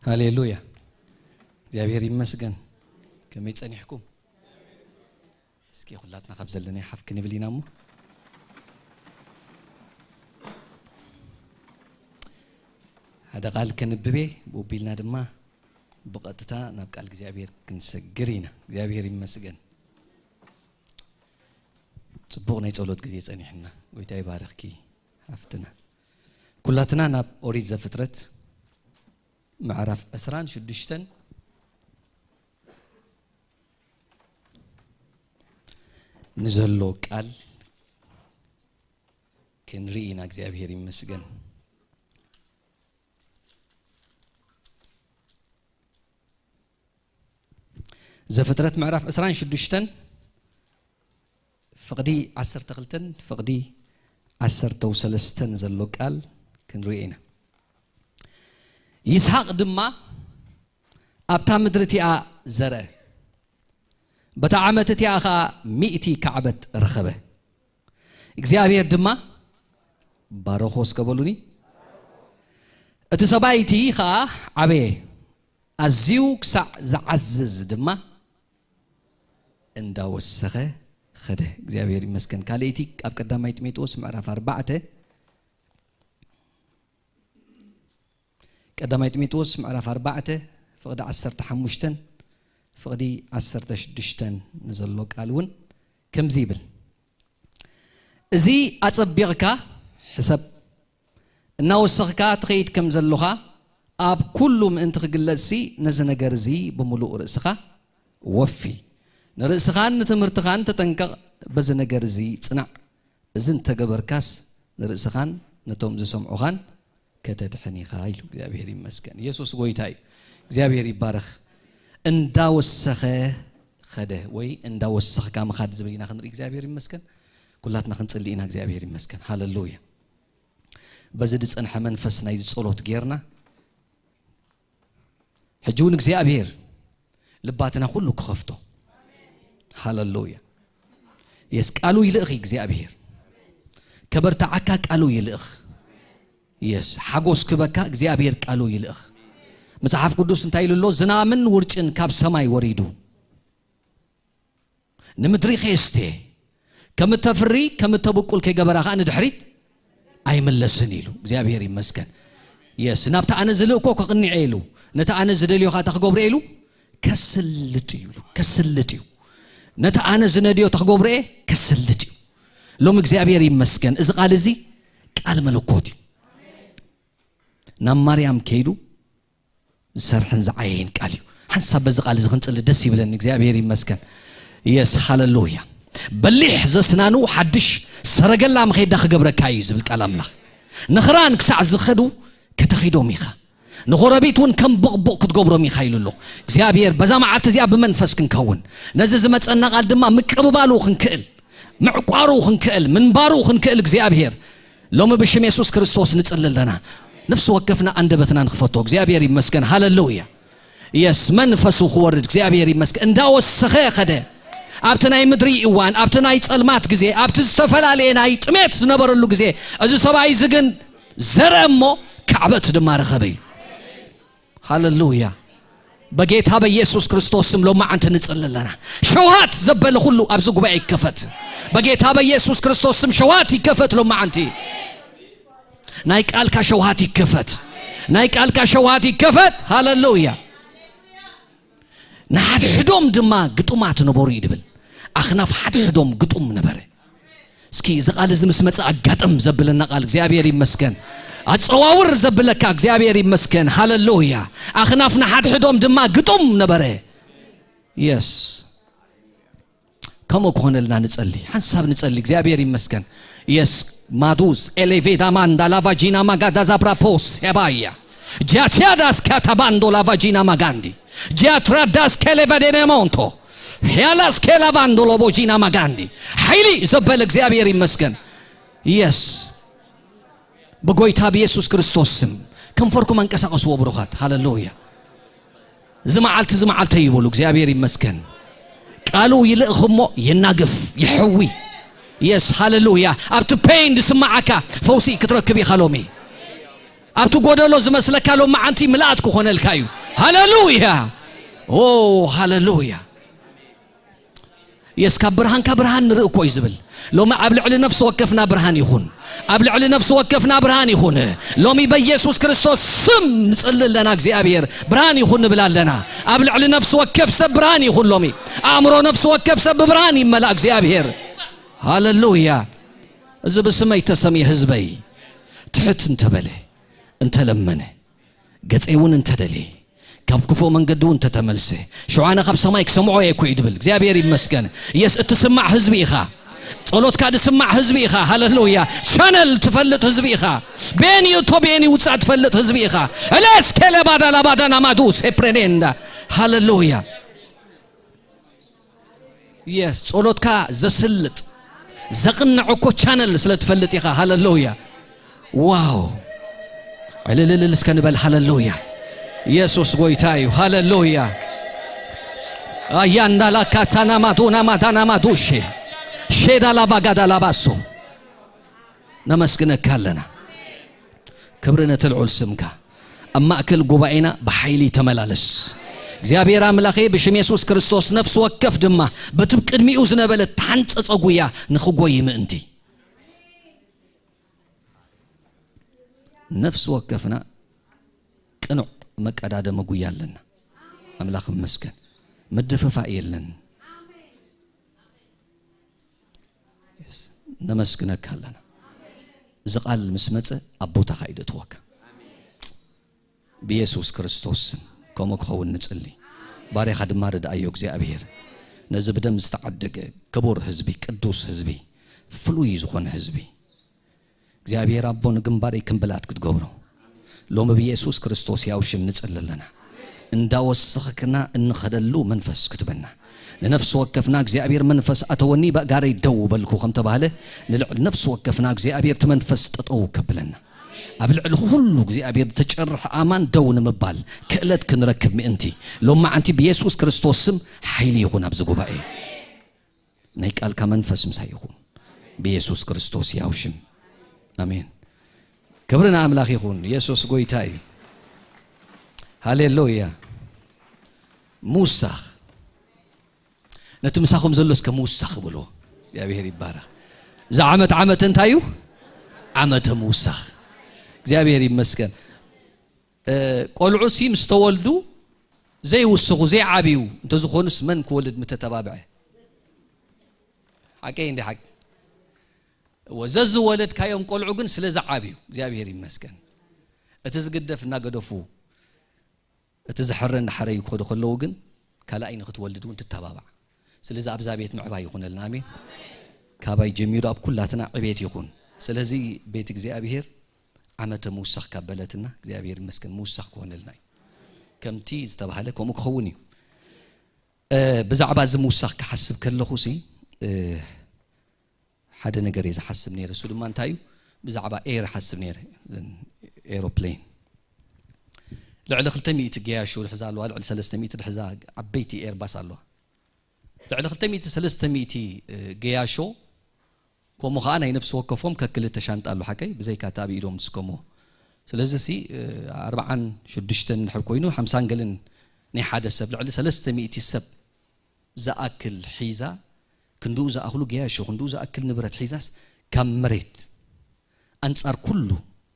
ሃሌሉያ። እግዚኣብሔር ይመስገን። ከመይ ጸኒሕኩም? እስኪ ኩላትና ካብ ዘለና ሓፍ ክንብል ኢና እሞ። ሓደ ቃል ከንብቤ፣ ብኡ ቢልና ድማ ብቐጥታ ናብ ቃል እግዚኣብሔር ክንሰግር ኢና። እግዚኣብሔር ይመስገን። ጽቡቕ ናይ ጸሎት ግዜ ጸኒሕና። ጎይታ ይባርኽኪ ሓፍትና። ኩላትና ናብ ኦሪት ዘፍጥረት ምዕራፍ ዕስራን ሽዱሽተን ንዘሎ ቃል ክንርኢ ኢና። እግዚኣብሔር ይመስገን። ዘፍጥረት ምዕራፍ ዕስራን ሽዱሽተን ፍቕዲ ዓሰርተ ክልተን ፍቕዲ ዓሰርተ ሰለስተን ዘሎ ቃል ክንርኢ ኢና። ይስሐቅ ድማ ኣብታ ምድሪ እቲኣ ዘርአ፣ በታ ዓመት እቲኣ ኸኣ ሚእቲ ካዕበት ረኸበ። እግዚኣብሔር ድማ ባረኾ። እስከ በሉኒ። እቲ ሰብኣይ እቲ ኸኣ ዓበየ፣ ኣዝዩ ክሳዕ ዝዓዝዝ ድማ እንዳወሰኸ ኸደ። እግዚኣብሔር ይመስገን። ካልኣይቲ ኣብ ቀዳማይ ጢሞቴዎስ ምዕራፍ ኣርባዕተ፣ ቀዳማይ ጢሞቴዎስ ምዕራፍ ኣርባዕተ ፍቕዲ ዓሰርተ ሓሙሽተን ፍቕዲ ዓሰርተ ሽዱሽተን ንዘሎ ቃል እውን ከምዚ ይብል። እዚ ኣጸቢቕካ ሕሰብ፣ እናወሰኽካ ትኸይድ ከም ዘሎኻ ኣብ ኩሉ ምእንቲ ክግለጽሲ ነዚ ነገር እዚ ብምሉእ ርእስኻ ወፊ። ንርእስኻን ንትምህርትኻን ተጠንቀቕ፣ በዚ ነገር እዚ ጽናዕ። እዚ እንተገበርካስ ንርእስኻን ነቶም ዝሰምዑኻን ከተድሕን ኢኻ ኢሉ። እግዚኣብሔር ይመስገን። የሱስ ጎይታ እዩ። እግዚኣብሔር ይባረኽ። እንዳወሰኸ ኸደ ወይ እንዳወሰኽካ ምኻድ ዝብል ኢና ክንርኢ። እግዚኣብሔር ይመስገን። ኩላትና ክንጽሊ ኢና። እግዚኣብሔር ይመስገን። ሃለሉያ። በዚ ዝጸንሐ መንፈስ ናይዚ ጸሎት ጌርና ሕጂ እውን እግዚኣብሔር ልባትና ኩሉ ክኸፍቶ። ሃለሉያ። የስ ቃሉ ይልእኽ እግዚኣብሔር። ከበርትዓካ ቃሉ ይልእኽ። የስ ሓጎስ ክበካ እግዚኣብሔር ቃሉ ይልእኽ። መጽሓፍ ቅዱስ እንታይ ኢሉ ኣሎ? ዝናምን ውርጭን ካብ ሰማይ ወሪዱ ንምድሪ ከየስተ፣ ከም እተፍሪ ከም እተብቁል ከይገበራ ኸኣ ንድሕሪት ኣይምለስን ኢሉ። እግዚኣብሔር ይመስገን። የስ ናብቲ ኣነ ዝልእኮ ከቕንዐ ኢሉ፣ ነቲ ኣነ ዝደልዮ ኸኣ ክገብሮ ኢሉ ከስልጥ እዩ ኢሉ። ከስልጥ እዩ። ነቲ ኣነ ዝነድዮ ክገብሮ እየ ከስልጥ እዩ። ሎም እግዚኣብሔር ይመስገን። እዚ ቃል እዚ ቃል መለኮት እዩ። ናብ ማርያም ከይዱ ዝሰርሕን ዝዓየይን ቃል እዩ። ሓንሳብ በዚ ቃል እዚ ክንጽሊ ደስ ይብለኒ። እግዚኣብሔር ይመስገን። የስ ሃለሉያ። በሊሕ ዘስናኑ ሓድሽ ሰረገላ መኼዳ ክገብረካ እዩ ዝብል ቃል ኣምላኽ። ንኽራን ክሳዕ ዝኸዱ ከተኺዶም ኢኻ፣ ንኾረቢት እውን ከም ቦቕቦቕ ክትገብሮም ኢኻ ኢሉ ኣሎ እግዚኣብሔር። በዛ መዓልቲ እዚኣ ብመንፈስ ክንከውን፣ ነዚ ዝመጸና ቃል ድማ ምቅብባሉ ክንክእል፣ ምዕቋሩ ክንክእል፣ ምንባሩ ክንክእል እግዚኣብሔር ሎሚ ብሽም የሱስ ክርስቶስ ንጽሊ ኣለና። ነፍሲ ወከፍና ኣንደበትና ንኽፈቶ። እግዚኣብሔር ይመስገን። ሃለሉያ። የስ መንፈሱ ክወርድ እግዚኣብሔር ይመስገን። እንዳወሰኸ ኸደ። ኣብቲ ናይ ምድሪ እዋን፣ ኣብቲ ናይ ጸልማት ግዜ፣ ኣብቲ ዝተፈላለየ ናይ ጥሜት ዝነበረሉ ግዜ እዚ ሰብኣይ እዚ ግን ዘርአ እሞ ካዕበት ድማ ረኸበ እዩ። ሃለሉያ። በጌታ በኢየሱስ ክርስቶስ ስም ሎማዓንቲ ንጽሊ ኣለና። ሸውሃት ዘበለ ኩሉ ኣብዚ ጉባኤ ይከፈት። በጌታ በኢየሱስ ክርስቶስ ስም ሸውሃት ይከፈት ሎማዓንቲ። ናይ ቃልካ ሸውሃት ይከፈት። ናይ ቃልካ ሸውሃት ይከፈት። ሃለሉያ። ንሓድሕዶም ድማ ግጡማት ነበሩ እዩ ድብል። ኣኽናፍ ሓድሕዶም ግጡም ነበረ። እስኪ እዚ ቃል እዚ ምስ መጸ ኣጋጥም ዘብለና ቃል እግዚኣብሔር ይመስገን። ኣጸዋውር ዘብለካ እግዚኣብሔር ይመስገን። ሃለሉያ። ኣኽናፍ ንሓድሕዶም ድማ ግጡም ነበረ። የስ። ከምኡ ክኾነልና ንጸሊ። ሓንሳብ ንጸሊ። እግዚኣብሔር ይመስገን። የስ። ማዱስ ኤሌቬዳ ማንዳ ላቫጂና ማጋዳ ዛብራፖስ ያባያ ጃቲያዳስ ካታባንዶ ላቫጂና ማጋንዲ ጃትራዳስ ኬሌቫዴኔሞንቶ ያላስ ኬላቫንዶ ሎቦጂና ማጋንዲ ሓይሊ ዘበለ እግዚኣብሔር ይመስገን። የስ። ብጎይታ ብየሱስ ክርስቶስ ስም ከንፈርኩም ኣንቀሳቐስዎ ብሩኻት። ሃለሉያ። እዚ መዓልቲ እዚ መዓልተይ ይበሉ። እግዚኣብሔር ይመስገን። ቃሉ ይልእኽ እሞ የናግፍ፣ ይሕዊ። የስ ሃለሉያ። ኣብቲ ፔን ዝስማዓካ ፈውሲ ክትረክብ ኢኻ ሎሚ። ኣብቲ ጎደሎ ዝመስለካ ሎማዓንቲ ምልኣት ክኾነልካ እዩ። ሃለሉያ! ኦ፣ ሃለሉያ! የስ ካብ ብርሃንካ ብርሃን ንርኢ እኮ እዩ ዝብል። ሎሚ ኣብ ልዕሊ ነፍሲ ወከፍና ብርሃን ይኹን። ኣብ ልዕሊ ነፍሲ ወከፍና ብርሃን ይኹን። ሎሚ በኢየሱስ ክርስቶስ ስም ንጽሊ ኣለና። እግዚኣብሔር ብርሃን ይኹን ንብል ኣለና። ኣብ ልዕሊ ነፍሲ ወከፍ ሰብ ብርሃን ይኹን። ሎሚ ኣእምሮ ነፍሲ ወከፍ ሰብ ብብርሃን ይመላእ እግዚኣብሔር። ሃለሉያ! እዚ ብስመይ ተሰምየ ህዝበይ ትሕት እንተበለ፣ እንተለመነ፣ ገጸይ እውን እንተደልየ፣ ካብ ክፉእ መንገዲ እውን እንተተመልሰ፣ ሽዑ ኣነ ካብ ሰማይ ክሰምዖ እየ እኮ እዩ ድብል። እግዚኣብሔር ይመስገን። የስ፣ እትስማዕ ህዝቢ ኢኻ። ጸሎትካ ድስማዕ ህዝቢ ኢኻ። ሃለሉያ። ቻነል ትፈልጥ ህዝቢ ኢኻ። ቤኒ እቶ ቤኒ ውጻእ ትፈልጥ ህዝቢ ኢኻ። እለስ ኬለባዳ ላባዳ ናማዱ ሴፕሬኔንዳ። ሃለሉያ። የስ፣ ጸሎትካ ዘስልጥ ዘቕንዕ እኮ ቻነል ስለ ትፈልጥ ኢኻ። ሃለሉያ። ዋው! ዕልልልል እስከ ንበል። ሃለሉያ። ኢየሱስ ጎይታ እዩ። ሃለሉያ። ኣያንዳላ ካሳና ማዶና ማዳና ማዶሼ ሼዳ ላቫጋዳ ላባሶ ነመስግነካ ኣለና። ክብሪ ነቲ ልዑል ስምካ። ኣብ ማእከል ጉባኤና ብሓይሊ ተመላለስ። እግዚኣብሔር ኣምላኸ፣ ብሽም የሱስ ክርስቶስ ነፍሲ ወከፍ ድማ በቲ ቅድሚኡ ዝነበለ ተሓንጸጸ ጉያ ንኽጎይ ምእንቲ፣ ነፍሲ ወከፍና ቅኑዕ መቀዳደሚ ጉያ ኣለና። ኣምላኽ ይመስገን። ምድፍፋእ የለን። ነመስግነካ ኣለና። እዚ ቃል ምስ መጸ ኣብ ቦታኻ እዩ ደእትወካ። ብየሱስ ክርስቶስ ስም ከምኡ ክኸውን ንጽሊ። ባርያኻ ድማ ርድኣዮ እግዚኣብሔር። ነዚ ብደም ዝተዓደገ ክቡር ህዝቢ፣ ቅዱስ ህዝቢ፣ ፍሉይ ዝኾነ ህዝቢ፣ እግዚኣብሔር ኣቦ ንግንባረይ ክምብላት ክትገብሮ። ሎሚ ብየሱስ ክርስቶስ ያው ሽም ንጽሊ ኣለና። እንዳወሰኽክና እንኸደሉ መንፈስ ክትበና። ንነፍሲ ወከፍና እግዚኣብሔር መንፈስ ኣተወኒ፣ በእጋረይ ደው በልኩ ከም ተባህለ፣ ንልዕሊ ነፍሲ ወከፍና እግዚኣብሔር እቲ መንፈስ ጠጠው ከብለና። ኣብ ልዕሊ ኩሉ እግዚኣብሔር ዝተጨርሐ ኣማን ደው ንምባል ክእለት ክንረክብ ምእንቲ፣ ሎማዓንቲ ብየሱስ ክርስቶስ ስም ሓይሊ ይኹን ኣብዚ ጉባኤ። ናይ ቃልካ መንፈስ ምሳይ ይኹን። ብየሱስ ክርስቶስ ያው ሽም። ኣሜን። ክብሪ ንኣምላኽ ይኹን። የሱስ ጎይታ እዩ። ሃሌሉያ። ምውሳኽ። ነቲ ምሳኹም ዘሎ እስከ ምውሳኽ ብሎ። እግዚኣብሔር ይባረኽ። እዛ ዓመት ዓመት እንታይ እዩ? ዓመተ ምውሳኽ። እግዚኣብሔር ይመስገን። እ፣ ቆልዑ ሲ ምስ ተወልዱ ዘይውስኹ፣ ዘይዓብዩ እንተዝኾኑስ መን ክወልድ ምተተባብዐ? ሓቀይ እንዲ ሓቂ? እወ፣ ዘዝወለድካዮም ቆልዑ ግን ስለ ዝዓብዩ፣ እግዚኣብሔር ይመስገን። እቲ ዝግደፍ እናገደፉ፣ እቲ ዝሕረ እናሓረዩ ክኸዱ ከለዉ ግን፣ ካልኣይ ንኽትወልድ እውን ትተባባዕ። ስለዚ ኣብዛ ቤት ምዕባይ ይኹነልና። ኣሜን። ካባይ ጀሚሩ ኣብ ኩላትና ዕቤት ይኹን። ስለዚ ቤት እግዚኣብሔር ዓመተ ምውሳኽ ካብ በለትና፣ እግዚኣብሔር ይመስገን፣ ምውሳኽ ክኾነልና እዩ። ከምቲ ዝተባህለ ከምኡ ክኸውን እዩ። እ፣ ብዛዕባ እዚ ምውሳኽ ክሓስብ ከለኹ ሲ፣ እ፣ ሓደ ነገር እየ ዝሓስብ ነይረ። እሱ ድማ እንታይ እዩ? ብዛዕባ ኤር ሓስብ ነይረ። ኤሮፕሌን ልዕሊ ክልተ ሚእቲ ገያሾ ዝሕዛ ኣለዋ። ልዕሊ ሰለስተ ሚእቲ ዝሕዛ ዓበይቲ ኤርባስ ኣለዋ። ልዕሊ ክልተ ሚእቲ፣ ሰለስተ ሚእቲ፣ እ፣ ገያሾ፣ ከምኡ ኸዓ ናይ ነፍሲ ወከፎም ከክልተ ሻንጣ ኣሎ። ሓቀይ? ብዘይካ እቲ ኣብ ኢዶም ዝስከምዎ። ስለዚ ሲ፣ እ፣ ኣርብዓን ሽዱሽተን እንድሕር ኮይኑ፣ ሓምሳን ገለን ናይ ሓደ ሰብ ልዕሊ ሰለስተ ሚእቲ ሰብ ዝኣክል ሒዛ፣ ክንድኡ ዝኣኽሉ ገያሾ፣ ክንድኡ ዝኣክል ንብረት ሒዛስ ካብ መሬት ኣንጻር ኩሉ፣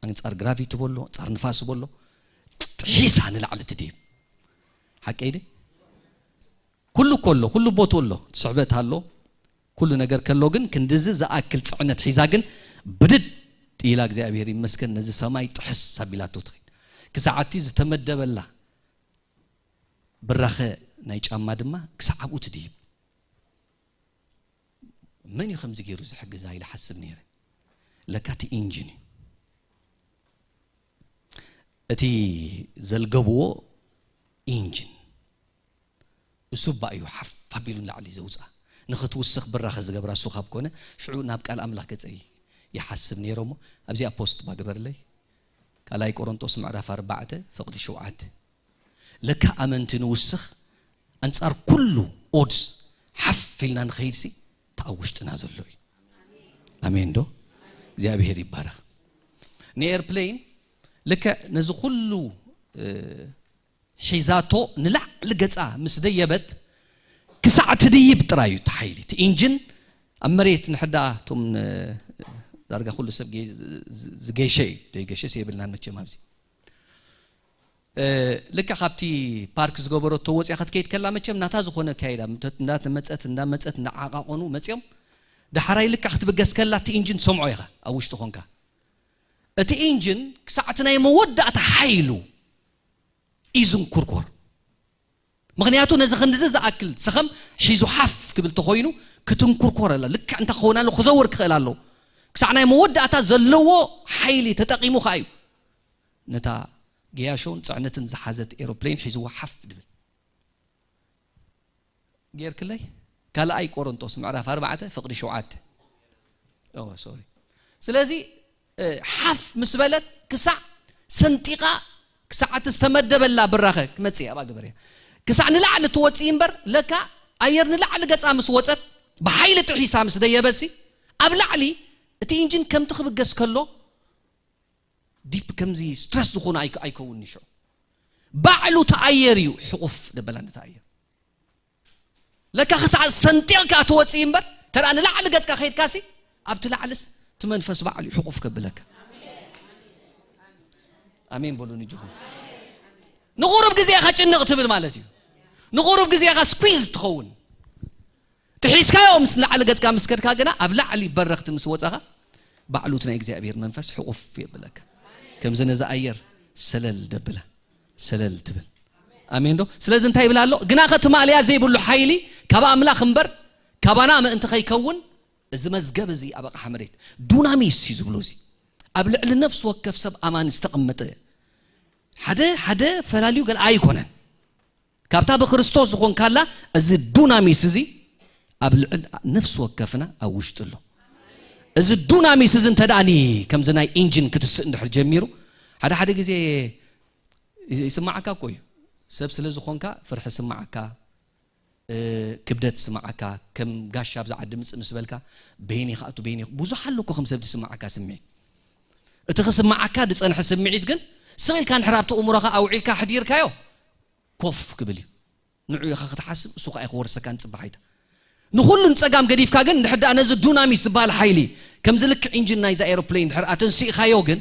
ኣንጻር ግራቪቲ በሎ፣ ኣንጻር ንፋስ በሎ፣ ጥሒሳ ንላዕሊ ትድይብ። ሓቀይ ድየ? ኩሉ እኮ ኣሎ፣ ኩሉ ቦቱ ኣሎ፣ ስሕበት ኣሎ፣ ኩሉ ነገር ከሎ ግን ክንድዚ ዝኣክል ጽዕነት ሒዛ ግን ብድድ ኢላ እግዚኣብሔር ይመስገን ነዚ ሰማይ ጥሕስ ኣቢላቶ ትኸይድ። ክሳዕ እቲ ዝተመደበላ ብራኸ ናይ ጫማ ድማ ክሳዕ ኣብኡ ትድይብ። መን እዩ ከምዚ ገይሩ ዝሕግዛ ኢለ ሓስብ ነይረ። ለካ እቲ ኢንጂን እዩ። እቲ ዘልገብዎ ኢንጂን እሱ እባ እዩ ሓፍ ኣቢሉ ንላዕሊ ዘውፅኣ። ንኽትውስኽ ብራኸ ዝገብራ እሱ ካብ ኮነ፣ ሽዑ ናብ ቃል ኣምላኽ ገጸይ ይሓስብ ነይረ እሞ፣ ኣብዚኣ ፖስት እባ ግበርለይ። ካልኣይ ቆሮንጦስ ምዕራፍ ኣርባዕተ ፍቕዲ ሸውዓተ። ለካ ኣመንቲ ንውስኽ ኣንጻር ኩሉ ኦድስ ሓፍ ኢልና ንኸይድሲ፣ እቲ ኣብ ውሽጥና ዘሎ እዩ። ኣሜን ዶ? እግዚኣብሔር ይባረኽ። ንኤርፕሌን ልክዕ ነዚ ኩሉ እ፣ ሒዛቶ ንላዕሊ ገጻ ምስ ደየበት ክሳዕ ትድይብ ጥራይ እዩ እቲ ሓይሊ። እቲ ኢንጂን ኣብ መሬት ንሕዳ እቶም ን-፣ ዳርጋ ኩሉ ሰብ ገ-፣ ዝ-፣ ዝገሸ እዩ። ዘይገሸስ የብልናን መቸም ኣብዚ። እ፣ ልክዕ ካብቲ ፓርክ ዝገበረቶ ወፂኣ ክትከይድ ከላ መቸም ናታ ዝኾነ ኣካይዳ ምተ-፣ እንዳመፀት፣ እንዳመፀት፣ እንዳዓቃቆኑ መፅዮም። ዳሕራይ ልክዕ ክትብገስ ከላ እቲ ኢንጂን ትሰምዖ ኢኻ ኣብ ውሽጢ ኾንካ። እቲ ኢንጂን ክሳዕ እቲ ናይ መወዳእታ ሓይሉ እዩ ዝንኩርኮር። ምኽንያቱ ነዚ ክንድዚ ዝኣክል ሰኸም ሒዙ ሓፍ ክብል ተኾይኑ ክትንኩርኮር ኣላ። ልክዕ እንተ ክኸውን ኣሎ ክዘውር ክኽእል ኣለዎ። ክሳዕ ናይ መወዳእታ ዘለዎ ሓይሊ ተጠቒሙ ኸኣ እዩ ነታ ገያሾን ጽዕነትን ዝሓዘት ኤሮፕሌን ሒዝዋ ሓፍ ድብል። ጌርክለይ? ካልኣይ ቆሮንጦስ ምዕራፍ ኣርባዕተ ፍቕዲ ሸውዓተ። ኦ፣ ሶሪ። ስለዚ፣ እ፣ ሓፍ ምስ በለት ክሳዕ ሰንጢቓ፣ ክሳዕ እቲ ዝተመደበላ ብራኸ ክመጽእ እያ፣ ኣብኣ ግበር እያ። ክሳዕ ንላዕሊ ትወጽእ እምበር፣ ለካ ኣየር ንላዕሊ ገጻ ምስ ወጸት፣ ብሓይሊ ጥሒሳ ምስ ደየበሲ፣ ኣብ ላዕሊ እቲ ኢንጂን ከምቲ ክብገስ ከሎ፣ ዲፕ ከምዚ ስትረስ ዝኾነ ኣይከ-፣ ኣይከውን ንሽዑ። ባዕሉ ተኣየር እዩ፣ ሕቑፍ ደበላ ንተኣየር። ለካ ክሳዕ ሰንጢቕካ ትወፅእ እምበር፣ ተደኣ ንላዕሊ ገፅካ ከይድካሲ፣ ኣብቲ ላዕልስ እቲ መንፈስ ባዕሉ እዩ ሕቑፍ ከብለካ። ኣሜን በሉ ንጅኹም። ንቑሩብ ግዜ ኢኻ ጭንቕ ትብል ማለት እዩ። ንቑሩብ ግዜ ኢኻ ስኩዝ ትኸውን። ትሒዝካዮ ምስ ንላዕሊ ገፅካ ምስ ከድካ ግና፣ ኣብ ላዕሊ በረኽቲ ምስ ወፃኻ፣ ባዕሉ እቲ ናይ እግዚኣብሔር መንፈስ ሕቑፍ የብለካ። ከምዚ ነዚ ኣየር ሰለል ደብላ፣ ሰለል ትብል። ኣሜን ዶ? ስለዚ እንታይ ይብል ኣሎ? ግና ኸትማልያ ዘይብሉ ሓይሊ ካብ ኣምላኽ እምበር፣ ካባና ምእንቲ ኸይከውን፣ እዚ መዝገብ እዚ ኣብ ኣቕሓ መሬት ዱናሚስ እዩ ዝብሎ። እዚ ኣብ ልዕሊ ነፍሲ ወከፍ ሰብ ኣማኒ ዝተቐመጠ፣ ሓደ ሓደ ፈላልዩ ገለ ኣይኮነን። ካብታ ብክርስቶስ ዝኾንካላ፣ እዚ ዱናሚስ እዚ ኣብ ልዕል ነፍሲ ወከፍና ኣብ ውሽጢ ኣሎ። እዚ ዱናሚስ እዚ እንተ ደኣኒ ከምዚ ናይ ኢንጂን ክትስእ እንድሕር ጀሚሩ፣ ሓደ ሓደ ግዜ ይስማዓካ እኮ እዩ። ሰብ ስለ ዝኾንካ ፍርሒ ይስማዓካ፣ እ፣ ክብደት ይስማዓካ፣ ከም ጋሻ ኣብዚ ዓዲ ምጽእ ምስ በልካ፣ በይኒ ክኣቱ፣ በይኒ ብዙሕ ኣሎ እኮ ከም ሰብ ዝስማዓካ ስምዒት። እቲ ክስማዓካ ዝጸንሐ ስምዒት ግን ስቕ ኢልካ እንድሕር ኣብቲ እምሮኻ ኣውዒልካ ኣሕዲርካዮ፣ ኮፍ ክብል እዩ። ንዑ ኢኻ ክትሓስብ፣ እሱ ኸኣ እዩ ክወርሰካን ጽባሕ ኣይታ። ንኹሉን ጸጋም ገዲፍካ ግን፣ እንድሕር ደኣ ነዚ ዱናሚስ ዝበሃል ሓይሊ፣ ከምዚ ልክዕ ኢንጂን ናይዛ ኤሮፕሌን እንድሕር ኣተንሲእኻዮ ግን፣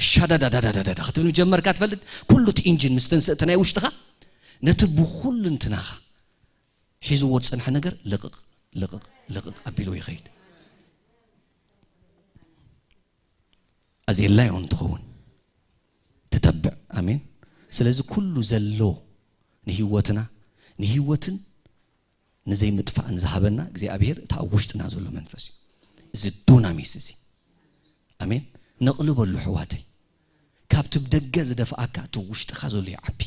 ሻዳዳዳዳዳዳ ክትብል ምጀመርካ ትፈልጥ፣ ኩሉ እቲ ኢንጂን ምስ ተንስእ፣ እቲ ናይ ውሽጥኻ፣ ነቲ ብኹልንትናኻ ሒዝዎ ዝጸንሐ ነገር ልቕቕ፣ ልቕቕ፣ ልቕቕ ኣቢሉ ይኸይድ። ኣዜላዮ እንትኸውን ትተብዕ። ኣሜን። ስለዚ ኩሉ ዘሎ ንህይወትና፣ ንህይወትን ንዘይምጥፋእን ዝሃበና እግዚኣብሔር፣ እቲ ኣብ ውሽጥና ዘሎ መንፈስ እዩ። እዚ ዱናሚስ እዚ። ኣሜን። ነቕልበሉ፣ ኣሕዋተይ። ካብቲ ብደገ ዝደፍኣካ፣ እቲ ውሽጥኻ ዘሎ ይዓቢ።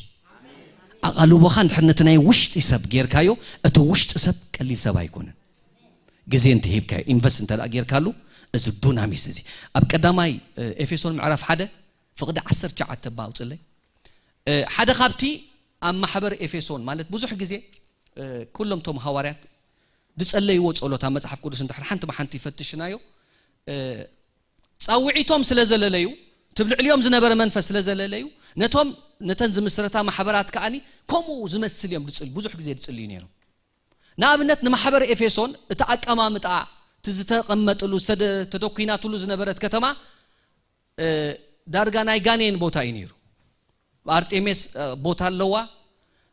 ኣቓልቦኻ እንድሕር ነቲ ናይ ውሽጢ ሰብ ጌርካዮ፣ እቲ ውሽጢ ሰብ ቀሊል ሰብ ኣይኮነን። ግዜ እንተ ሂብካዮ፣ ኢንቨስት እንተ ደኣ ጌርካሉ፣ እዚ ዱናሚስ እዚ። ኣብ ቀዳማይ፣ እ፣ ኤፌሶን ምዕራፍ ሓደ ፍቕዲ ዓሰርተ ትሽዓተ እባ ኣውጽለይ። እ፣ ሓደ ካብቲ ኣብ ማሕበር ኤፌሶን፣ ማለት ብዙሕ ግዜ፣ እ፣ ኩሎም እቶም ሃዋርያት ዝጸለይዎ ጸሎት ኣብ መጽሓፍ ቅዱስ እንድሕር ሓንቲ ብሓንቲ ይፈትሽናዮ፣ እ፣ ጻውዒቶም ስለ ዘለለዩ፣ እቲ ኣብ ልዕሊኦም ዝነበረ መንፈስ ስለ ዘለለዩ፣ ነቶም፣ ነተን ዝምስረታ ማሕበራት ከኣኒ ከምኡ ዝመስል እዮም ዝጽል-፣ ብዙሕ ግዜ ዝጽልዩ ነይሮም። ንኣብነት ንማሕበር ኤፌሶን እቲ ኣቀማምጣ፣ እቲ ዝተቐመጥሉ፣ ዝተደ-፣ ተደኲናትሉ ዝነበረት ከተማ፣ እ፣ ዳርጋ ናይ ጋኔን ቦታ እዩ ነይሩ። ኣርጤሜስ፣ እ፣ ቦታ ኣለዋ፣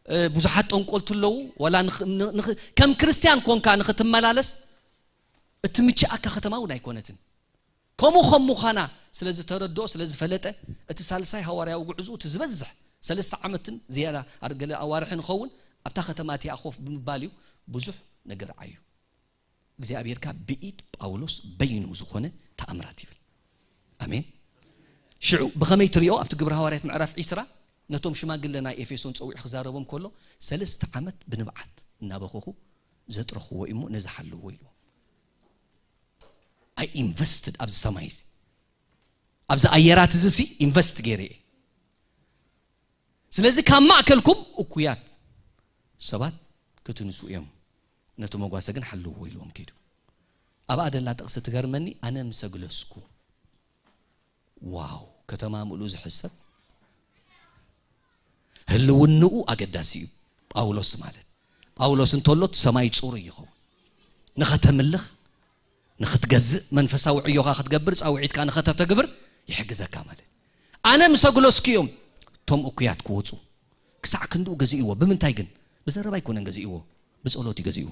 እ፣ ብዙሓት ጠንቆልቲ ኣለዉ። ዋላ ንኽ-፣ ን-፣ ንኽ-፣ ከም ክርስትያን ኮንካ ንኽትመላለስ እትምችኣካ ከተማ እውን ኣይኮነትን። ከምኡ ከም ምዃና ስለ ዝተረድኦ፣ ስለ ዝፈለጠ፣ እቲ ሳልሳይ ሃዋርያዊ ጉዕዝኡ፣ እቲ ዝበዝሕ ሰለስተ ዓመትን ዝያዳ ኣር-፣ ገለ ኣዋርሕን ይኸውን፣ ኣብታ ከተማ እቲኣ ኮፍ ብምባል እዩ ብዙሕ ነገር ዓዩ። እግዚኣብሔር ከኣ ብኢድ ጳውሎስ በይኑ ዝኾነ ተኣምራት ይብል። ኣሜን። ሽዑ ብኸመይ ትሪኦ? ኣብቲ ግብረ ሃዋርያት ምዕራፍ ዒስራ ነቶም ሽማግለ ናይ ኤፌሶን ጸዊዑ ክዛረቦም ከሎ፣ "ሰለስተ ዓመት ብንብዓት እናበኸኹ ዘጥረኽዎ እሞ ነዚ ሓልዎ" ኢልዎም። I invested ኣብዚ ሰማይ እዚ፣ ኣብዚ ኣየራት እዚ ሲ ኢንቨስት ገይረ እየ። ስለዚ ካብ ማእከልኩም እኩያት ሰባት ክትንሱ እዮም፣ ነቲ መጓሰ ግን ሓልዎ ኢልዎም ከይዱ። ኣብኣ ደላ ጥቕሲ ትገርመኒ፣ ኣነ ምስ ኣግለስኩ፣ ዋው፣ ከተማ ምሉእ ዝሕሰብ፣ ህልውንኡ ኣገዳሲ እዩ። ጳውሎስ ማለት፣ ጳውሎስ እንተሎ እቲ ሰማይ ጽሩይ ይኸውን። ንኸተምልኽ፣ ንኽትገዝእ፣ መንፈሳዊ ዕዮኻ ክትገብር፣ ጻውዒትካ ንኸተተግብር ይሕግዘካ ማለት። ኣነ ምስ ኣግሎስኩ እዮም እቶም እኩያት ክወጹ። ክሳዕ ክንድኡ ገዚእዎ። ብምንታይ ግን? ብዘረባ ኣይኮነን ገዚእዎ፣ ብጸሎት እዩ ገዚእዎ።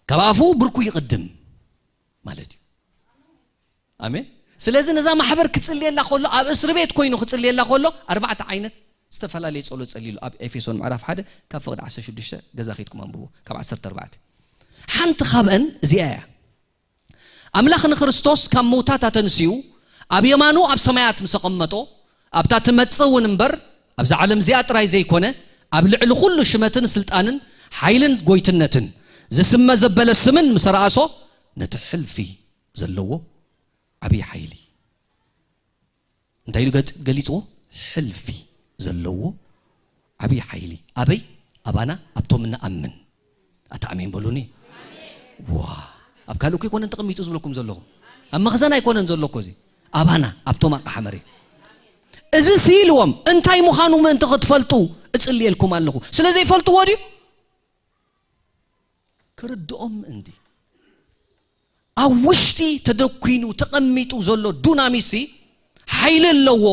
ካብ ኣፉ ብርኩ ይቕድም ማለት እዩ። ኣሜን። ስለዚ ነዛ ማሕበር ክጽልየላ ከሎ፣ ኣብ እስሪ ቤት ኮይኑ ክጽልየላ ከሎ፣ ኣርባዕተ ዓይነት ዝተፈላለየ ጸሎት ጸሊሉ። ኣብ ኤፌሶን ምዕራፍ ሓደ ካብ ፍቕዲ ዓሰርተ ሽዱሽተ ገዛ ከይድኩም ኣንብቦ፣ ካብ ዓሰርተ ኣርባዕተ። ሓንቲ ካብአን እዚኣ እያ። ኣምላኽ ንክርስቶስ ካብ ምውታት ኣተንሲኡ፣ ኣብ የማኑ ኣብ ሰማያት ምስ ኣቐመጦ፣ ኣብታ ትመጽእ እውን እምበር፣ ኣብዛ ዓለም እዚኣ ጥራይ ዘይኮነ፣ ኣብ ልዕሊ ኩሉ ሽመትን ስልጣንን ሓይልን ጎይትነትን ዝስመ ዘበለ ስምን ምስ ኣርኣሶ፣ ነቲ ሕልፊ ዘለዎ ዓብዪ ሓይሊ እንታይ ኢሉ ገጽ-፣ ገሊጽዎ? ሕልፊ ዘለዎ ዓብዪ ሓይሊ። ኣበይ? ኣባና ኣብቶም እንኣምን። ኣታ ኣሜን በሉኒ። ዋ፣ ኣብ ካልእ እኮ ኣይኮነን ተቐሚጡ ዝብለኩም ዘለኹ። ኣብ መኽዘን ኣይኮነን ዘሎ እኮ እዚ። ኣባና ኣብቶም ኣቕሓ መሬት። እዚ ስኢልዎም እንታይ ምዃኑ ምእንቲ ክትፈልጡ እጽልየልኩም ኣለኹ። ስለ ዘይፈልጥዎ ድዩ? ክርድኦም ምእንቲ። ኣብ ውሽጢ ተደኲኑ ተቐሚጡ ዘሎ ዱናሚሲ ሓይሊ ኣለዎ።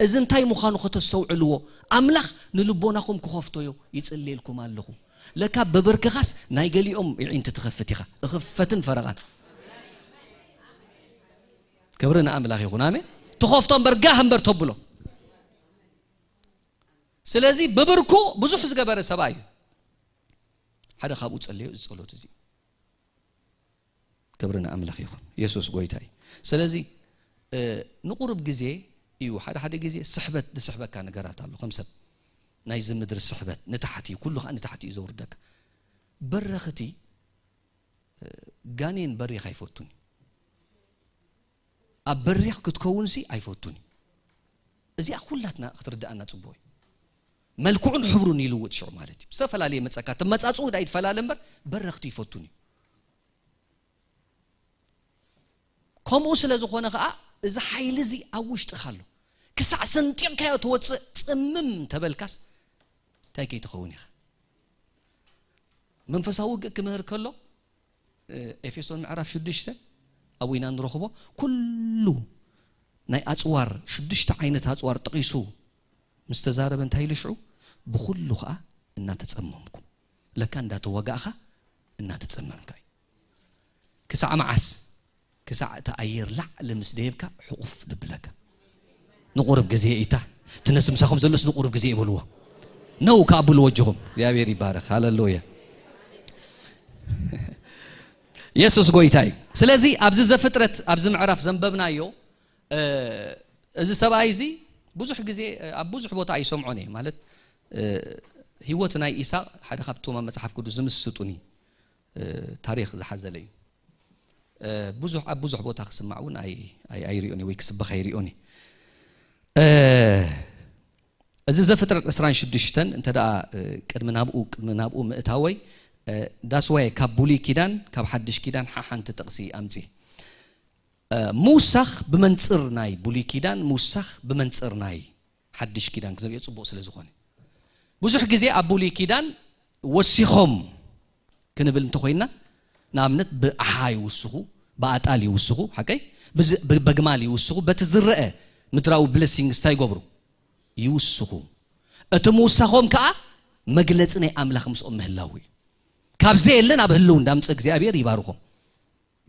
እዚ እንታይ ምዃኑ ከተስተውዕልዎ ኣምላኽ ንልቦናኹም ክኸፍቶዮ ይጽልየልኩም ኣለኹ። ለካ በብርክኻስ ናይ ገሊኦም ይዒንቲ ትኸፍት ኢኻ። እኽፈትን ፈረቓን። ክብሪ ንኣምላኽ ይኹን። ኣሜን። ትኸፍቶ እምበር ጋህ እምበር ተብሎ። ስለዚ ብብርኩ ብዙሕ ዝገበረ ሰብኣይ እዩ። ሓደ ካብኡ ጸለዮ፣ እዚ ጸሎት እዚ። ክብሪ ንኣምላኽ ይኹን። የሱስ ጎይታ እዩ። ስለዚ፣ እ፣ ንቁሩብ ግዜ እዩ፣ ሓደ ሓደ ግዜ ስሕበት ዝስሕበካ ነገራት ኣሎ። ከም ሰብ ናይዚ ምድሪ ስሕበት ንታሕቲ፣ ኩሉ ኸኣ ንታሕቲ እዩ ዘውርደካ። በረኽቲ፣ እ፣ ጋኔን በሪኽ ኣይፈቱን እዩ። ኣብ በሪኽ ክትከውንሲ ኣይፈቱን እዩ። እዚኣ ኩላትና ክትርድኣና ጽቡቕ እዩ። መልክዑን ሕብሩን ይልውጥ ሽዑ ማለት እዩ። ዝተፈላለየ መጸካ፣ ተመጻጽኡ ዳኣ ይትፈላለ እምበር በረኽቲ ይፈቱን እዩ። ከምኡ ስለ ዝኾነ ኸኣ እዚ ሓይሊ እዚ ኣብ ውሽጥኻ ኣሎ። ክሳዕ ሰንጢቕካዮ ትወጽእ ጽምም ተበልካስ እንታይ ከይትኸውን ኢኻ? መንፈሳዊ ውግእ ክምህር ከሎ፣ እ፣ ኤፌሶን ምዕራፍ ሽዱሽተ ኣብኡ ኢና ንረኽቦ። ኩሉ ናይ ኣጽዋር፣ ሽዱሽተ ዓይነት ኣጽዋር ጠቒሱ ምስ ተዛረበ እንታይ ኢሉ ሽዑ? ብኹሉ ኸኣ እናተጸመምኩም። ለካ እንዳተዋጋእኻ እናተጸመምካ እዩ። ክሳዕ መዓስ? ክሳዕ እቲ ኣየር ላዕሊ ምስ ደየብካ ሕቑፍ ድብለካ። ንቑርብ ግዜ ኢታ። እቲ ነስ ምሳኹም ዘሎስ ንቑርብ ግዜ ይበልዎ። ነው ከኣ ብልዎ እጅኹም። እግዚኣብሔር ይባረኽ። ሃሌሉያ። የሱስ ጎይታ እዩ። ስለዚ ኣብዚ ዘፍጥረት፣ ኣብዚ ምዕራፍ ዘንበብናዮ፣ እ፣ እዚ ሰብኣይ እዚ ብዙሕ ግዜ፣ እ፣ ኣብ ብዙሕ ቦታ ኣይሰምዖን እየ። ማለት፣ እ፣ ህይወት ናይ ኢሳቕ ሓደ ካብቶም ኣብ መጽሓፍ ቅዱስ ዝምስጡኒ፣ እ፣ ታሪኽ ዝሓዘለ እዩ። እ፣ ብዙሕ፣ ኣብ ብዙሕ ቦታ ክስማዕ እውን ኣይ-፣ ኣይ-፣ ኣይሪኦን እየ ወይ ክስበኽ ኣይሪኦን እየ። እ፣ እዚ ዘፍጥረት ዕስራን ሽዱሽተን እንተ ደኣ፣ እ፣ ቅድሚ ናብኡ፣ ቅድሚ ናብኡ ምእታወይ፣ እ፣ that's why ካብ ብሉይ ኪዳን፣ ካብ ሓድሽ ኪዳን ሓ-፣ ሓንቲ ጥቕሲ ኣምጺ። እ፣ ምውሳኽ ብመንጽር ናይ ብሉይ ኪዳን፣ ምውሳኽ ብመንጽር ናይ ሓድሽ ኪዳን ክንሪኦ ጽቡቕ ስለ ዝኾነ። ብዙሕ ግዜ ኣብ ብሉይ ኪዳን ወሲኾም ክንብል እንተኾይንና፣ ንኣብነት ብኣሓ ይውስኹ፣ ብኣጣል ይውስኹ፣ ሓቀይ? ብዝ-፣ ብ-፣ በግማል ይውስኹ፣ በቲ ዝረአ ምድራዊ ብለሲንግስ እንታይ ይገብሩ? ይውስኹ። እቲ ምውሳኾም ከኣ መግለጺ ናይ ኣምላኽ ምስኦም ምህላው እዩ። ካብ ዘየለ ናብ ህልው እንዳምጽእ እግዚኣብሔር ይባርኾም።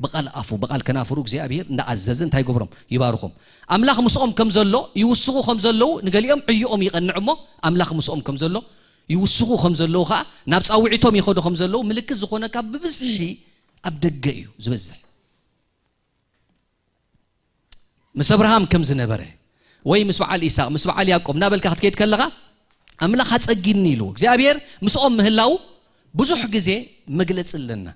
ብቓል ኣፉ፣ ብቓል ከናፍሩ እግዚኣብሔር እንዳኣዘዘ እንታይ ይገብሮም? ይባርኾም። ኣምላኽ ምስኦም ከም ዘሎ፣ ይውስኹ ከም ዘለዉ፣ ንገሊኦም ዕዮኦም ይቐንዕ እሞ፣ ኣምላኽ ምስኦም ከም ዘሎ፣ ይውስኹ ከም ዘለዉ ኸኣ፣ ናብ ጻውዒቶም ይኸዱ ከም ዘለዉ ምልክት ዝኾነካ ብብዝሒ ኣብ ደገ እዩ ዝበዝሕ። ምስ ኣብርሃም ከም ዝነበረ፣ ወይ ምስ በዓል ኢሳቕ፣ ምስ በዓል ያዕቆብ እናበልካ ክትከይድ ከለኻ፣ ኣምላኽ ኣጸጊኒ ኢሉ፣ እግዚኣብሔር ምስኦም ምህላዉ ብዙሕ ግዜ መግለጺ ኣለና።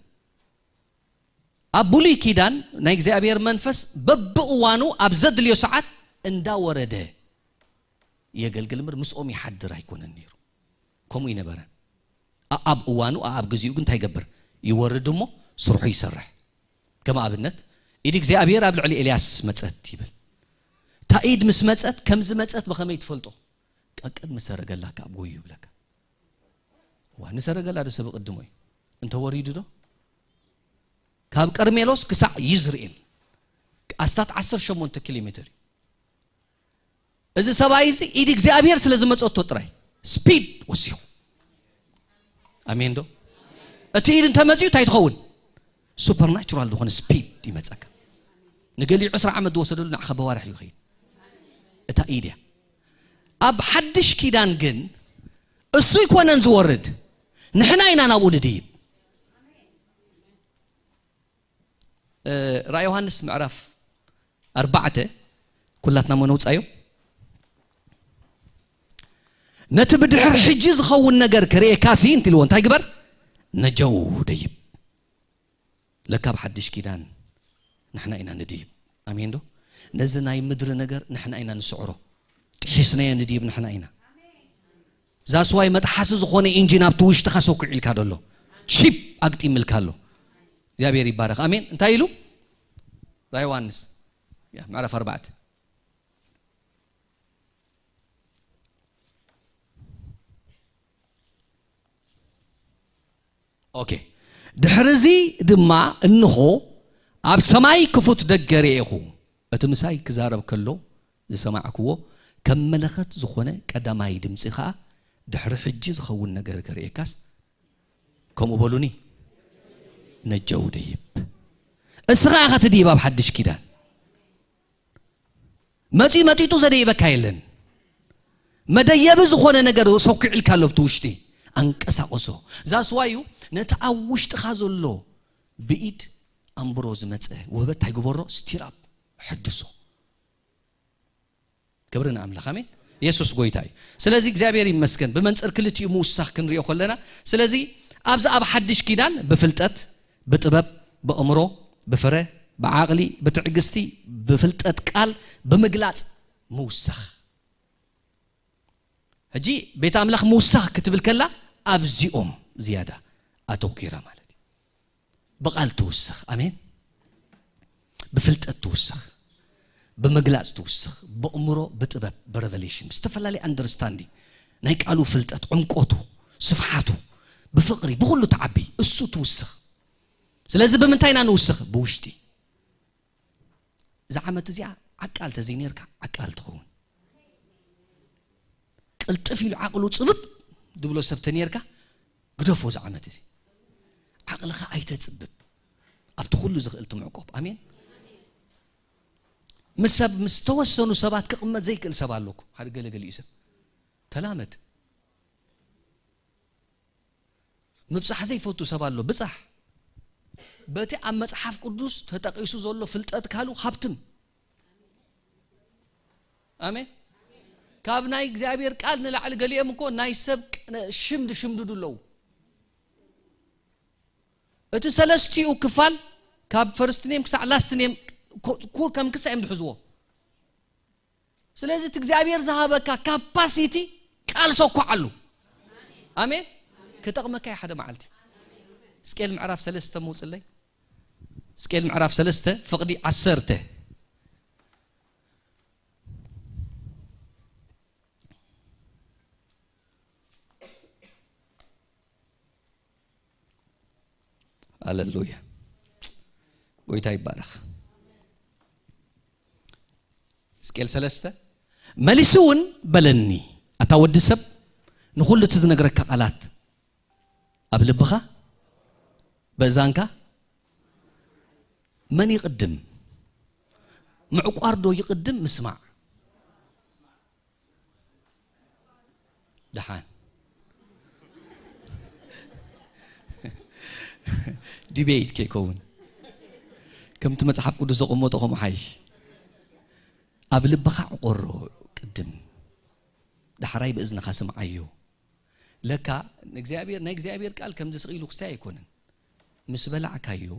ኣብ ብሉይ ኪዳን ናይ እግዚኣብሔር መንፈስ በብእዋኑ ኣብ ዘድልዮ ሰዓት እንዳወረደ የገልግል እምበር ምስኦም ይሓድር ኣይኮነን ነይሩ። ከምኡ ይነበረ። ኣ-፣ ኣብ እዋኑ፣ ኣ-፣ ኣብ ግዜኡ ግን እንታይ ይገብር? ይወርድ እሞ ስርሑ ይሰርሕ። ከም ኣብነት፣ ኢድ እግዚኣብሔር ኣብ ልዕሊ ኤልያስ መጸት ይብል። እታ ኢድ ምስ መጸት፣ ከም ዝመጸት ብኸመይ ትፈልጦ? ኣብ ቅድሚ ሰረገላካ ኣብ ጎዩ ይብለካ። ዋ፣ ንሰረገላ ዶ ሰብ ቅድሞ እዩ? እንተ ወሪዱ ዶ? ካብ ቀርሜሎስ ክሳዕ ይዝርኤል ኣስታት ዓሰርተ ሸሞንተ ኪሎ ሜትር እዩ። እዚ ሰብኣይ እዚ ኢድ እግዚኣብሔር ስለ ዝመጸቶ ጥራይ ስፒድ ወሲኹ። ኣሜን ዶ? እቲ ኢድ እንተመጺኡ እንታይ ትኸውን? ሱፐርናቹራል ዝኾነ ስፒድ ይመጸካ። ንገሊኡ ዕስራ ዓመት ዝወሰደሉ ንዓኻ በዋርሕ እዩ ይኸይድ። እታ ኢድ እያ። ኣብ ሓድሽ ኪዳን ግን እሱ ኣይኮነን ዝወርድ፣ ንሕና ኢና ናብኡ ንድይብ። እ፣ ራእይ ዮሃንስ ምዕራፍ ኣርባዕተ፣ ኩላትና እሞ ነውጻዮ። ነቲ ብድሕሪ ሕጂ ዝኸውን ነገር ክርእየካሲ እንትልዎ እንታይ ግበር? ነጀው ደይብ። ለካ ኣብ ሓድሽ ኪዳን ንሕና ኢና ንድይብ። ኣሜን ዶ? ነዚ ናይ ምድሪ ነገር ንሕና ኢና ንስዕሮ። ጥሒስናዮ ንድይብ ንሕና ኢና። ዛስዋይ መጥሓሲ ዝኾነ ኢንጂን ኣብቲ ውሽጥኻ ሰኩዕ ኢልካ ደሎ። ቺፕ ኣግጢምልካ ኣሎ። እግዚኣብሔር ይባረኽ። ኣሜን። እንታይ ኢሉ? ራእይ ዮሃንስ፣ ያ፣ ምዕራፍ ኣርባዕተ። ኦኬ። ድሕርዚ ድማ እንሆ ኣብ ሰማይ ክፉት ደገ ርኤኹ። እቲ ምሳይ ክዛረብ ከሎ ዝሰማዕክዎ ከም መለኸት ዝኾነ ቀዳማይ ድምጺ ኸኣ፣ ድሕሪ ሕጂ ዝኸውን ነገር ከርእየካስ፣ ከምኡ በሉኒ፣ ነጀው ደይብ። እስኻ ኢኻ ትድይብ ኣብ ሓድሽ ኪዳን። መጺኡ መጢጡ ዘደይበካ የለን። መደየቢ ዝኾነ ነገር ሰኩዕ ኢልካ ኣሎ ኣብቲ ውሽጢ። ኣንቀሳቕሶ። ዛስዋዩ ነቲ ኣብ ውሽጥኻ ዘሎ ብኢድ ኣንብሮ ዝመጸ ውህበት እንታይ ግበሮ? ስቲር ኣፕ፣ ሕድሶ። ክብሪ ንኣምላኽ። ኣሜን። የሱስ ጎይታ እዩ። ስለዚ እግዚኣብሔር ይመስገን። ብመንጽር ክልቲኡ ምውሳኽ ክንሪኦ ከለና፣ ስለዚ ኣብዚ ኣብ ሓድሽ ኪዳን ብፍልጠት፣ ብጥበብ፣ ብእምሮ፣ ብፍረ፣ ብዓቕሊ፣ ብትዕግስቲ፣ ብፍልጠት ቃል፣ ብምግላጽ ምውሳኽ። ሕጂ ቤት ኣምላኽ ምውሳኽ ክትብል ከላ ኣብዚኦም ዝያዳ ኣተኲራ ማለት እዩ። ብቓል ትውስኽ። ኣሜን። ብፍልጠት ትውስኽ፣ ብምግላጽ ትውስኽ፣ ብእምሮ፣ ብጥበብ፣ ብሬቨሌሽን፣ ብዝተፈላለየ ኣንደርስታንዲንግ፣ ናይ ቃሉ ፍልጠት፣ ዕምቆቱ፣ ስፍሓቱ፣ ብፍቕሪ፣ ብኹሉ ትዓቢ፣ እሱ ትውስኽ። ስለዚ ብምንታይ ኢና ንውስኽ? ብውሽጢ። እዛ ዓመት እዚኣ ዓቃል ተዘይኔርካ ዓቃል ትኸውን። ቅልጥፍ ኢሉ ዓቕሉ ጽብብ ድብሎ ሰብ ተኔርካ ግደፎ። እዛ ዓመት እዚ ዓቕልኻ ኣይተጽብብ። ኣብቲ ኩሉ ዝኽእል ትምዕቆብ። ኣሜን። ምስ ሰብ፣ ምስ ተወሰኑ ሰባት ክቕመጥ ዘይክእል ሰብ ኣለኩ። ሓደ ገለ ገሊኡ ሰብ ተላመድ። ምብጻሕ ዘይፈቱ ሰብ ኣሎ። ብጻሕ። በቲ ኣብ መጽሓፍ ቅዱስ ተጠቒሱ ዘሎ ፍልጠት ካሉ ሃብትም። ኣሜን። ካብ ናይ እግዚኣብሔር ቃል ንላዕሊ ገሊኦም እኮ ናይ ሰብ ቅ-፣ ሽምድ ሽምድዱ ኣለዉ። እቲ ሰለስቲኡ ክፋል ካብ ፈርስት ኔም ክሳዕ ላስት ኔም ኮ-፣ ኮ-፣ ከም ክሳ እዮም ዝሕዝዎ። ስለዚ እቲ እግዚኣብሔር ዝሃበካ ካፓሲቲ ቃል ሰኳዓሉ። ኣሜን። ክጠቕመካ እዩ ሓደ መዓልቲ። ሕዝቅኤል ምዕራፍ ሰለስተ ምውፅለይ። ሕዝቅኤል ምዕራፍ ሰለስተ ፍቕዲ ዓሰርተ። ሃሌሉያ። ጎይታ ይባረኽ። ሕዝቅኤል ሰለስተ፣ መሊሱ እውን በለኒ፣ ኣታ ወዲ ሰብ፣ ንኹሉ እቲ ዝነግረካ ቃላት ኣብ ልብኻ፣ በእዛንካ፣ መን ይቕድም? ምዕቋር ዶ ይቕድም ምስማዕ? ደሓን። ዲቤት ከይከውን። ከምቲ መጽሓፍ ቅዱስ ዘቐመጦ ከምኡ ሓይሽ። ኣብ ልብኻ ዕቆሮ ቅድም። ዳሕራይ ብእዝንኻ ስምዓዮ። ለካ ንእግዚኣብሔር፣ ናይ እግዚኣብሔር ቃል ከምዚ ስቕ ኢሉ ክስታይ ኣይኮነን። ምስ በላዕካዮ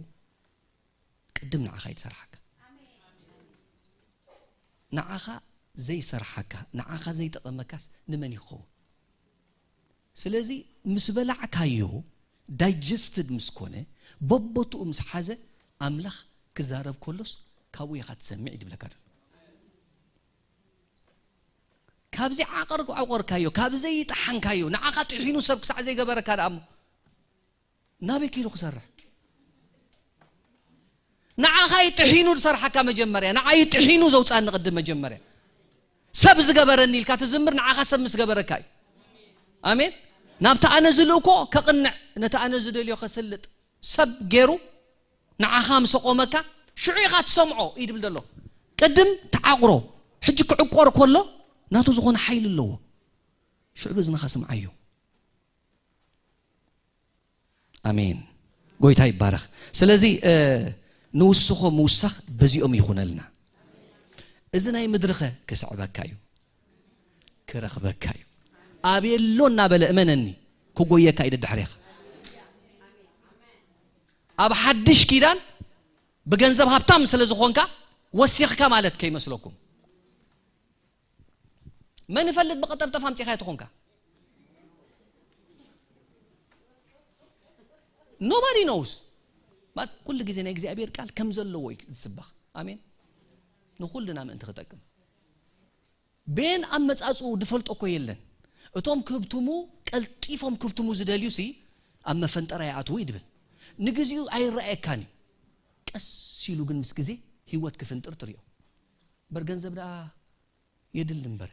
ቅድም ንዓኻ እዩ ዝሰርሓካ። ንዓኻ ዘይሰርሓካ፣ ንዓኻ ዘይጠቐመካስ ንመን ይኸውን? ስለዚ ምስ በላዕካዮ ዳይጀስትድ ምስ ኮነ፣ በቦትኡ ምስ ሓዘ፣ ኣምላኽ ክዛረብ ከሎስ ካብኡ ኢኻ ትሰምዕ እዩ ዝብለካ ዘሎ። ካብዚ ዓቐር ዓቆርካዮ፣ ካብዚ ይጠሓንካዮ፣ ንዓኻ ጥሒኑ ሰብ ክሳዕ ዘይገበረካ ደኣ እሞ ናበይ ኪሉ ክሰርሕ? ንዓኻ ይጥሒኑ ዝሰርሓካ መጀመርያ፣ ንዓይ ይጥሒኑ ዘውፃኒ ቅድም መጀመርያ። ሰብ ዝገበረኒ ኢልካ ትዝምር፣ ንዓኻ ሰብ ምስ ገበረካ እዩ። ኣሜን። ናብቲ ኣነ ዝልእኮ ከቕንዕ፣ ነቲ ኣነ ዝደልዮ ከስልጥ ሰብ ገይሩ ንዓኻ ምስ ኣቆመካ ሽዑ ኢኻ ትሰምዖ እዩ ድብል ዘሎ። ቅድም ተዓቑሮ፣ ሕጂ ክዕቆር ከሎ ናቱ ዝኾነ ሓይሊ ኣለዎ። ሽዑ ብእዝንኻ ስምዓዮ። ኣሜን። ጎይታ ይባረኽ። ስለዚ ንውስኾ ምውሳኽ በዚኦም ይኹነልና። እዚ ናይ ምድርኸ ክስዕበካ እዩ፣ ክረኽበካ እዩ። ኣብ የሎ እናበለ እመነኒ ክጎየካ እዩ ደድሕሬኻ። ኣብ ሓድሽ ኪዳን ብገንዘብ ሃብታም ስለ ዝኾንካ ወሲኽካ ማለት ከይመስለኩም። መን ይፈልጥ ብቐጠፍጠፍ ኣምጺኻ ኣይትኾንካ። Nobody knows። ባት ኩሉ ግዜ ናይ እግዚኣብሔር ቃል ከም ዘለዎ እዩ ዝስበኽ። ኣሜን። ንኹልና ምእንቲ ክጠቅም ቤን ኣብ መጻጽኡ ድፈልጦ እኮ የለን። እቶም ክብትሙ ቀልጢፎም ክብትሙ ዝደልዩ ሲ ኣብ መፈንጠራ ይኣትዉ ይድብል። ንግዚኡ ኣይረኣየካን እዩ። ቀስ ኢሉ ግን ምስ ግዜ ህይወት ክፍንጥር ትሪኦ። በር ገንዘብ ደኣ የድሊ እምበረ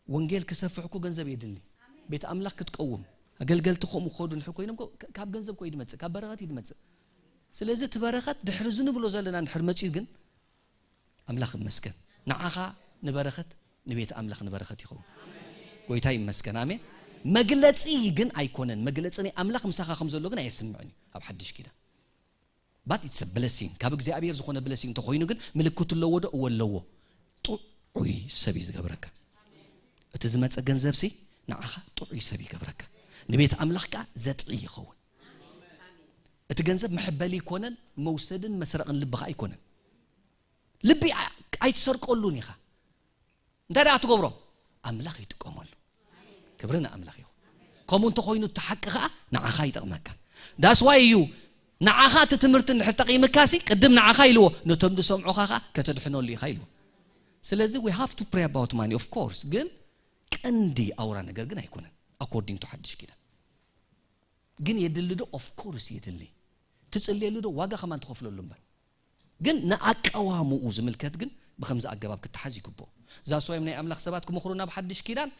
ወንጌል ክሰፍሕ እኮ ገንዘብ የድሊ። ቤት ኣምላኽ ክትቀውም ኣገልገልቲ ከምኡ ክኸዱ እንድሕር ኮይኖም እኮ ካብ ገንዘብ እኮ እዩ ድመጽእ፣ ካብ በረኸት እዩ ድመጽእ። ስለዚ እቲ በረኸት ድሕሪ እዚ ንብሎ ዘለና እንድሕር መጽዩ ግን ኣምላኽ ይመስገን። ንዓኻ ንበረኸት ንቤት ኣምላኽ ንበረኸት ይኸውን። ጎይታ ይመስገን። ኣሜን። መግለጺ ግን ኣይኮነን። መግለጺ ናይ ኣምላኽ ምሳኻ ከም ዘሎ ግን ኣየስምዕን እዩ ኣብ ሓድሽ ኪዳን። But it's a blessing። ካብ እግዚኣብሔር ዝኾነ blessing እንተኾይኑ ግን ምልክት ኣለዎ ዶ? እወ ኣለዎ። ጥዑይ ሰብ እዩ ዝገብረካ። እቲ ዝመጸ ገንዘብ ሲ ንዓኻ ጥዑይ ሰብ ይገብረካ። ንቤት ኣምላኽ ከኣ ዘጥዒ ይኸውን። እቲ ገንዘብ መሐበሊ ይኮነን፣ መውሰድን መስረቕን ልብኻ ኣይኮነን። ልቢ ኣ- ኣይትሰርቀሉን ኢኻ። እንታይ ደኣ ትገብሮ? ኣምላኽ ይጥቀመሉ። ክብሪ ንኣምላኽ ይኹን። ከምኡ እንተኾይኑ እቲ ሓቂ ኸኣ ንዓኻ ይጠቕመካ። That's why እዩ ንዓኻ እቲ ትምህርቲ እንድሕር ጠቒምካሲ ቅድም ንዓኻ ኢልዎ ነቶም ዝሰምዑኻ ኸኣ ከተድሕነሉ ኢኻ ኢልዎ። ስለዚ we have to pray about money of course፣ ግን ቀንዲ ኣውራ ነገር ግን ኣይኮነን። According to ሓድሽ ኪዳን ግን የድሊ ዶ? Of course የድሊ። ትጽልየሉ ዶ? ዋጋ ከማን ትኸፍለሉ እምበር። ግን ንኣቀዋምኡ ዝምልከት ግን ብኸምዚ ኣገባብ ክተሓዝ ይግብኦ። እዛ ስዋይም ናይ ኣምላኽ ሰባት ክመኽሩ ናብ ሓድሽ ኪዳን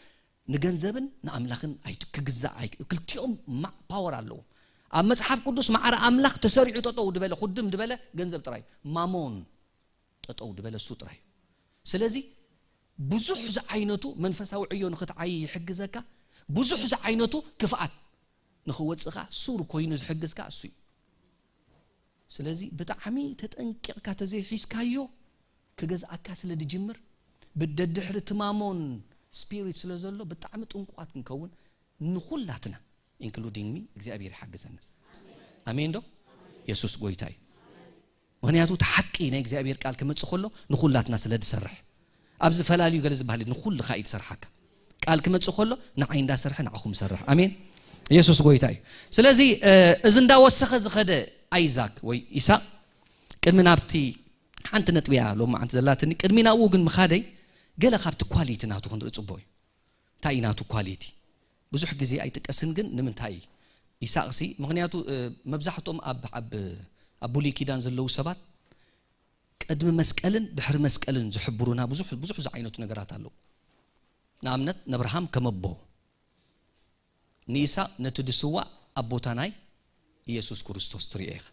ንገንዘብን ንኣምላኽን ኣይት- ክግዛእ ኣይ- ክልቲኦም ማ- ፓወር ኣለዎም። ኣብ መጽሓፍ ቅዱስ ማዕረ ኣምላኽ ተሰሪዑ ጠጠው ድበለ፣ ኩድም ድበለ ገንዘብ ጥራይ፣ ማሞን ጠጠው ድበለ እሱ ጥራይ እዩ። ስለዚ ብዙሕ ዝዓይነቱ መንፈሳዊ ዕዮ ንኽትዓይ ይሕግዘካ። ብዙሕ ዝዓይነቱ ክፍኣት ንኽወፅእካ ሱር ኮይኑ ዝሕግዝካ እሱ እዩ። ስለዚ ብጣዕሚ ተጠንቂቕካ ተዘይሒዝካዮ ክገዝኣካ ስለ ድጅምር ብደድሕሪ ትማሞን ስፒሪት ስለ ዘሎ ብጣዕሚ ጥንቁቓት ክንከውን ንኹላትና ኢንክሉዲንግ ሚ እግዚኣብሔር ይሓግዘና። ኣሜን ዶ? የሱስ ጎይታ እዩ። ምኽንያቱ እቲ ሓቂ ናይ እግዚኣብሔር ቃል ክመጽእ ከሎ ንኹላትና ስለ ዝሰርሕ። ኣብዚ ፈላልዩ ገለ ዝበሃል ንኹልኻ እዩ ዝሰርሓካ። ቃል ክመጽእ ከሎ ንዓይ እንዳሰርሐ ንዓኹም ይሰርሕ። ኣሜን። የሱስ ጎይታ እዩ። ስለዚ እዚ እንዳወሰኸ ዝኸደ ኣይዛክ ወይ ኢሳቅ ቅድሚ ናብቲ ሓንቲ ነጥቢ እያ ሎማዓንቲ ዘላትኒ ቅድሚ ናብኡ ግን ምኻደይ ገለ ካብቲ ኳሊቲ ናቱ ክንርኢ ጽቡቕ እዩ። እንታይ እዩ ናቱ ኳሊቲ? ብዙሕ ግዜ ኣይጥቀስን ግን ንምንታይ ኢሳቅሲ? ምኽንያቱ መብዛሕትኦም ኣብ ኣብ ኣብ ብሉይ ኪዳን ዘለዉ ሰባት ቅድሚ መስቀልን ድሕሪ መስቀልን ዝሕብሩና ብዙሕ ብዙሕ ዝዓይነቱ ነገራት ኣለዉ። ንኣብነት ነብርሃም ከም ኣቦ ንኢሳቅ ነቲ ድስዋእ ኣብ ቦታ ናይ ኢየሱስ ክርስቶስ ትሪኦ ኢኻ።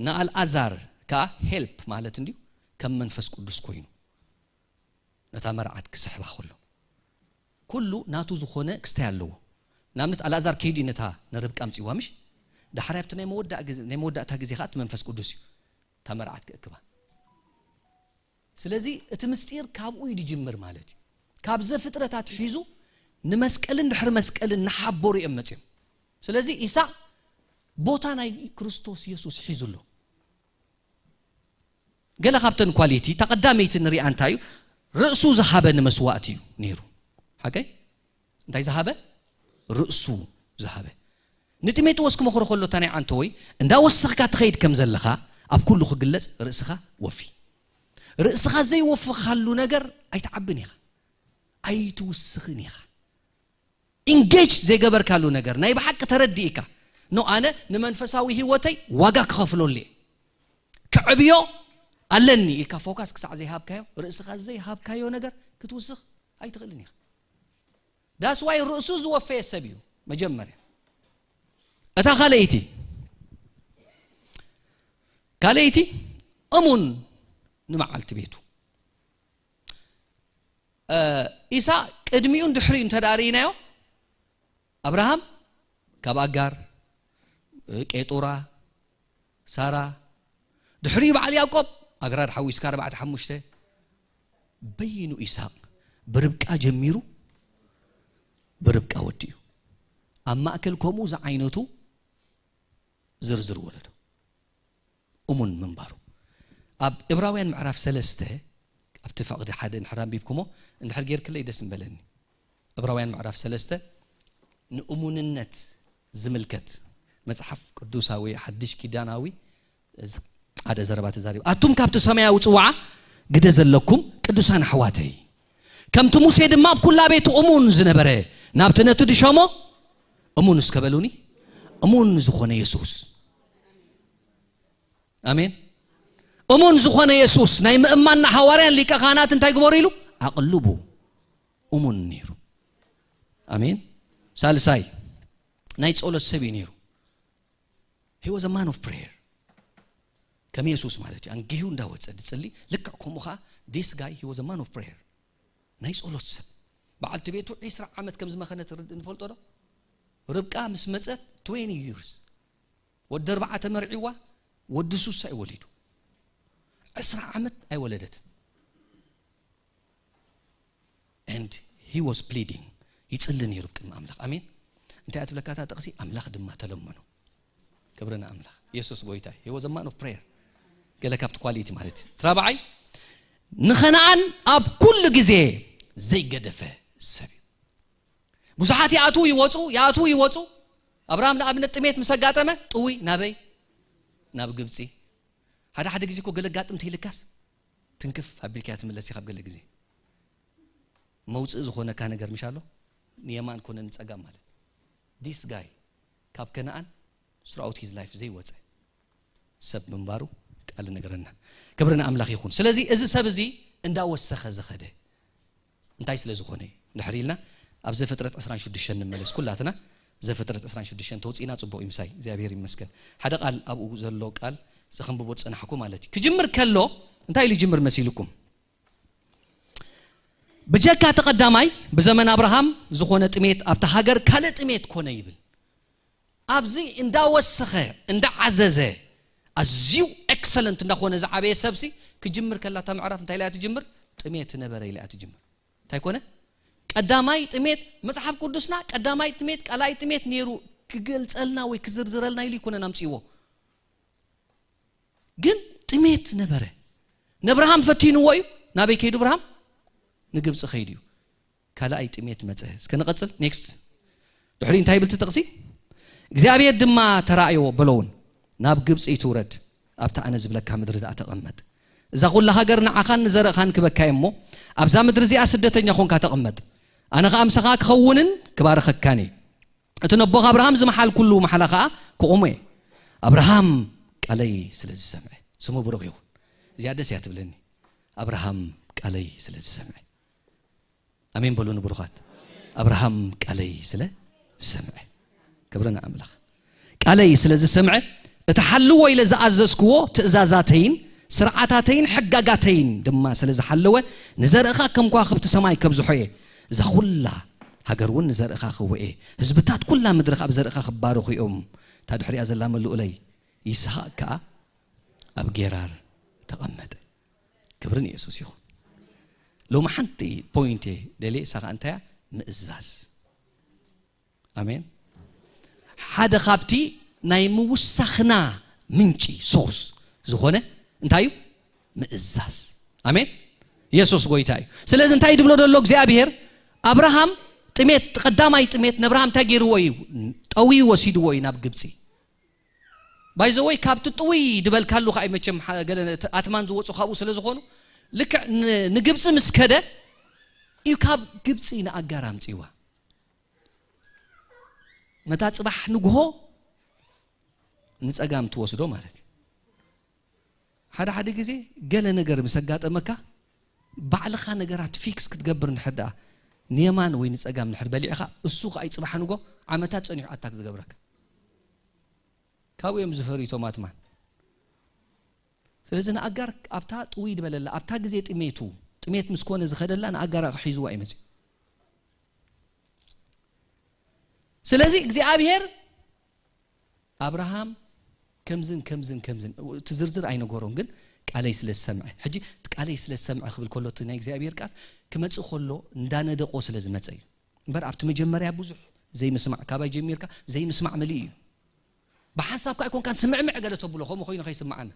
ንኣልኣዛር ከኣ ሄልፕ ማለት እንድዩ ከም መንፈስ ቅዱስ ኮይኑ ነታ መርዓት ክስሕባ ከሎ ኩሉ ናቱ ዝኾነ ክስታይ ኣለዎ። ንኣብነት ኣልኣዛር ከይዱ እዩ ነታ ንርብቃ ኣምጺዋ ምሽ ዳሕራይ ኣብቲ ናይ መወዳእ ግዜ ናይ መወዳእታ ግዜ ከኣ እቲ መንፈስ ቅዱስ እዩ እታ መርዓት ክእክባ። ስለዚ እቲ ምስጢር ካብኡ እዩ ዝጅምር ማለት እዩ። ካብ ዘፍጥረታት ሒዙ ንመስቀልን ድሕሪ መስቀልን ንሓበሩ እዮም መጽዮም። ስለዚ ኢሳቅ ቦታ ናይ ክርስቶስ የሱስ ሒዙ ኣሎ። ገለ ካብተን ኳሊቲ እታ ቀዳመይቲ ንሪኣ እንታይ እዩ? ርእሱ ዝሃበ ንመስዋእቲ እዩ ነይሩ። ሓቀይ እንታይ ዝሃበ? ርእሱ ዝሃበ። ንጢሞቴዎስ ክመኽሮ ከሎ እታ ናይ ዓንተወይ እንዳወሰኽካ ትኸይድ ከም ዘለኻ ኣብ ኩሉ ክግለጽ ርእስኻ ወፊ። ርእስኻ ዘይወፍኻሉ ነገር ኣይትዓብን ኢኻ፣ ኣይትውስኽን ኢኻ። ኢንጌጅ ዘይገበርካሉ ነገር ናይ ብሓቂ ተረዲእካ፣ ኖ፣ ኣነ ንመንፈሳዊ ህይወተይ ዋጋ ክኸፍለሉ እየ፣ ክዕብዮ ኣለኒ ኢልካ ፎካስ ክሳዕ ዘይሃብካዮ፣ ርእስኻ ዘይሃብካዮ ነገር ክትውስኽ ኣይትኽእልን ኢኻ። ዳስ ዋይ ርእሱ ዝወፈየ ሰብ እዩ መጀመርያ። እታ ካልኣይቲ፣ ካልኣይቲ እሙን ንመዓልቲ ቤቱ። እ፣ ኢሳቅ ቅድሚኡን ድሕሪኡ እንተ ደኣ ርኢናዮ፣ ኣብርሃም ካብ ኣጋር፣ እ፣ ቄጡራ፣ ሳራ፣ ድሕሪኡ በዓል ያዕቆብ፣ ኣግራር ሓዊስካ ኣርባዕተ ሓሙሽተ፣ በይኑ ኢሳቅ ብርብቃ ጀሚሩ ብርብቃ ወዲኡ። ኣብ ማእከል ከምኡ ዝዓይነቱ ዝርዝር ወለዶ እሙን ምንባሩ። ኣብ ዕብራውያን ምዕራፍ ሰለስተ፣ ኣብቲ ፈቕዲ ሓደ እንድሕር ኣንቢብኩሞ፣ እንድሕር ጌርክለይ ደስ ምበለኒ። ዕብራውያን ምዕራፍ ሰለስተ ንእሙንነት ዝምልከት መጽሓፍ ቅዱሳዊ ሓድሽ ኪዳናዊ ሓደ ዘረባ ተዛሪቡ። ኣቱም ካብቲ ሰማያዊ ጽዋዓ ግደ ዘለኩም ቅዱሳን ኣሕዋተይ፣ ከምቲ ሙሴ ድማ ኣብ ኩላ ቤቱ እሙን ዝነበረ፣ ናብቲ ነቲ ድሸሞ እሙን እስከ በሉኒ፣ እሙን ዝኾነ የሱስ። ኣሜን። እሙን ዝኾነ የሱስ ናይ ምእማንና ሓዋርያን ሊቀ ካህናት እንታይ ግበሩ ኢሉ? ኣቕልቡ። እሙን ነይሩ። ኣሜን። ሳልሳይ ናይ ጸሎት ሰብ እዩ ነይሩ። He was a man of prayer። ከም የሱስ ማለት እዩ። ኣንጊሁ እንዳወጸ ድጽሊ፣ ልክዕ ከምኡ ኸዓ this guy, he was a man of prayer። ናይ ጸሎት ሰብ። በዓልቲ ቤቱ ዒስራ ዓመት ከም ዝመኸነት ርድ-፣ ንፈልጦ ዶ? ርብቃ ምስ መጸት twenty years። ወዲ ኣርባዕተ መርዒዋ፣ ወዲ ሱሳ እዩ ወሊዱ። ዕስራ ዓመት ኣይወለደትን። And he was pleading። ይጽሊ ነይሩ ቅድሚ ኣምላኽ። ኣሜን። እንታይ እያ ትብለካ እታ ጥቕሲ? ኣምላኽ ድማ ተለመኖ። ክብሪ ንኣምላኽ። የሱስ ጎይታ እዩ። He was a man of prayer። ገለ ካብቲ ኳሊቲ ማለት እዩ። እቲ ራብዓይ፣ ንኸነኣን ኣብ ኩሉ ግዜ ዘይገደፈ ሰብ እዩ። ብዙሓት ይኣትዉ ይወፁ፣ ይኣትዉ ይወፁ። ኣብርሃም ንኣብነት ጥሜት ምስ ኣጋጠመ ጥውይ ናበይ? ናብ ግብፂ። ሓደ ሓደ ግዜ እኮ ገለ ጋጥም ተይልካስ ትንክፍ ኣቢልካያ ትምለስ ኢኻ። ኣብ ገለ ግዜ መውፅኢ ዝኾነካ ነገር ምሽ ኣሎ፣ ንየማን ኮነ ንፀጋም ማለት። This guy ካብ ከነኣን throughout his life ዘይወፀ ሰብ ምንባሩ ቃል ነገረና። ክብሪ ንኣምላኽ ይኹን። ስለዚ እዚ ሰብ እዚ እንዳወሰኸ ዝኸደ እንታይ ስለ ዝኾነ እዩ? ድሕሪ ኢልና ኣብ ዘፍጥረት ዕስራን ሽዱሽተን ንመለስ። ኩላትና ዘፍጥረት ዕስራን ሽዱሽተን ተውፂእና ፅቡቕ እዩ ምሳይ። እግዚኣብሔር ይመስገን። ሓደ ቃል ኣብኡ ዘሎ ቃል ዘኸንብቦ ዝጸናሕኩ ማለት እዩ። ክጅምር ከሎ እንታይ ኢሉ ይጅምር መሲልኩም? ብጀካ እቲ ቀዳማይ ብዘመን ኣብርሃም ዝኾነ ጥሜት ኣብታ ሃገር ካልእ ጥሜት ኮነ ይብል። ኣብዚ እንዳወሰኸ እንዳዓዘዘ ኣዝዩ ኤክሰለንት እንዳኾነ ዝዓበየ ሰብሲ ክጅምር ከላ እታ ምዕራፍ እንታይ ኢላ እያ ትጅምር? ጥሜት ነበረ ኢላ እያ ትጅምር። እንታይ ኮነ? ቀዳማይ ጥሜት፣ መጽሓፍ ቅዱስና ቀዳማይ ጥሜት፣ ካልኣይ ጥሜት ነይሩ ክገልጸልና ወይ ክዝርዝረልና ኢሉ ይኮነን ኣምጽእዎ። ግን ጥሜት ነበረ። ነብርሃም ፈቲንዎ እዩ። ናበይ ከይዱ እብርሃም? ንግብፂ ከይዱ እዩ። ካልኣይ ጥሜት መፀ። እስከ ንቐፅል። ኔክስት። ድሕሪ እንታይ ይብል እቲ ጥቕሲ? እግዚኣብሔር ድማ ተራእዮ በሎ እውን፣ ናብ ግብፂ ይትውረድ፣ ኣብታ ኣነ ዝብለካ ምድሪ ደኣ ተቐመጥ። እዛ ኩላ ሃገር ንዓኻን ንዘርእኻን ክበካ እየ እሞ፣ ኣብዛ ምድሪ እዚኣ ስደተኛ ኾንካ ተቐመጥ። ኣነ ኸኣ ምሳኻ ክኸውንን ክባርኸካን እየ። እቲ ነቦኻ ኣብርሃም ዝመሓልኩሉ መሓላ ኸኣ ክቑሞ እየ። ኣብርሃም ቃለይ ስለ ዝሰምዐ፣ ስሙ ብሩኽ ይኹን። እዚኣ ደስ እያ ትብለኒ። ኣብርሃም ቃለይ ስለ ዝሰምዐ። ኣሜን በሉ ንብሩኻት። ኣብርሃም ቃለይ ስለ ዝሰምዐ። ክብሪ ንኣምላኽ። ቃለይ ስለ ዝሰምዐ፣ እቲ ሓልዎ ኢለ ዝኣዘዝክዎ ትእዛዛተይን ስርዓታተይን ሕጋጋተይን ድማ ስለ ዝሓለወ፣ ንዘርእኻ ከም ከዋኽብቲ ሰማይ ከብዝሖ እየ። እዛ ኹላ ሃገር እውን ንዘርእኻ ክህቦ እየ። ህዝብታት ኩላ ምድሪ ኣብ ዘርእኻ ክባረኹ እዮም። እታ ድሕሪኣ ዘላ ምልኡለይ። ይስሐቅ ከኣ ኣብ ጌራር ተቐመጠ። ክብሪ ንየሱስ ይኹን። ሎሚ ሓንቲ ፖይንት እየ ደልየ፣ እሳ ኸኣ እንታይ እያ? ምእዛዝ። ኣሜን። ሓደ ካብቲ ናይ ምውሳኽና ምንጪ፣ ሶርስ ዝኾነ እንታይ እዩ? ምእዛዝ። ኣሜን። የሱስ ጎይታ እዩ። ስለዚ እንታይ ድብሎ ዘሎ እግዚኣብሔር? ኣብርሃም ጥሜት፣ ቀዳማይ ጥሜት ነብርሃም እንታይ ገይርዎ እዩ? ጠውዩ ወሲድዎ እዩ ናብ ግብፂ። ባይ ዘ ወይ ካብቲ ጥውይ ድበልካሉ ከዓ መቸም ሓ-፣ ገለ ተ-፣ ኣትማን ዝወፁ ካብኡ ስለ ዝኾኑ፣ ልክዕ ን- ንግብፂ ምስ ከደ እዩ ካብ ግብፂ ንኣጋር ኣምፅዋ። ነታ ፅባሕ ንግሆ ንፀጋም ትወስዶ ማለት እዩ። ሓደ ሓደ ግዜ ገለ ነገር ምስ ኣጋጠመካ ባዕልኻ ነገራት ፊክስ ክትገብር እንድሕር ደኣ ንየማን ወይ ንፀጋም እንድሕር በሊዕኻ፣ እሱ ከኣ እዩ ፅባሕ ንጎ ዓመታት ጸኒሑ ኣታክ ዝገብረካ። ካብኡ እዮም ዝፈርዩ እቶም ኣትማን። ስለዚ ንኣጋር ኣብታ ጥውይ ዝበለላ ኣብታ ግዜ ጥሜቱ ጥሜት ምስ ኮነ ዝኸደላ ንኣጋር ሒዝዋ እዩ መፅዩ። ስለዚ እግዚኣብሔር ኣብርሃም ከምዝን ከምዝን ከምዝን እቲ ዝርዝር ኣይነገሮን፣ ግን ቃለይ ስለ ዝሰምዐ። ሕጂ እቲ ቃለይ ስለ ዝሰምዐ ክብል ከሎ እቲ ናይ እግዚኣብሔር ቃል ክመጽእ ከሎ እንዳነደቆ ስለ ዝመጸ እዩ። እምበር ኣብቲ መጀመርያ ብዙሕ ዘይምስማዕ፣ ካባይ ጀሚርካ ዘይምስማዕ መሊኡ እዩ። ብሓንሳብካ ኣይኮንካን ስምዕምዕ ገለ ተብሎ ከምኡ ኮይኑ ከይስምዓና።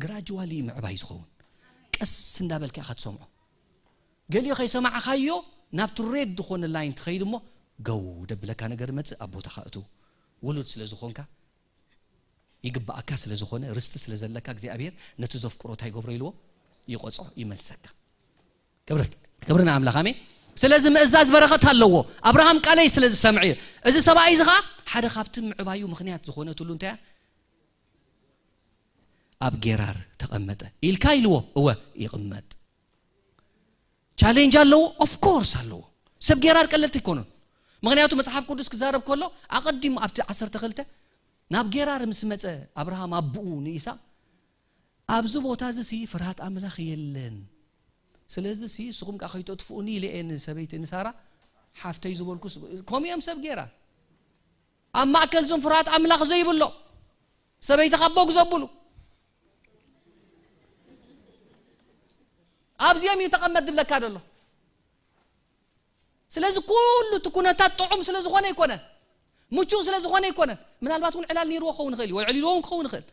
ግራጅዋሊ ምዕባይ ዝኸውን ቀስ እንዳበልካ ኢኻ ትሰምዖ። ገሊኡ ከይሰማዕኻዮ ናብቲ ሬድ ዝኾነ ላይን ትኸይድ እሞ ገው ደብለካ ነገር መጽእ ኣብ ቦታኻ እቱ ውሉድ ስለ ዝኾንካ ይግባኣካ ስለ ዝኾነ ርስቲ ስለ ዘለካ እግዚኣብሔር ነቲ ዘፍቅሮ እንታይ ይገብሮ ኢልዎ ይቆጽዖ ይመልሰካ። ክብሪ ንኣምላኽ ኣሜን። ስለዚ ምእዛዝ በረኸት ኣለዎ። ኣብርሃም ቃለይ ስለ ዝሰምዐ እዩ። እዚ ሰብኣይ እዚ ኸዓ ሓደ ካብቲ ምዕባዩ ምኽንያት ዝኾነትሉ እንታይ እያ? ኣብ ጌራር ተቐመጠ ኢልካ ኢልዎ። እወ ይቕመጥ። ቻሌንጅ ኣለዎ? ኦፍኮርስ ኣለዎ። ሰብ ጌራር ቀለልቲ ኣይኮኑን። ምኽንያቱ መጽሓፍ ቅዱስ ክዛረብ ከሎ ኣቐዲሙ ኣብቲ ዓሰርተ ክልተ ናብ ጌራር ምስ መጸ ኣብርሃም ኣቦኡ ንኢሳቅ ኣብዚ ቦታ እዚ ሲ ፍርሃት ኣምላኽ የለን። ስለዚ ሲ ንስኹም ከኣ ከይተጥፍኡኒ ኢለ እየ ንሰበይቲ ንሳራ ሓፍተይ ዝበልኩስ። ከምኡ እዮም ሰብ ጌራር ኣብ ማእከል እዞም ፍርሃት ኣምላኽ ዘይብሎ ሰበይትኻ ቦግ ዘብሉ ኣብዚኦም እዩ ተቐመጥ ዝብለካ ዘሎ። ስለዚ ኩሉ እቲ ኩነታት ጥዑም ስለ ዝኾነ ኣይኮነን፣ ምቹእ ስለ ዝኾነ ኣይኮነን። ምናልባት እውን ዕላል ነይርዎ ክኸውን ይኽእል እዩ፣ ወይ ዕሊልዎ እውን ክኸውን ይኽእል።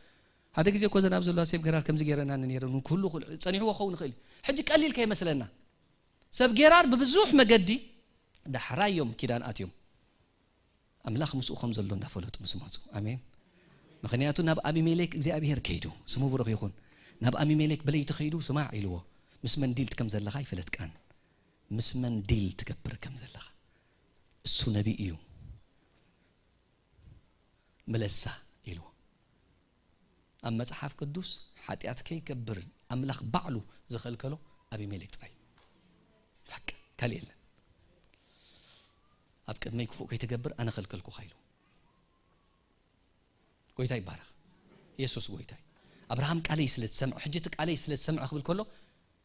ሓደ ግዜ እኮ እዘን ኣብ ዘለዋ ሰብ ጌራር ከምዚ ገይረናኒ ነይረን እውን ክህሉ ክህሉ- ጸኒሕዎ ክኸውን ይኽእል እዩ። ሕጂ ቀሊል ከይመስለና። ሰብ ጌራር ብብዙሕ መገዲ ዳሕራይ እዮም ኪዳን ኣትዮም። ኣምላኽ ምስኡ ከም ዘሎ እንዳፈለጡ ምስ መጹ። ኣሜን። ምኽንያቱ ናብ ኣቢሜሌክ እግዚኣብሔር ከይዱ፣ ስሙ ብሩኽ ይኹን። ናብ ኣቢሜሌክ ብለይቲ ከይዱ ስማዕ ኢልዎ። ምስ መን ዲል ከም ዘለኻ ይፈለጥካን። ምስ መን ዲል ትገብር ከም ዘለኻ። እሱ ነቢይ እዩ። ምለሳ ኢልዎ። ኣብ መጽሓፍ ቅዱስ ሓጢኣት ከይገብር ኣምላኽ ባዕሉ ዝኸልከሎ ኣቢሜሌክ ጥራይ። በቃ ካልእ የለን። ኣብ ቅድመይ ክፉእ ከይትገብር ኣነ ኸልከልኩኻ ኢሉ። ጎይታ ይባረኽ። የሱስ ጎይታ እዩ። ኣብርሃም ቃለይ ስለ ዝሰምዐ፣ ሕጂ እቲ ቃለይ ስለ ዝሰምዐ ክብል ከሎ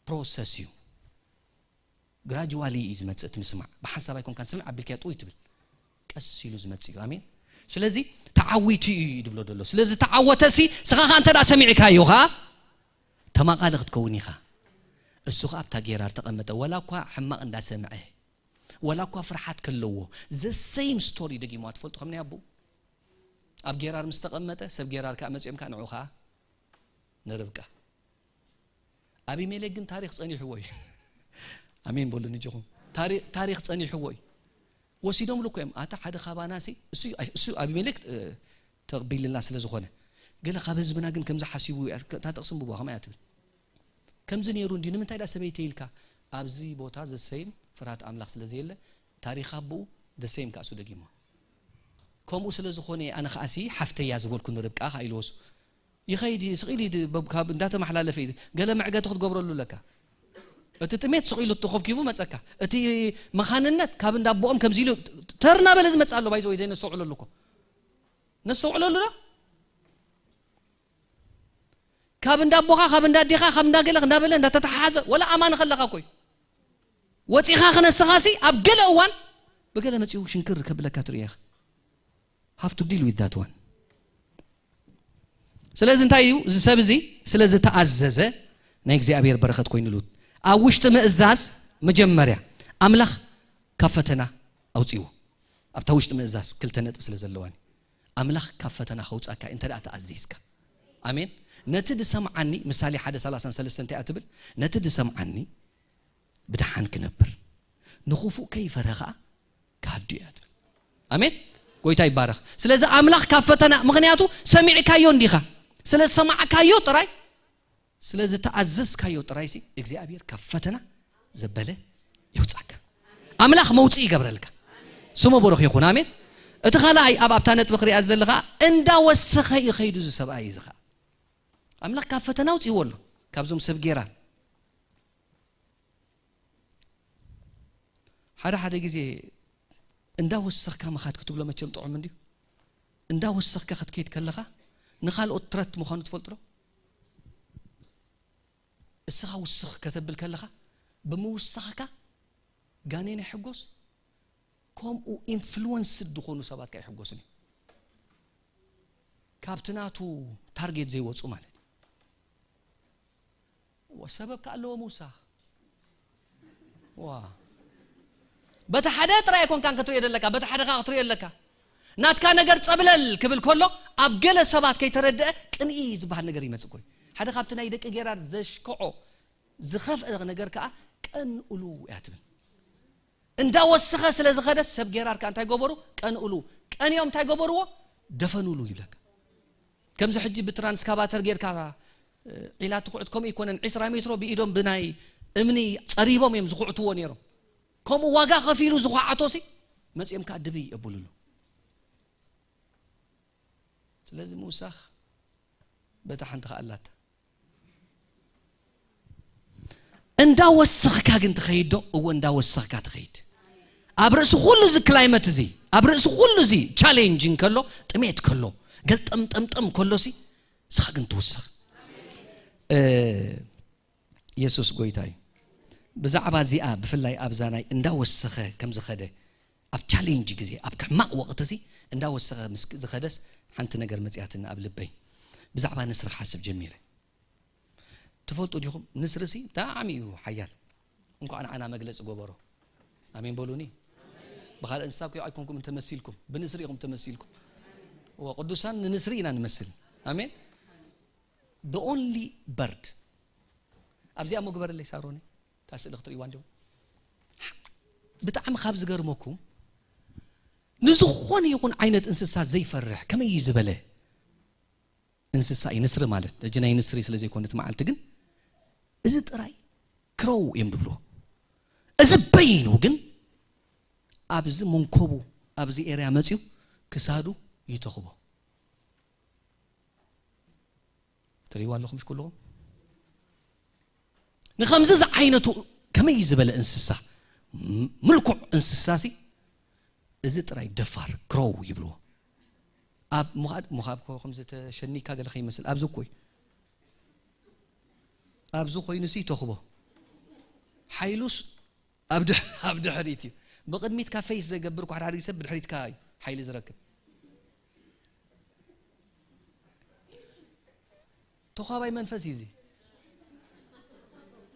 ፕሮሰስ እዩ። ግራጅዋሊ እዩ ዝመጽእ እቲ ምስማዕ። ብሓንሳብ ኣይኮንካን ስምዕ ኣቢልካዮ ጥውይ ትብል። ቀስ ኢሉ ዝመጽእ እዩ። ኣሜን። ስለዚ ተዓዊቱ እዩ ድብሎ ዘሎ። ስለዚ ተዓወተ ሲ ስኻ ኸኣ እንተ ደኣ ሰሚዕካዮ ኸኣ ተማቓሊ ክትከውን ኢኻ። እሱ ኸኣ ኣብታ ጌራር ተቐመጠ። ወላ እኳ ሕማቕ እንዳሰምዐ፣ ወላ እኳ ፍርሓት ከለዎ፣ ዘ ሴም ስቶሪ ደጊምዋ ትፈልጡ ከም ናይ ኣቦኡ። ኣብ ጌራር ምስ ተቐመጠ፣ ሰብ ጌራር ከኣ መጺኦም ከኣ ንዑ ኸኣ ንርብቃ። ኣቢሜሌክ ግን ታሪኽ ጸኒሕዎ እዩ። ኣሜን በሉ ንጅኹም። ታሪ- ታሪኽ ጸኒሕዎ እዩ። ወሲዶምሉ እኮ እዮም። ኣታ ሓደ ካባና ሲ እሱ እዩ- እሱ ኣቢሜሌክ እ፣ ተቕቢልና ስለ ዝኾነ፣ ገለ ካብ ህዝብና ግን ከምዚ ሓሲቡ እዩ። እታ ጥቕሲ እንብባ ከማይ እያ ትብል። ከምዚ ነይሩ እንዲ ንምንታይ ዳ ሰበይቲ ኢልካ ኣብዚ ቦታ ዘሰይም ፍርሃት ኣምላኽ ስለ ዘየለ ታሪኽ ኣቦኡ ደሰይም ከኣ እሱ ደጊሞ። ከምኡ ስለ ዝኾነ ኣነ ከኣ ሲ ሓፍተያ ዝበልኩ ንርብቃ ከኣ ኢልዎ እሱ። ይኸይድ እዩ፣ ስቕ ኢሉ ይድ- በብ- ካብ እንዳተመሓላለፈ እዩ። ገለ መዕገቲ ክትገብረሉ ኣለካ። እቲ ጥሜት ስቕ ኢሉ ተኾብኪቡ መጸካ። እቲ መኻንነት ካብ እንዳ ኣቦኦም ከምዚ ኢሉ ተርና በለ ዝመጽእ ኣሎ። ባይዘ ወይ ነስተውዕለሉ እኮ። ነስተውዕለሉ ዶ? ካብ እንዳ ኣቦኻ፣ ካብ እንዳ ኣዴኻ፣ ካብ እንዳ ገለ እንዳበለ እንዳተተሓሓዘ ወላ ኣማኒ ከለኻ እኮ እዩ። ወጺኻ ክነስኻ ሲ ኣብ ገለ እዋን ብገለ መጺኡ ሽንክር ከብለካ ትርእያ ኢኻ። Have to deal with that one። ስለዚ እንታይ እዩ? እዚ ሰብ እዚ ስለ ዝተኣዘዘ ናይ እግዚኣብሔር በረኸት ኮይኑሉ። ኣብ ውሽጢ ምእዛዝ መጀመርያ ኣምላኽ ካብ ፈተና ኣውጽእዎ። ኣብታ ውሽጢ ምእዛዝ ክልተ ነጥቢ ስለ ዘለዋኒ። ኣምላኽ ካብ ፈተና ከውጻካ እንተ ደኣ ተኣዚዝካ። ኣሜን። ነቲ ድሰምዓኒ፣ ምሳሌ ሓደ ሰላሳን ሰለስተን እንታይ እያ ትብል? ነቲ ድሰምዓኒ ብድሓን ክነብር፣ ንኽፉእ ከይፈርሀ ኸኣ ክሃዱ እያ ትብል። ኣሜን። ጎይታ ይባረኽ። ስለዚ ኣምላኽ ካብ ፈተና፣ ምኽንያቱ ሰሚዕካዮ እንዲኻ። ስለ ዝሰማዕካዮ ጥራይ ስለ ዝተኣዘዝካዮ ጥራይሲ እግዚኣብሔር ካብ ፈተና ዘበለ የውጻካ። ኣምላኽ መውጽኢ ይገብረልካ። ስሙ ብሩኽ ይኹን። ኣሜን። እቲ ካልኣይ ኣብ ኣብታ ነጥቢ ክሪኣ ዝደለኻ እንዳወሰኸ እዩ ኸይዱ እዚ ሰብኣይ እዚ ኸኣ ኣምላኽ ካብ ፈተና ኣውጽእዎ ኣሎ። ካብዞም ሰብ ጌራ ሓደ ሓደ ግዜ እንዳወሰኽካ ምኻድ ክትብሎ መቸም ጥዑም እንድዩ። እንዳወሰኽካ ክትከይድ ከለኻ ንኻልኦት ትረት ምዃኑ ትፈልጡ ዶ? እስኻ ውስኽ ከተብል ከለኻ ብምውሳኽካ ጋኔን ይሕጎስ። ከምኡ ኢንፍሉወንስድ ዝኾኑ ሰባት ከኣ ይሕጎስን እዩ። ካብቲ ናቱ ታርጌት ዘይወፁ ማለት እዩ። ዋ፣ ሰበብ ከ ኣለዎ ምውሳኽ። ዋ፣ በቲ ሓደ ጥራይ ኣይኮንካን ክትሪኦ ዘለካ፣ በቲ ሓደ ከኣ ክትሪኦ ኣለካ። ናትካ ነገር ጸብለል ክብል ከሎ ኣብ ገለ ሰባት ከይተረድአ ቅንኢ ዝበሃል ነገር ይመጽእ እኮ እዩ። ሓደ ካብቲ ናይ ደቂ ጌራር ዘሽክዖ ዝኸፍአ ነገር ከኣ ቀንኡሉ እያ ትብል። እንዳወሰኸ ስለ ዝኸደ ሰብ ጌራር ከኣ እንታይ ገበሩ? ቀንኡሉ። ቀንዮም እንታይ ገበርዎ? ደፈኑሉ ይብለካ። ከምዚ ሕጂ ብትራንስካቫተር ጌርካ ዒላ ትኹዕት ከምኡ ይኮነን። ዒስራ ሜትሮ ብኢዶም ብናይ እምኒ ጸሪቦም እዮም ዝኹዕትዎ ነይሮም። ከምኡ ዋጋ ከፊሉ ዝኹዓቶሲ መጺኦም ከኣ ድብይ የብሉሉ። ስለዚ ምውሳኽ በታ ሓንቲ ከኣ ኣላታ። እንዳወሰኽካ ግን ትኸይድ ዶ? እወ፣ እንዳወሰኽካ ትኸይድ። ኣብ ርእሲ ኩሉ እዚ ክላይመት እዚ፣ ኣብ ርእሲ ኩሉ እዚ ቻሌንጅ እንከሎ፣ ጥሜት ከሎ፣ ገልጠምጠምጠም ከሎሲ፣ ንስኻ ግን ትውስኽ። እ፣ የሱስ ጎይታ እዩ። ብዛዕባ እዚኣ ብፍላይ ኣብዛ ናይ እንዳወሰኸ ከም ዝኸደ፣ ኣብ ቻሌንጅ ግዜ፣ ኣብ ሕማቕ ወቕቲ እዚ እንዳወሰኸ ምስ ዝኸደስ ሓንቲ ነገር መጺኣትኒ ኣብ ልበይ። ብዛዕባ ንስሪ ክሓስብ ጀሚረ። ትፈልጡ ዲኹም? ንስሪ ሲ ብጣዕሚ እዩ ሓያል። እንኳዕ ንዓና መግለጺ ገበሮ። ኣሜን በሉኒ። ብኻልእ እንስሳ እኮ ኣይኮንኩም ተመሲልኩም፣ ብንስሪ ኢኹም ተመሲልኩም። እወ፣ ቅዱሳን ንንስሪ ኢና ንመስል። ኣሜን። The only bird። ኣብዚኣ መግበረለይ ሳሮኒ፣ እታ ስእሊ ክትርእይዋ እንዲኹም። ብጣዕሚ ካብ ዝገርመኩም፣ ንዝኾነ ይኹን ዓይነት እንስሳ ዘይፈርሕ፣ ከመይ እዩ ዝበለ እንስሳ እዩ ንስሪ ማለት። ሕጂ ናይ ንስሪ ስለ ዘይኮነ እቲ መዓልቲ ግን፣ እዚ ጥራይ ክሮው እዮም ዝብልዎ። እዚ በይኑ ግን ኣብዚ መንኮቡ፣ ኣብዚ ኤርያ መጺኡ ክሳዱ ይተኽቦ። ትርእይዋ ኣለኹም ምሽ ኩልኹም? ንኸምዚ ዝዓይነቱ ከመይ ዝበለ እንስሳ፣ ም-፣ ምልኩዕ እንስሳ ሲ፣ እዚ ጥራይ ደፋር፣ ክሮው ይብልዎ። ኣብ ምኻድ፣ ምኻድ እኮ ከምዚ ተሸኒካ ገለ ከይመስል፣ ኣብዚ እኮ እዩ። ኣብዚ ኮይኑሲ ይተኽቦ። ሓይሉስ ኣብ ድሕ-፣ ኣብ ድሕሪት እዩ። ብቕድሚትካ ፌስ ዘገብር እኮ ሓደ ሓደ ሰብ ብድሕሪትካ እዩ ሓይሊ ዝረክብ። ተዃባይ መንፈስ እዩ እዚ።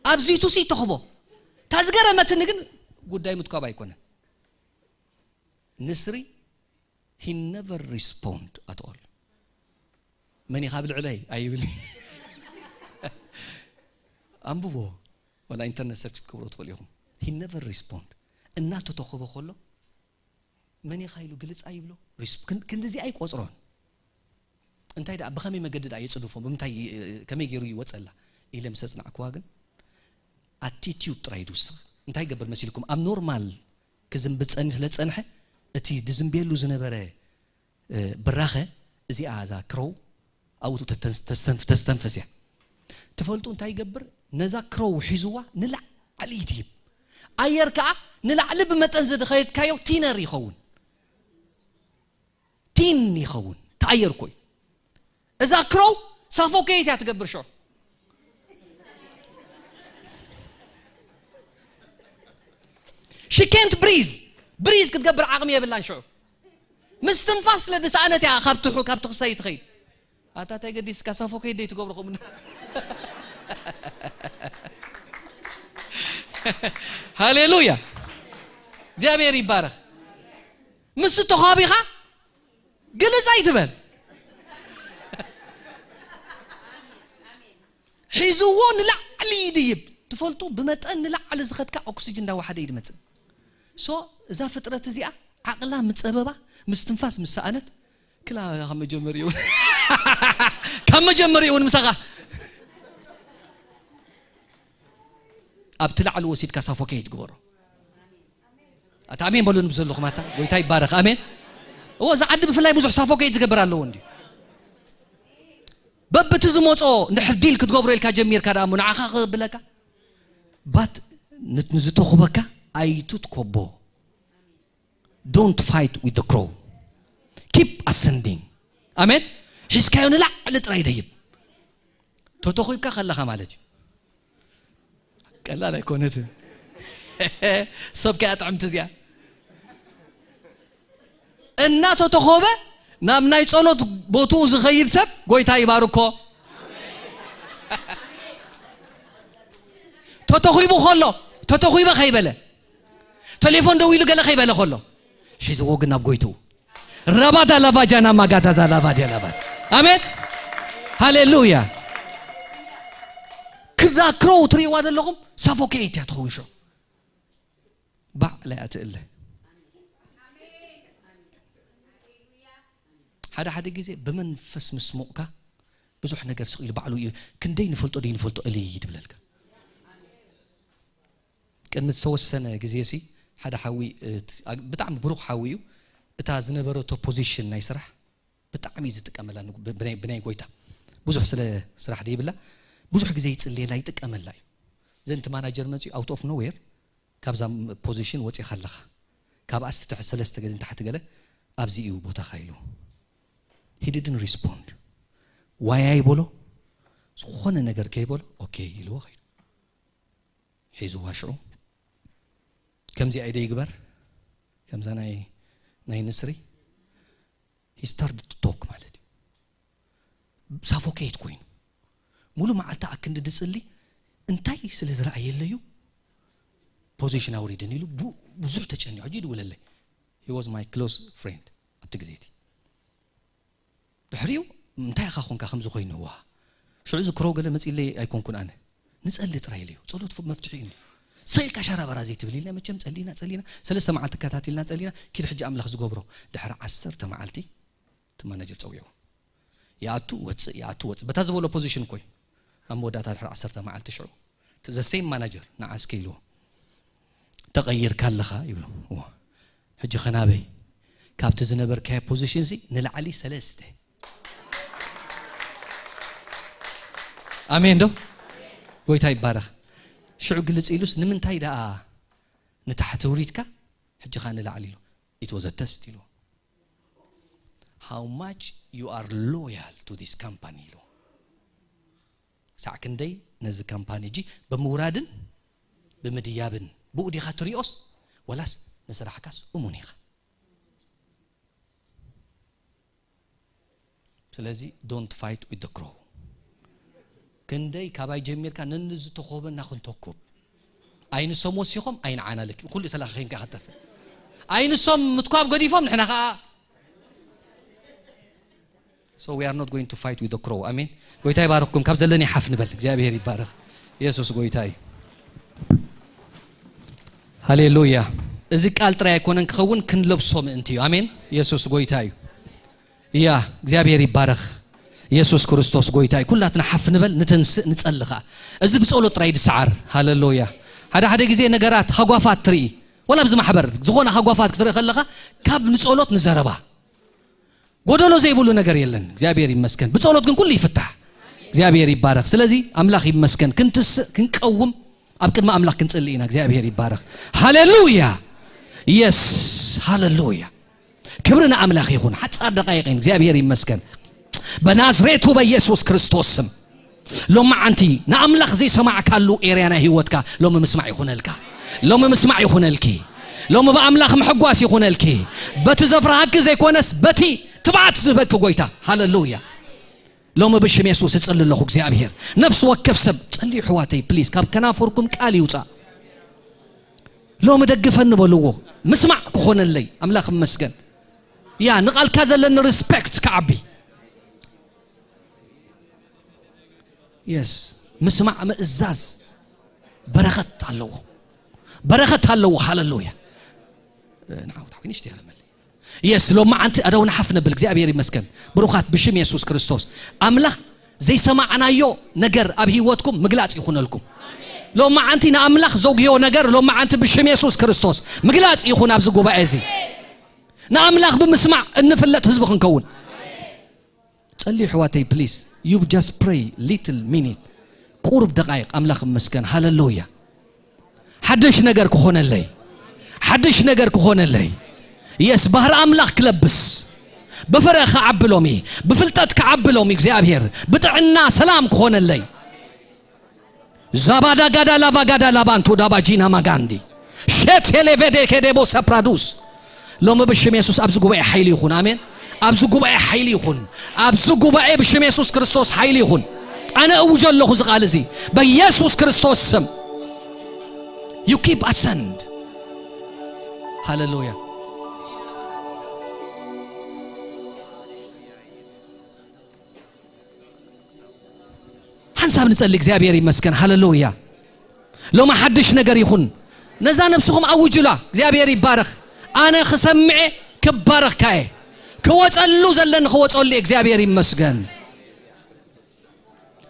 ኣብዚቱሲ ይተኽቦ። እታ ዝገረመትኒ ግን ጉዳይ ምትኳብ ኣይኮነን። ንስሪ፣ he never respond at all። መን ኢኻ ብልዕለይ ኣይብል። ኣንብቦ፣ ወላ ኢንተርነት ሰርች ክትገብሮ ትኽእሉ ኢኹም። He never respond። እናተተኸበ ከሎ መን ኢኻ ኢሉ ግልጽ ኣይብሎ። ሪስ-፣ ክን-፣ ክንድዚ ኣይቆጽሮን። እንታይ ደኣ፣ ብኸመይ መገዲ ደኣ የጽድፎ? ብምንታይ፣ እ፣ ከመይ ገይሩ ይወጸላ? ኢለ ምስ ኣጽናዕክዋ ግን፣ ኣቲቲዩድ ጥራይ ድውስኽ። እንታይ ይገብር መሲልኩም? ኣብ ኖርማል ክዝንቢ ጸኒ-፣ ስለ ዝጸንሐ፣ እቲ ድዝንብየሉ ዝነበረ፣ እ፣ ብራኸ፣ እዚኣ፣ እዛ ክሮው፣ ኣብኡ ተተንስ-፣ ተስተንፍ-፣ ተስተንፍስ እያ። ትፈልጡ እንታይ ይገብር? ነዛ ክሮው ሒዝዋ ንላዕሊ ይድይብ። ኣየር ከኣ ንላዕሊ ብመጠን ዝኸድካዮ ቲነር ይኸውን። ቲን ይኸውን። ተኣየር ኮይ። እዛ ክሮው ሳፎኬት እያ ትገብር ሽዑ። She can't breathe። ብሪዝ ክትገብር ዓቕሚ የብላን ሽዑ። ምስትንፋስ ስለ ዝሰኣነት እያ ካብ ትሑ-፣ ካብ ትኽሳይ ትኸይድ። ኣታ እንታይ ገዲስካ ሳፎኬት ደይ ትገብሮ ከምኡ? ሃሌሉያ። እግዚኣብሔር ይባረኽ። ምስ ተኻቢኻ ግልጽ ኣይትበል። ሒዝዎ ንላዕሊ ይድይብ። ትፈልጡ፣ ብመጠን ንላዕሊ ዝኸድካ ኦክሲጅን እንዳወሓደ እዩ ዝመጽእ። ሶ፣ እዛ ፍጥረት እዚኣ ዓቕላ ምጸበባ፣ ምስትንፋስ ምሰኣነት፣ ክላ ካብ መጀመሪኡ፣ ካብ መጀመሪኡ እውን ምሳኻ። ኣብቲ ላዕሊ ወሲድካ ሳፎኬት ግበሮ። ኣታ ኣሜን በሉን ብዘለኹም ኣታ ጎይታ ይባረኽ። ኣሜን። እዎ፣ እዚ ዓዲ ብፍላይ ብዙሕ ሳፎኬት ዝገብር ኣለዎ እንዲ። በብቲ ዝመጾ ንድሕር ዲል ክትገብሮ ኢልካ ጀሚርካ ደኣ እሞ ንዓኻ ክብለካ። ባት ንዝተኹበካ ኣይትትኮቦ። Don't fight with the crow. Keep ascending. ኣሜን። ሒዝካዮ ንላዕሊ ጥራይ ደይብ። ተተኺብካ ከለኻ ማለት እዩ። ቀላል ኣይኮነትን። ሰብ ከያ ጥዕምቲ እዚኣ። እናተተኾበ ናብ ናይ ጸሎት ቦትኡ ዝኸይድ ሰብ ጎይታ ይባርኮ። ተተኺቡ ከሎ፣ ተተኺበ ከይበለ፣ ቴሌፎን ደው ኢሉ ገለ ከይበለ ከሎ፣ ሒዝዎ ግን ናብ ጎይትኡ። ራባዳ ላቫጃና ማጋዳዛ ላቫዲያ ላቫዝ። ኣሜን። ሃሌሉያ። ክዛ ክሮው ትርእይዋ ዘለኹም ሳፎኬት እያ ትኸውን ሽዑ። ባዕ ላይ ኣትእለ። ሓደ ሓደ ግዜ ብመንፈስ ምስ ሞቕካ ብዙሕ ነገር ስቕ ኢሉ ባዕሉ እዩ። ክንደይ ንፈልጦ ደይ ንፈልጦ እልይ ድብለልካ። ቅድሚ ዝተወሰነ ግዜ ሲ ሓደ ሓዊ፣ እ፣ ት-፣ ኣ-፣ ብጣዕሚ ብሩኽ ሓዊ እዩ። እታ ዝነበረቶ ፖዚሽን ናይ ስራሕ ብጣዕሚ እዩ ዝጥቀመላ ንጉ-፣ ብ-፣ ብናይ፣ ብናይ ጎይታ። ብዙሕ ስለ ስራሕ ደይብላ፣ ብዙሕ ግዜ ይጽልየላ፣ ይጥቀመላ እዩ። ዘን እቲ ማናጀር መጺኡ፣ out of nowhere፣ ካብዛ ም-፣ ፖዚሽን ወጺኻ ኣለኻ። ካብ ኣስቲ ትሕ-፣ ሰለስተ ገለ ንታሕቲ ገለ፣ ኣብዚ እዩ ቦታኻ ኢሉ። He didn't respond። ዋይ ኣይበሎ፣ ዝኾነ ነገር ከይበሎ፣ ኦኬ ኢልዎ ኸይዱ። ሒዝዋ ሽዑ። ከምዚኣ ኢደ ይግበር፣ ከምዛ ናይ፣ ናይ ንስሪ። He started to talk ማለት እዩ። ሳፎኬት ኮይኑ። ሙሉ መዓልቲ ኣክንዲ ድጽሊ፣ እንታይ ስለ ዝረኣየለዩ፣ ፖዚሽን ኣውሪድን ኢሉ ቡ-፣ ብዙሕ ተጨኒቑ። ሕጂ ይድውለለይ። He was my close friend ኣብቲ ግዜ እቲ። ድሕሪኡ፣ እንታይ ኢኻ ኾንካ ከምዚ ኮይኑ? ዋ። ሽዑ እዚ ክሮው ገለ መጺለይ ኣይኮንኩን ኣነ። ንጸሊ ጥራይ ኢለዮ። ጸሎት ፍ-፣ መፍትሒ እዩ። ሰይልካ ሻራባራ ዘይትብል ኢልና መቸም ጸሊና፣ ጸሊና። ሰለስተ መዓልቲ ከታቲልና ጸሊና። ኪድ ሕጂ ኣምላኽ ዝገብሮ። ድሕሪ ዓሰርተ መዓልቲ እቲ ማናጀር ጸዊዑ። ይኣቱ፣ ወጽእ፣ ይኣቱ፣ ወጽእ። በታ ዝበሎ ፖዚሽን እኮ እዩ። ኣብ መወዳእታ ድሕሪ ዓሰርተ መዓልቲ ሽዑ። The same manager፣ ንዓ እስከ ኢልዎ። ተቐይርካ ኣለኻ ይብሎ። እዎ። ሕጂ ኸናበይ? ካብቲ ዝነበርካዮ ፖዚሽን ሲ ንላዕሊ ሰለስተ። ኣሜን ዶ? ጎይታ ይባረኽ። ሽዑ ግልጽ ኢሉስ ንምንታይ ደኣ ንታሕቲ ውሪድካ ሕጂ ኸኣ ንላዕሊ ኢሉ? It was a test ኢሉ። How much you are loyal to this company ኢሉ። ሳዕ ክንደይ ነዚ ካምፓኒ እጂ ብምውራድን ብምድያብን ብኡ ዲኻ ትሪኦስ ወላስ ንስራሕካስ እሙን ኢኻ? ስለዚ don't fight with the crow። ክንደይ ካባይ ጀሚርካ ነንዝተኾበና ክንተኩብ። ኣይንሶም ወሲኾም ኣይንዓና ልክ ኩሉ ተላኻኺምካ ከጠፍእ። ኣይንሶም ምትኳብ ገዲፎም ንሕና ኸዓ So we are not going to fight with the crow. ኣሜን። ጎይታ ይባርኽኩም። ካብ ዘለኒ ሓፍ ንበል። እግዚኣብሔር ይባረኽ። ኢየሱስ ጎይታ እዩ። ሃሌሉያ። እዚ ቃል ጥራይ ኣይኮነን ክኸውን፣ ክንለብሶ ምእንቲ እዩ። ኣሜን። ኢየሱስ ጎይታ እዩ። እያ፣ እግዚኣብሔር ይባረኽ። ኢየሱስ ክርስቶስ ጎይታ እዩ። ኩላትና ሓፍ ንበል፣ ንተንስእ፣ ንጸሊ ኸኣ። እዚ ብጸሎት ጥራይ ድሰዓር። ሃሌሉያ። ሓደ ሓደ ግዜ ነገራት ሃጓፋት ትርኢ። ወላ ኣብዚ ማሕበር ዝኾነ ሃጓፋት ክትርኢ ከለኻ፣ ካብ ንጸሎት ንዘረባ። ጎደሎ ዘይብሉ ነገር የለን። እግዚኣብሔር ይመስገን። ብጸሎት ግን ኩሉ ይፍታሕ። እግዚኣብሔር ይባረኽ። ስለዚ ኣምላኽ ይመስገን። ክንትስእ፣ ክንቀውም፣ ኣብ ቅድሚ ኣምላኽ ክንጽሊ ኢና። እግዚኣብሔር ይባረኽ። ሃሌሉያ። የስ፣ ሃሌሉያ። ክብሪ ንኣምላኽ ይኹን። ሓጻር ደቃይቕ እየን። እግዚኣብሔር ይመስገን። በናዝሬቱ በኢየሱስ ክርስቶስ ስም። ሎማዓንቲ ንኣምላኽ ዘይሰማዕካሉ ኤርያ ናይ ህይወትካ ሎሚ ምስማዕ ይኹነልካ። ሎሚ ምስማዕ ይኹነልኪ። ሎሚ ብኣምላኽ ምሕጓስ ይኹነልኪ። በቲ ዘፍርሃኪ ዘይኮነስ በቲ ትብዓት ዝህበኪ ጎይታ። ሃሌሉያ። ሎሚ ብሽም የሱስ እጽሊ ኣለኹ እግዚኣብሔር። ነፍሲ ወከፍ ሰብ ጸልዩ ኣሕዋተይ ፕሊዝ ካብ ከናፍርኩም ቃል ይውጻእ። ሎሚ ደግፈኒ በልዎ። ምስማዕ ክኾነለይ ኣምላኽ ይመስገን። ያ ንቓልካ ዘለኒ ሪስፔክት ክዓቢ። የስ ምስማዕ ምእዛዝ በረኸት ኣለዎ። በረኸት ኣለዎ። ሃሌሉያ። ንዓው ታዊንሽ ትያለመል የስ ሎማዓንቲ ኣደው ንሓፍ ነብል እግዚኣብሔር ይመስገን። ብሩኻት ብሽም የሱስ ክርስቶስ ኣምላኽ ዘይሰማዕናዮ ነገር ኣብ ህይወትኩም ምግላጽ ይኹነልኩም። ሎማዓንቲ ንኣምላኽ ዘጉዮ ነገር ሎማዓንቲ ብሽም የሱስ ክርስቶስ ምግላጽ ይኹን። ኣብዚ ጉባኤ እዚ ንኣምላኽ ብምስማዕ እንፍለጥ ህዝቢ ክንከውን። ጸልዩ ኣሕዋተይ፣ please, you just pray little minute. ቁሩብ ደቃይቕ። ኣምላኽ ይመስገን። ሃለሉያ። ሓድሽ ነገር ክኾነለይ፣ ሓድሽ ነገር ክኾነለይ። የስ፣ ባህሪ ኣምላኽ ክለብስ፣ ብፍረ ክዓቢ ሎሚ፣ ብፍልጠት ክዓቢ ሎሚ እግዚኣብሔር፣ ብጥዕና ሰላም ክኾነለይ። ዛባዳ ጋዳ ላቫ ጋዳ ላባንቱ ዳባጂና ማጋንዲ ሸቴሌቬዴ ኬዴቦ ሰፕራዱስ። ሎሚ ብሽም የሱስ ኣብዚ ጉባኤ ሓይሊ ይኹን። ኣሜን። ኣብዚ ጉባኤ ሓይሊ ይኹን። ኣብዚ ጉባኤ ብሽም የሱስ ክርስቶስ ሓይሊ ይኹን። ኣነ እውጆ ኣለኹ እዚ ቃል እዚ በኢየሱስ ክርስቶስ ስም። You keep ascend. ሃለሉያ። ሓንሳብ ንጸሊ። እግዚኣብሔር ይመስገን። ሃለሉያ። ሎማ ሓድሽ ነገር ይኹን። ነዛ ነብስኹም ኣውጅላ። እግዚኣብሔር ይባረኽ። ኣነ ክሰምዐ ክባረኽካየ። ክወጸሉ ዘለኒ ክወጸሉ እየ። እግዚኣብሔር ይመስገን።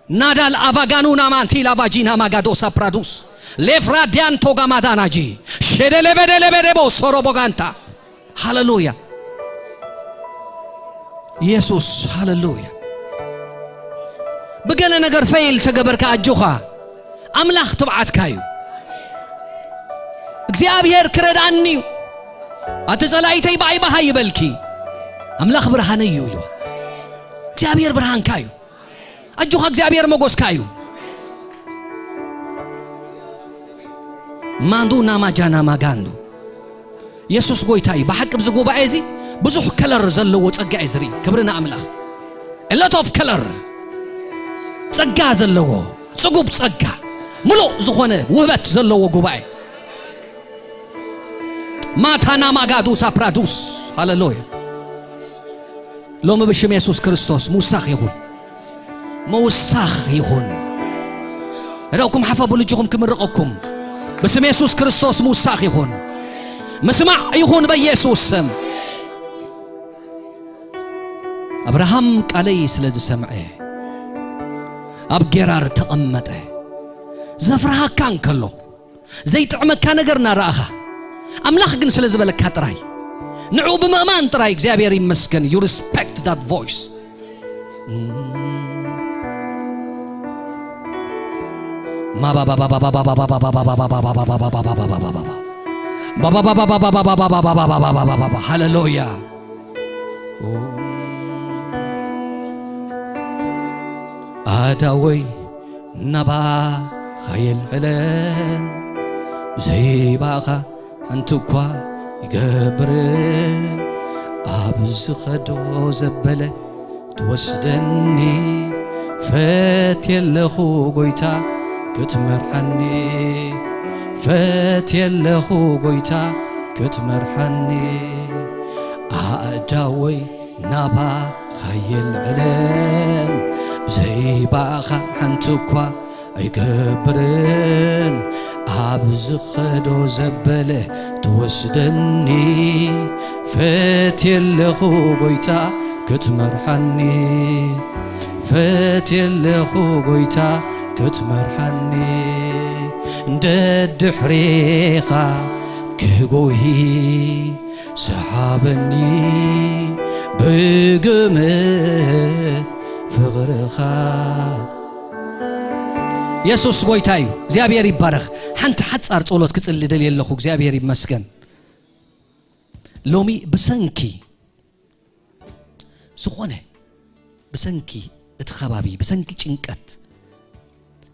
ናዳል ኣቫጋኑና ማንቲ ላቫጂና ማጋዶ ሳፕራዱስ ሌፍራዲያን ቶጋማዳናጂ ሸደለበደለበደቦ ሶሮቦጋንታ። ሃለሉያ። ኢየሱስ፣ ሃለሉያ። ብገለ ነገር ፈይል ተገበርካ ኣጆኻ። ኣምላኽ ትብዓትካ እዩ። እግዚኣብሔር ክረድኣኒ እዩ። ኣቲ ጸላኢተይ ብኣይ ባሃ ይበልኪ። ኣምላኽ ብርሃነይ እዩ ኢልዋ። እግዚኣብሔር ብርሃንካ እዩ። ኣጆኻ እግዚኣብሔር ሞጎስካ እዩ። ማንዱ ናማጃና ማጋንዱ። የሱስ ጎይታ እዩ። ብሓቂ ኣብዚ ጉባኤ እዚ ብዙሕ ከለር ዘለዎ ጸጋ እዩ ዝርኢ። ክብሪ ንኣምላኽ። A lot of color። ጸጋ ዘለዎ፣ ጽጉብ ጸጋ፣ ምሉእ ዝኾነ ውህበት ዘለዎ ጉባኤ። ማታና ማጋዱስ ኣፕራዱስ። ሃለሉያ። ሎሚ ብሽም የሱስ ክርስቶስ ምውሳኽ ይኹን። ምውሳኽ ይኹን። እዳውኩም ሓፋ ብልጅኹም ክምርቐኩም። ብስም የሱስ ክርስቶስ ምውሳኽ ይኹን። ምስማዕ ይኹን በኢየሱስ ስም። ኣብርሃም ቃለይ ስለ ዝሰምዐ ኣብ ጌራር ተቐመጠ። ዘፍርሃካ እንከሎ፣ ዘይጥዕመካ ነገር እናረኣኻ፣ ኣምላኽ ግን ስለ ዝበለካ ጥራይ፣ ንዕኡ ብምእማን ጥራይ እግዚኣብሔር ይመስገን። You respect that voice. ሃለሉያ። ኣዳወይ ናባኻ የልዕለን፣ ብዘይ ብኣኻ ሓንቲ እኳ ይገብርን፣ ኣብ ዝኸዶ ዘበለ ትወስደኒ። ፈትየለኹ ጎይታ ክትመርሓኒ፣ ፈትየለኹ ጎይታ ክትመርሓኒ። ኣእዳወይ ናባኻ የልዕለን፣ ብዘይ ብኣኻ ሓንቲ እኳ ኣይገብርን። ኣብ ዝኸዶ ዘበለ ትወስደኒ። ፈትየለኹ ጎይታ ክትመርሓኒ፣ ፈትየለኹ ጎይታ ክትመርሓኒ። ደድሕሬኻ ክጎሂ ሰሓበኒ ብግመ ፍቕርኻ። የሱስ ጎይታ እዩ። እግዚኣብሔር ይባረኽ። ሓንቲ ሓጻር ጸሎት ክጽሊ ደልየ ኣለኹ። እግዚኣብሔር ይመስገን። ሎሚ ብሰንኪ ዝኾነ፣ ብሰንኪ እቲ ከባቢ፣ ብሰንኪ ጭንቀት፣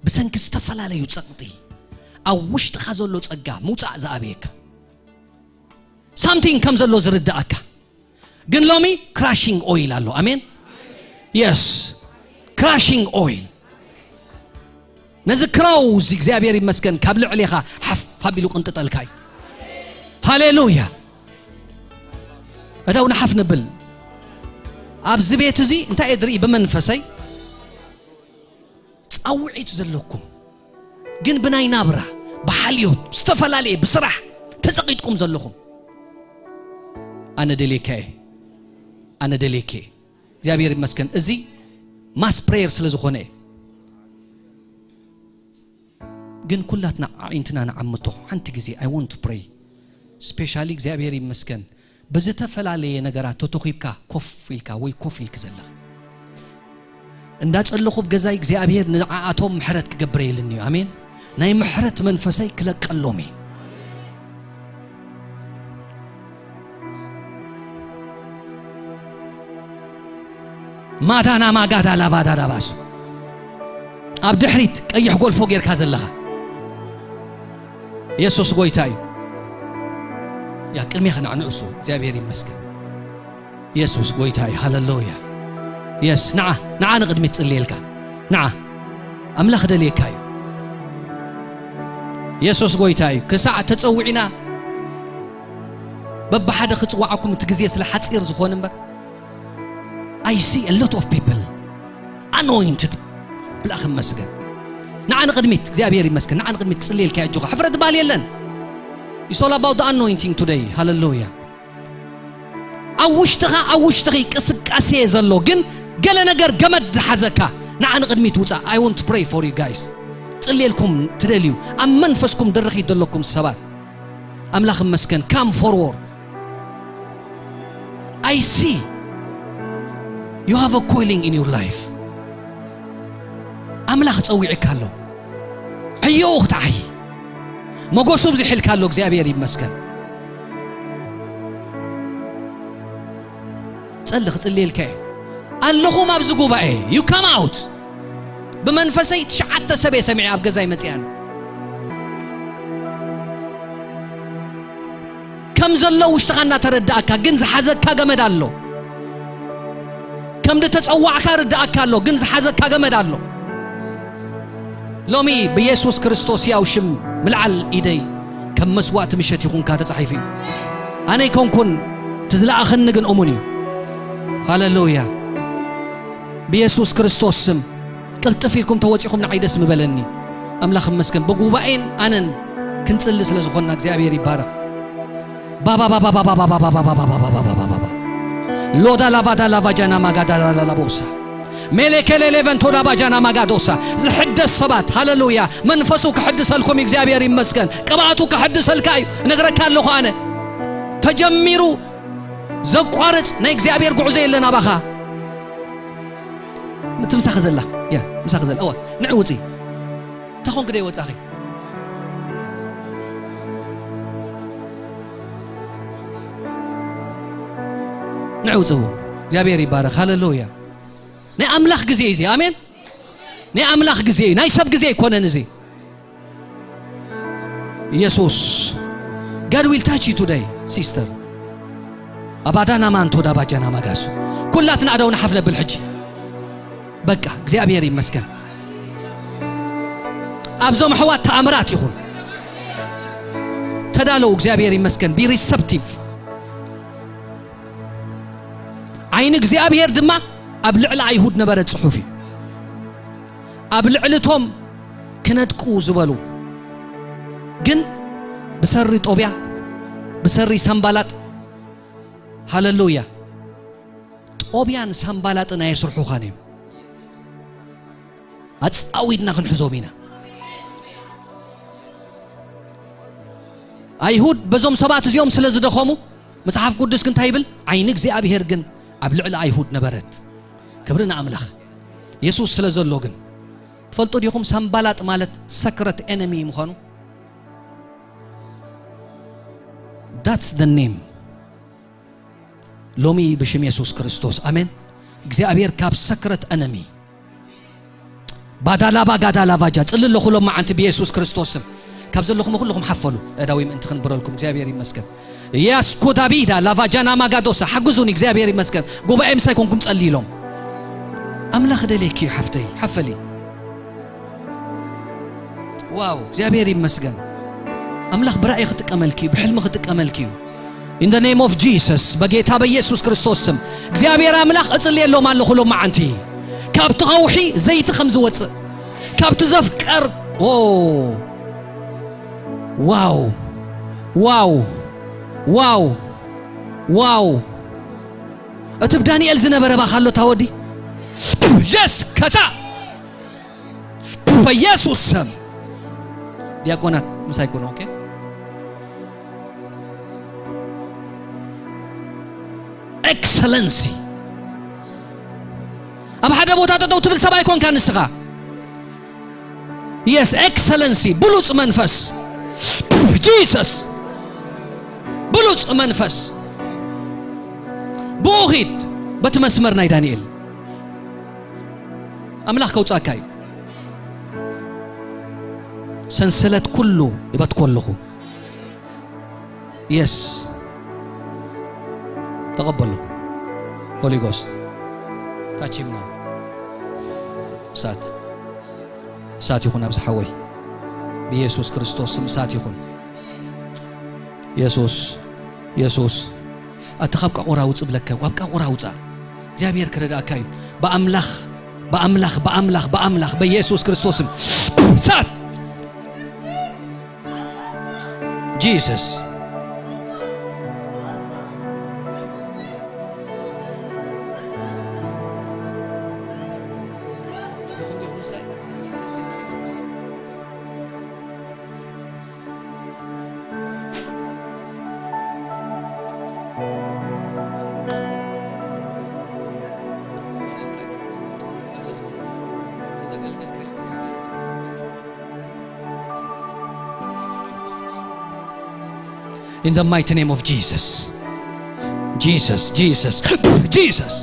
ብሰንኪ ዝተፈላለዩ ጸቕጢ፣ ኣብ ውሽጥኻ ዘሎ ጸጋ ምውጻእ ዝኣብየካ፣ ሳምቲንግ ከም ዘሎ ዝርድኣካ፣ ግን ሎሚ ክራሽንግ ኦይል ኣሎ። ኣሜን። የስ፣ ክራሽንግ ኦይል። ነዚ ክራው እዚ እግዚኣብሔር ይመስገን ካብ ልዕሌኻ ሓፍ ኣቢሉ ቅንጥጠልካ እዩ። ሃሌሉያ። እዳው ንሓፍ ንብል። ኣብዚ ቤት እዚ እንታይ እየ ዝርኢ ብመንፈሰይ? ጻውዒት ዘለኩም ግን ብናይ ናብራ፣ ብሓልዮት፣ ዝተፈላለየ ብስራሕ ተጸቒጥኩም ዘለኹም፣ ኣነ ደልየካ እየ። ኣነ ደልየካ እየ። እግዚኣብሔር ይመስገን። እዚ ማስ ፕሬየር ስለ ዝኾነ እየ። ግን ኩላትና ኣዒንትና ንዓምቶ ሓንቲ ግዜ። I want to pray specially እግዚኣብሔር ይመስገን ብዝተፈላለየ ነገራት ተተኺብካ ኮፍ ኢልካ ወይ ኮፍ ኢልክ ዘለኻ እንዳጸለኹ ብ ገዛይ እግዚኣብሔር ንዓኣቶም ምሕረት ክገብረየልን እዩ። ኣሜን። ናይ ምሕረት መንፈሰይ ክለቀሎም እየ። ማዳና ማጋዳ ላቫዳ ዳባሱ ኣብ ድሕሪት ቀይሕ ጎልፎ ጌርካ ዘለኻ የሱስ ጎይታ እዩ። ያ ቅድሜ ከነዕንዕሱ እግዚኣብሔር ይመስገን። የሱስ ጎይታ እዩ። ሃሌሉያ። የስ ንዓ ንዓ ንቕድሚት ጽልየልካ ንዓ ኣምላኽ ደልየካ እዩ። የሱስ ጎይታ እዩ። ክሳዕ ተጸዊዕና በብሓደ ክጽዋዓኩም እቲ ግዜ ስለ ሓጺር ዝኾነ እምበር I see a lot of people anointed ብላኽ መስገን ንዓ ንቕድሚት እግዚኣብሔር ይመስገን። ንዓ ንቕድሚት ክጽልየልካ እጆኻ ሕፍረት ባል የለን። It's all about the anointing today. ሃሌሉያ። ኣብ ውሽጥኻ ኣብ ውሽጥኺ ቅስቃሴ ዘሎ ግን ገለ ነገር ገመድ ዝሓዘካ ንዓ ንቕድሚት ውፃእ። I want to pray for you guys. ጽልየልኩም ትደልዩ ኣብ መንፈስኩም ድርኺት ዘለኩም ሰባት ኣምላኽ መስገን come forward. I see you have a calling in your life. ኣምላኽ ጸዊዕካ ኣሎ። ሕዮ ክትዓይ መጎሱ ብዝሕልካ ኣሎ። እግዚኣብሔር ይመስገን። ጸሊ ክጽልየልካ እየ። ኣለኹም ኣብዚ ጉባኤ you come out። ብመንፈሰይ ትሽዓተ ሰብ እየ ሰሚዐ ኣብ ገዛይ መጽኣን ከም ዘሎ ውሽጥኻ እናተረዳእካ ግን ዝሓዘካ ገመድ ኣሎ። ከም ዝተጸዋዕካ ርዳእካ ኣሎ ግን ዝሓዘካ ገመድ ኣሎ። ሎሚ ብየሱስ ክርስቶስ ያው ሽም ምልዓል ኢደይ ከም መስዋእቲ ምሸት ይኹንካ ተጻሒፉ እዩ። ኣነ ኣይኮንኩን እቲ ዝለኣኸኒ ግን እሙን እዩ። ሃሌሉያ። ብየሱስ ክርስቶስ ስም ቅልጥፍ ኢልኩም ተወጺኹም ንዓይ ደስ ምበለኒ። ኣምላኽ ይመስገን። ብጉባኤን ኣነን ክንጽሊ ስለ ዝኾንና እግዚኣብሔር ይባረኽ። ባባ ባባ ባባ ሎዳ ላቫዳ ላቫጃና ማጋዳ ላላቦሳ ሜሌኬሌ ሌቨንቶ ላባጃና ማጋዶሳ ዝሕደስ ሰባት ሃሌሉያ መንፈሱ ክሕድሰልኩም እዩ። እግዚኣብሔር ይመስገን። ቅብኣቱ ክሕድሰልካ እዩ። እነግረካ ኣለኹ ኣነ ተጀሚሩ ዘቋርጽ ናይ እግዚኣብሔር ጉዕዞ የለን ኣባኻ። እቲ ምሳኺ ዘላ ያ ምሳኺ ዘላ እዋ ንዕ ውፂ ተኾንክ ደይ ወፃኺ ንዕ ውፅው እግዚኣብሔር ይባረክ ሃሌሉያ። ናይ ኣምላኽ ግዜ እዩ እዚ ኣሜን። ናይ ኣምላኽ ግዜ እዩ ናይ ሰብ ግዜ ኣይኮነን እዚ። ኢየሱስ God will touch you today sister። ኣባዳና ማንቶ ዳባጃና ማጋሱ ኩላትና ኣደው ንሓፍ ነብል ሕጂ በቃ እግዚኣብሔር ይመስገን። ኣብዞም ኣሕዋት ተኣምራት ይኹን ተዳለው እግዚኣብሔር ይመስገን። Be receptive። ዓይኒ እግዚኣብሔር ድማ ኣብ ልዕሊ ኣይሁድ ነበረ ጽሑፍ እዩ። ኣብ ልዕሊ እቶም ክነጥቁ ዝበሉ ግን ብሰሪ ጦብያ ብሰሪ ሰምባላጥ ሃሌሉያ ጦብያን ሰምባላጥን ኣየስርሑኻን እዮም። ኣጻዊድና ክንሕዞም ኢና። ኣይሁድ በዞም ሰባት እዚኦም ስለ ዝደኸሙ መጽሓፍ ቅዱስ ግን እንታይ ይብል? ዓይኒ እግዚኣብሔር ግን ኣብ ልዕሊ ኣይሁድ ነበረት። ክብሪ ንኣምላኽ። የሱስ ስለ ዘሎ ግን ትፈልጡ ዲኹም? ሰምባላጥ ማለት ሰክረት ኤነሚ ምዃኑ። That's the name። ሎሚ ብሽም የሱስ ክርስቶስ ኣሜን። እግዚኣብሔር ካብ ሰክረት ኤነሚ ባዳላባ ጋዳላቫጃ ጽሊ ኣለኹ ሎም መዓንቲ ብየሱስ ክርስቶስ ስም ካብ ዘለኹም ኩልኹም ሓፈሉ። እዳዊ ምእንቲ ክንብረልኩም እግዚኣብሔር ይመስገን። ያስኮ ዳቢዳ ላቫጃና ማጋዶሳ ሓግዙኒ እግዚኣብሔር ይመስገን። ጉባኤ ምሳይ ኮንኩም ጸልይሎም። ኣምላኽ ደልየኪ እዩ ሓፍተይ ሓፈሊ። ዋው እግዚኣብሔር ይመስገን። ኣምላኽ ብራእይ ክጥቀመልኪ እዩ ብሕልሚ ክጥቀመልኪ እዩ። In the name of Jesus በጌታ በኢየሱስ ክርስቶስ ስም እግዚኣብሔር ኣምላኽ እጽልየሎም ኣለኹ ሎም መዓንቲ ካብቲ ኸውሒ ዘይቲ ከም ዝወፅእ ካብቲ ዘፍቀር ኦ ዋው ዋው ዋው ዋው እቲ ብዳንኤል ዝነበረ ባኻ ኣሎ ታወዲ የስ ከሳ በኢየሱስ ስም ዲያቆናት ምሳይ ኩኑ። ኦኬ፣ ኤክሰለንሲ። ኣብ ሓደ ቦታ ጠጠው ትብል ሰብ ኣይኮንካ ንስኻ። የስ፣ ኤክሰለንሲ፣ ብሉጽ መንፈስ። ጂሰስ፣ ብሉጽ መንፈስ። ብኡ ኺድ፣ በቲ መስመር ናይ ዳንኤል ኣምላኽ ከውጻካ እዩ። ሰንሰለት ኩሉ ይበትኮ ኣለኹ። የስ፣ ተቐበሎ። ሆሊ ጎስት ታች ሂም ናው። እሳት፣ እሳት ይኹን ኣብዚ ሓወይ፣ ብኢየሱስ ክርስቶስ ስም እሳት ይኹን። የሱስ፣ የሱስ፣ ኣቲ ካብ ቃቑራ ውጽእ ብለካ፣ ካብ ቃቑራ ውጻእ። እግዚኣብሔር ክረዳእካ እዩ። ብኣምላኽ፣ ብኣምላኽ፣ ብኣምላኽ፣ ብኣምላኽ፣ በኢየሱስ ክርስቶስ ስም እሳት። ጂሰስ። In the mighty name of Jesus. Jesus, Jesus, Jesus.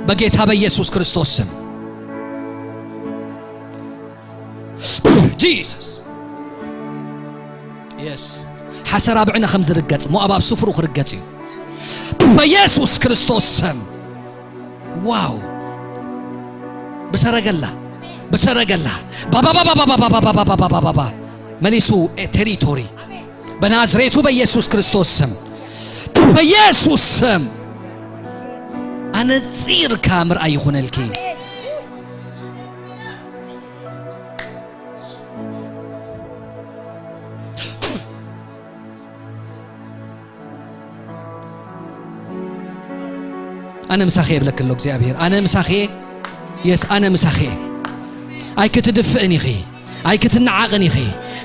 በጌታ በኢየሱስ ክርስቶስ ስም። ጂሰስ። የስ። ሓሰር ኣብ ዕነ ከም ዝርገጽ፣ ሞኣብ ኣብ ስፍሩ ክርገጽ እዩ። በኢየሱስ ክርስቶስ ስም። ዋው። ብሰረገላ፣ ብሰረገላ። ባባባባባባባባባባባባባ። መሊሱ ቴሪቶሪ። በናዝሬቱ በኢየሱስ ክርስቶስ ስም። በኢየሱስ ስም። ኣነጺርካ ምርኣይ ይኹነልኪ። ኣነ ምሳኺ የብለኪ ኣሎ እግዚኣብሔር። ኣነ ምሳኺ፣ የስ፣ ኣነ ምሳኺ። ኣይክትድፍእን ኢኺ፣ ኣይክትነዓቕን ኢኺ።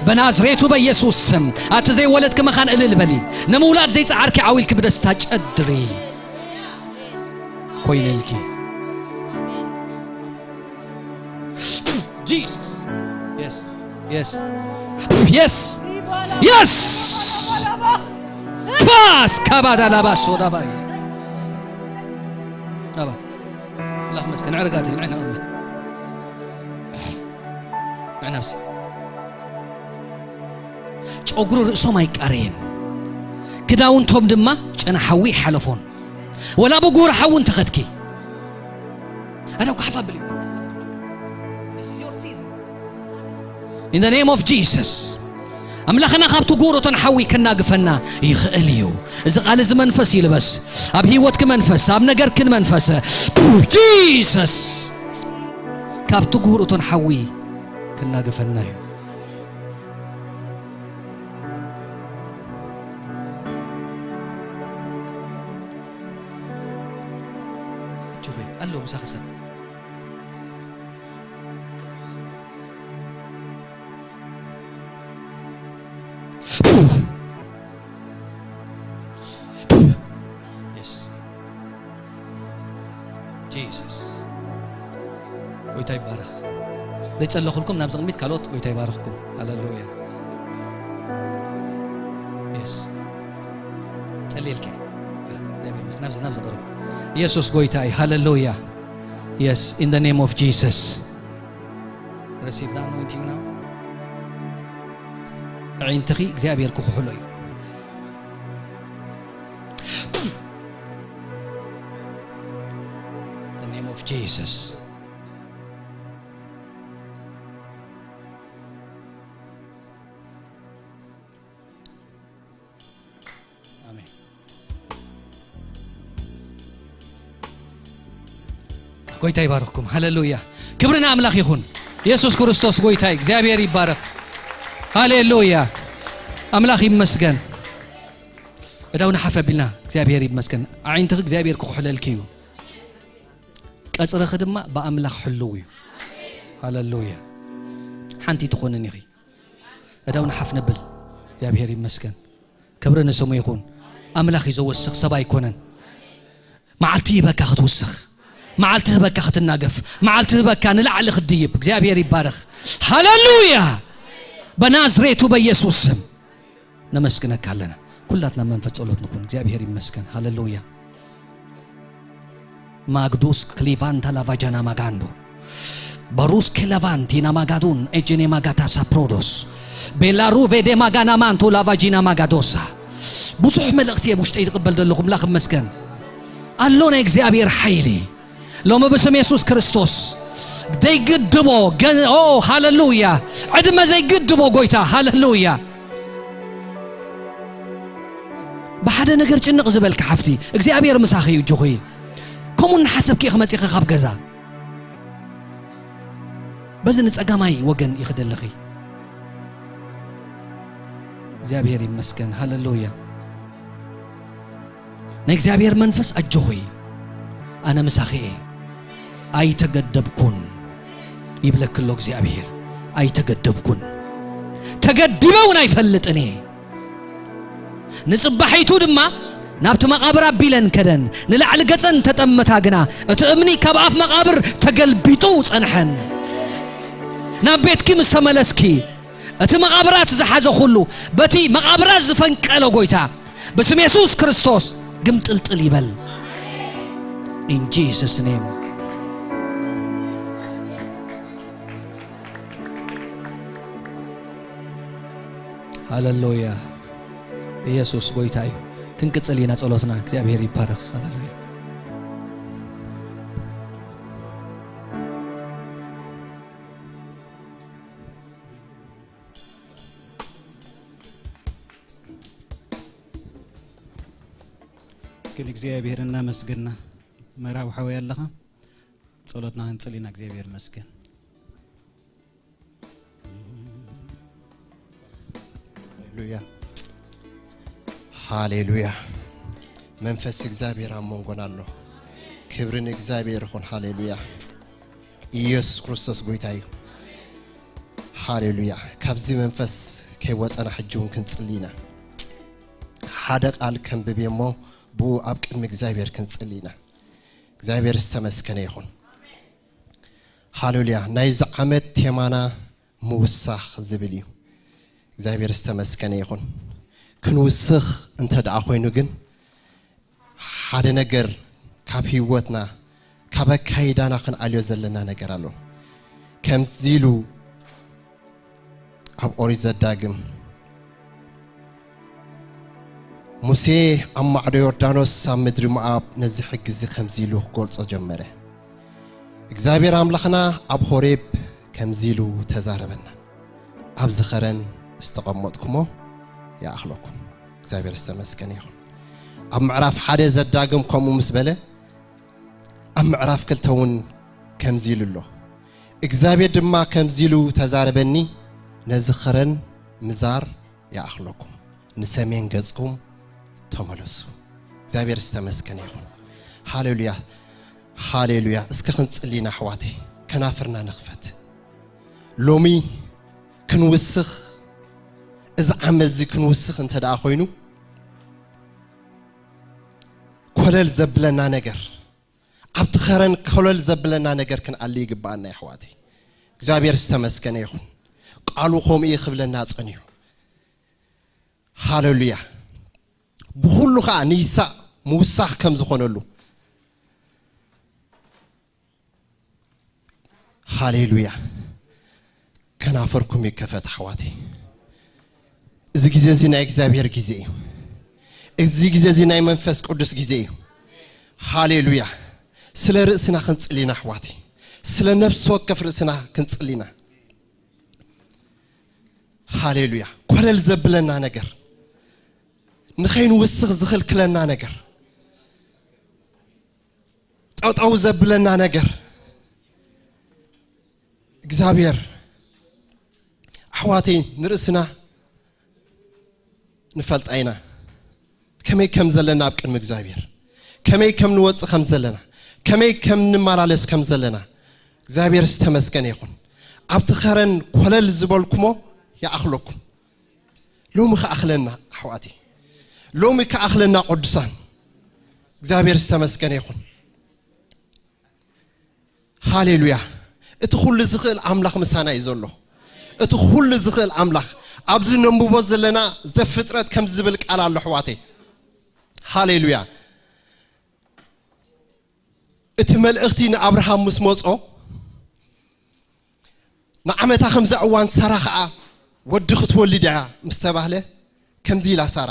በናዝሬቱ በኢየሱስ ስም፣ ኣቲ ዘይወለድኪ መኻን እልል በሊ። ንምውላድ ዘይጸዓርኪ ዓው ኢልኪ ብደስታ ጨድሪ። ኮይነልኪ። Jesus. Yes. Yes. Yes. Yes. ፓስ ካባዳ ላባ ሶዳ ባይ። ኣባ። ኣምላኽ መስገን። ዕርጋት እዩ። ንዕና ቅድሚት። ንዕና ብሲ። ጨጉሪ ርእሶም ኣይቃረየን። ክዳውንቶም ድማ ጨና ሓዊ ይሓለፎን። ወላ ብጉር ሓዊ እንተኸድኪ። ኣዳው ካሕፋ ብሊ። In the name of Jesus. ኣምላኽና ካብቲ ጉር እቶን ሓዊ ከናግፈና ይኽእል እዩ። እዚ ቃል እዚ መንፈስ ይልበስ። ኣብ ህይወትኪ መንፈስ፣ ኣብ ነገርክን መንፈስ። Jesus። ካብቲ ጉር እቶን ሓዊ ከናግፈና እዩ። እጅ ሆይ፣ ኣሎ ምሳኺ ሰብ። Yes. Jesus። ጎይታ ይባረኽ። ዘይጸለኹልኩም ናብዚ ቅድሚት ካልኦት ጎይታ ይባረኽኩም። ሃሌሉያ። የስ። ጸልየልካ። ናብዚ፣ ናብዚ ቅርብ። ኢየሱስ ጎይታ እዩ። ሃሌሉያ። Yes, in the name of Jesus. Receive the anointing now. ኣዒንትኺ እግዚኣብሔር ክኹሕሎ እዩ። The name of Jesus. ኣሜን። ጎይታ ይባርኽኩም። ሃሌሉያ። ክብሪ ንኣምላኽ ይኹን። ኢየሱስ ክርስቶስ ጎይታ እዩ። እግዚኣብሔር ይባረኽ። ሃሌሉያ። ኣምላኽ ይመስገን። እዳው ንሓፍ ኣቢልና እግዚኣብሔር ይመስገን። ኣዒንትኺ እግዚኣብሔር ክኹሕለልኪ እዩ። ቀጽርኺ ድማ ብኣምላኽ ሕልው እዩ። ሃሌሉያ። ሓንቲ ትኾንን ኢኺ። እዳው ንሓፍ ነብል። እግዚኣብሔር ይመስገን። ክብሪ ንስሙ ይኹን። ኣምላኽ እዩ ዘወስኽ፣ ሰብ ኣይኮነን። መዓልቲ ይህበካ ክትውስኽ፣ መዓልቲ ህበካ ክትናገፍ፣ መዓልቲ ህበካ ንላዕሊ ክትድይብ። እግዚኣብሔር ይባረኽ። ሃሌሉያ! በናዝሬቱ በኢየሱስ ስም ነመስግነካ ኣለና። ኩላትና መንፈስ ጸሎት ንኹን። እግዚኣብሔር ይመስገን። ሃሌሉያ! ማግዱስ ክሊቫንታ ላቫጃና ማጋንዶ በሩስ ኬላቫንቲ ናማጋዱን ኤጀኔ ማጋታ ሳፕሮዶስ ቤላሩ ቬዴ ማጋና ማንቶ ላቫጂና ማጋዶሳ። ብዙሕ መልእኽቲ እየ ውሽጠይ ዝቕበል ዘለኹ። ኣምላኽ ይመስገን። ኣሎ ናይ እግዚኣብሔር ሓይሊ። ሎሚ ብስም የሱስ ክርስቶስ ዘይግድቦ ገ-፣ ኦ፣ ሃሌሉያ። ዕድመ ዘይግድቦ ጎይታ፣ ሃሌሉያ። ብሓደ ነገር ጭንቕ ዝበልካ ሓፍቲ፣ እግዚኣብሔር ምሳኺ እዩ፣ እጆኺ። ከምኡ እናሓሰብኪ ኢኺ መጺኺ ካብ ገዛ። በዚ ንጸጋማይ ወገን ኢኺ ደለኺ። እግዚኣብሔር ይመስገን። ሃሌሉያ። ናይ እግዚኣብሔር መንፈስ ኣጆኺ፣ ኣነ ምሳኺ እየ። ኣይተገደብኩን ይብለኪ ኣሎ እግዚኣብሔር። ኣይተገደብኩን። ተገዲበ እውን ኣይፈልጥን እየ። ንጽባሒቱ ድማ ናብቲ መቓብር ኣቢለን ከደን፣ ንላዕሊ ገጸን ተጠመታ ግና፣ እቲ እምኒ ካብ ኣፍ መቓብር ተገልቢጡ ጸንሐን። ናብ ቤትኪ ምስ ተመለስኪ፣ እቲ መቓብራት ዝሓዘ ኩሉ፣ በቲ መቓብራት ዝፈንቀሎ ጎይታ፣ ብስም የሱስ ክርስቶስ ግምጥልጥል ይበል። In Jesus name. ሃሌሉያ። ኢየሱስ ጎይታ እዩ። ክንቅጽል ኢና ጸሎትና። እግዚኣብሔር ይባረኽ። ሃሌሉያ። እስኪ ንእግዚኣብሔር እናመስገና። መራዊ ሓወይ ኣለኻ? ጸሎትና ክንጽል ኢና። እግዚኣብሔር ይመስገን። ሃሌሉያ። ሃሌሉያ። መንፈስ እግዚኣብሔር ኣብ መንጎና ኣሎ። ክብሪ ንእግዚኣብሔር ይኹን። ሃሌሉያ። ኢየሱስ ክርስቶስ ጎይታ እዩ። ሃሌሉያ። ካብዚ መንፈስ ከይወጸና ሕጂ እውን ክንጽሊ ኢና። ሓደ ቃል ከንብብ እየ እሞ ብኡ ኣብ ቅድሚ እግዚኣብሔር ክንጽሊ ኢና። እግዚኣብሔር ዝተመስገነ ይኹን። ሃሌሉያ። ናይዚ ዓመት ቴማና ምውሳኽ ዝብል እዩ። እግዚኣብሔር ዝተመስገነ ይኹን። ክንውስኽ እንተ ደኣ ኮይኑ ግን ሓደ ነገር ካብ ህይወትና፣ ካብ ኣካይዳና ክንኣልዮ ዘለና ነገር ኣሎ። ከምዚ ኢሉ ኣብ ኦሪት ዘዳግም፣ ሙሴ ኣብ ማዕዶ ዮርዳኖስ ኣብ ምድሪ ሞኣብ ነዚ ሕጊ እዚ ከምዚ ኢሉ ክገልጾ ጀመረ። እግዚኣብሔር ኣምላኽና ኣብ ሆሬብ ከምዚ ኢሉ ተዛረበና፣ ኣብዚ ኸረን ዝተቐመጥኩሞ ይኣኽለኩም። እግዚኣብሔር ዝተመስገነ ይኹን። ኣብ ምዕራፍ ሓደ ዘዳግም ከምኡ ምስ በለ፣ ኣብ ምዕራፍ ክልተ እውን ከምዚ ኢሉ ኣሎ። እግዚኣብሔር ድማ ከምዚ ኢሉ ተዛረበኒ፣ ነዚ ኸረን ምዛር ይኣኽለኩም፣ ንሰሜን ገጽኩም ተመለሱ። እግዚኣብሔር ዝተመስገነ ይኹን። ሃሌሉያ፣ ሃሌሉያ። እስከ ክንጽሊ ኢና ኣሕዋተይ፣ ከናፍርና ንኽፈት። ሎሚ ክንውስኽ፣ እዚ ዓመት እዚ ክንውስኽ እንተ ደኣ ኮይኑ፣ ኮለል ዘብለና ነገር፣ ኣብቲ ኸረን ኮለል ዘብለና ነገር ክንኣሊ ይግብኣና፣ ኣሕዋተይ። እግዚኣብሔር ዝተመስገነ ይኹን። ቃሉ ከምኡ እዩ ክብለና ጸኒሑ። ሃሌሉያ። ብኹሉ ኸኣ ንይሳቕ ምውሳኽ ከም ዝኾነሉ። ሃሌሉያ። ከናፈርኩም ይከፈት፣ ኣሕዋተይ። እዚ ግዜ እዚ ናይ እግዚኣብሔር ግዜ እዩ። እዚ ግዜ እዚ ናይ መንፈስ ቅዱስ ግዜ እዩ። ሃሌሉያ። ስለ ርእስና ክንጽሊ ኢና፣ ኣሕዋተይ። ስለ ነፍሲ ወከፍ ርእስና ክንጽሊ ኢና። ሃሌሉያ። ኮለል ዘብለና ነገር፣ ንኸይንውስኽ ዝኽልክለና ነገር፣ ጠጠው ዘብለና ነገር፣ እግዚኣብሔር፣ ኣሕዋተይ፣ ንርእስና ንፈልጣ ኢና። ከመይ ከም ዘለና ኣብ ቅድሚ እግዚኣብሔር፣ ከመይ ከም ንወጽእ ከም ዘለና፣ ከመይ ከም ንመላለስ ከም ዘለና፣ እግዚኣብሔር ዝተመስገነ ይኹን። ኣብቲ ኸረን ኮለል ዝበልኩሞ ይኣኽለኩም። ሎሚ ከኣኽለና ኣሕዋተይ፣ ሎሚ ከኣኽለና ቅዱሳን፣ እግዚኣብሔር ዝተመስገነ ይኹን። ሃሌሉያ። እቲ ኩሉ ዝኽእል ኣምላኽ ምሳና እዩ ዘሎ። እቲ ኩሉ ዝኽእል ኣምላኽ፣ ኣብዚ ነንብቦ ዘለና ዘፍጥረት ከምዚ ዝብል ቃል ኣሎ ኣሕዋተይ። ሃሌሉያ። እቲ መልእኽቲ ንኣብርሃም ምስ መጾ፣ ንዓመታ ከምዛ እዋን ሳራ ኸኣ ወዲ ክትወልድ እያ ምስ ተባህለ፣ ከምዚ ኢላ ሳራ፣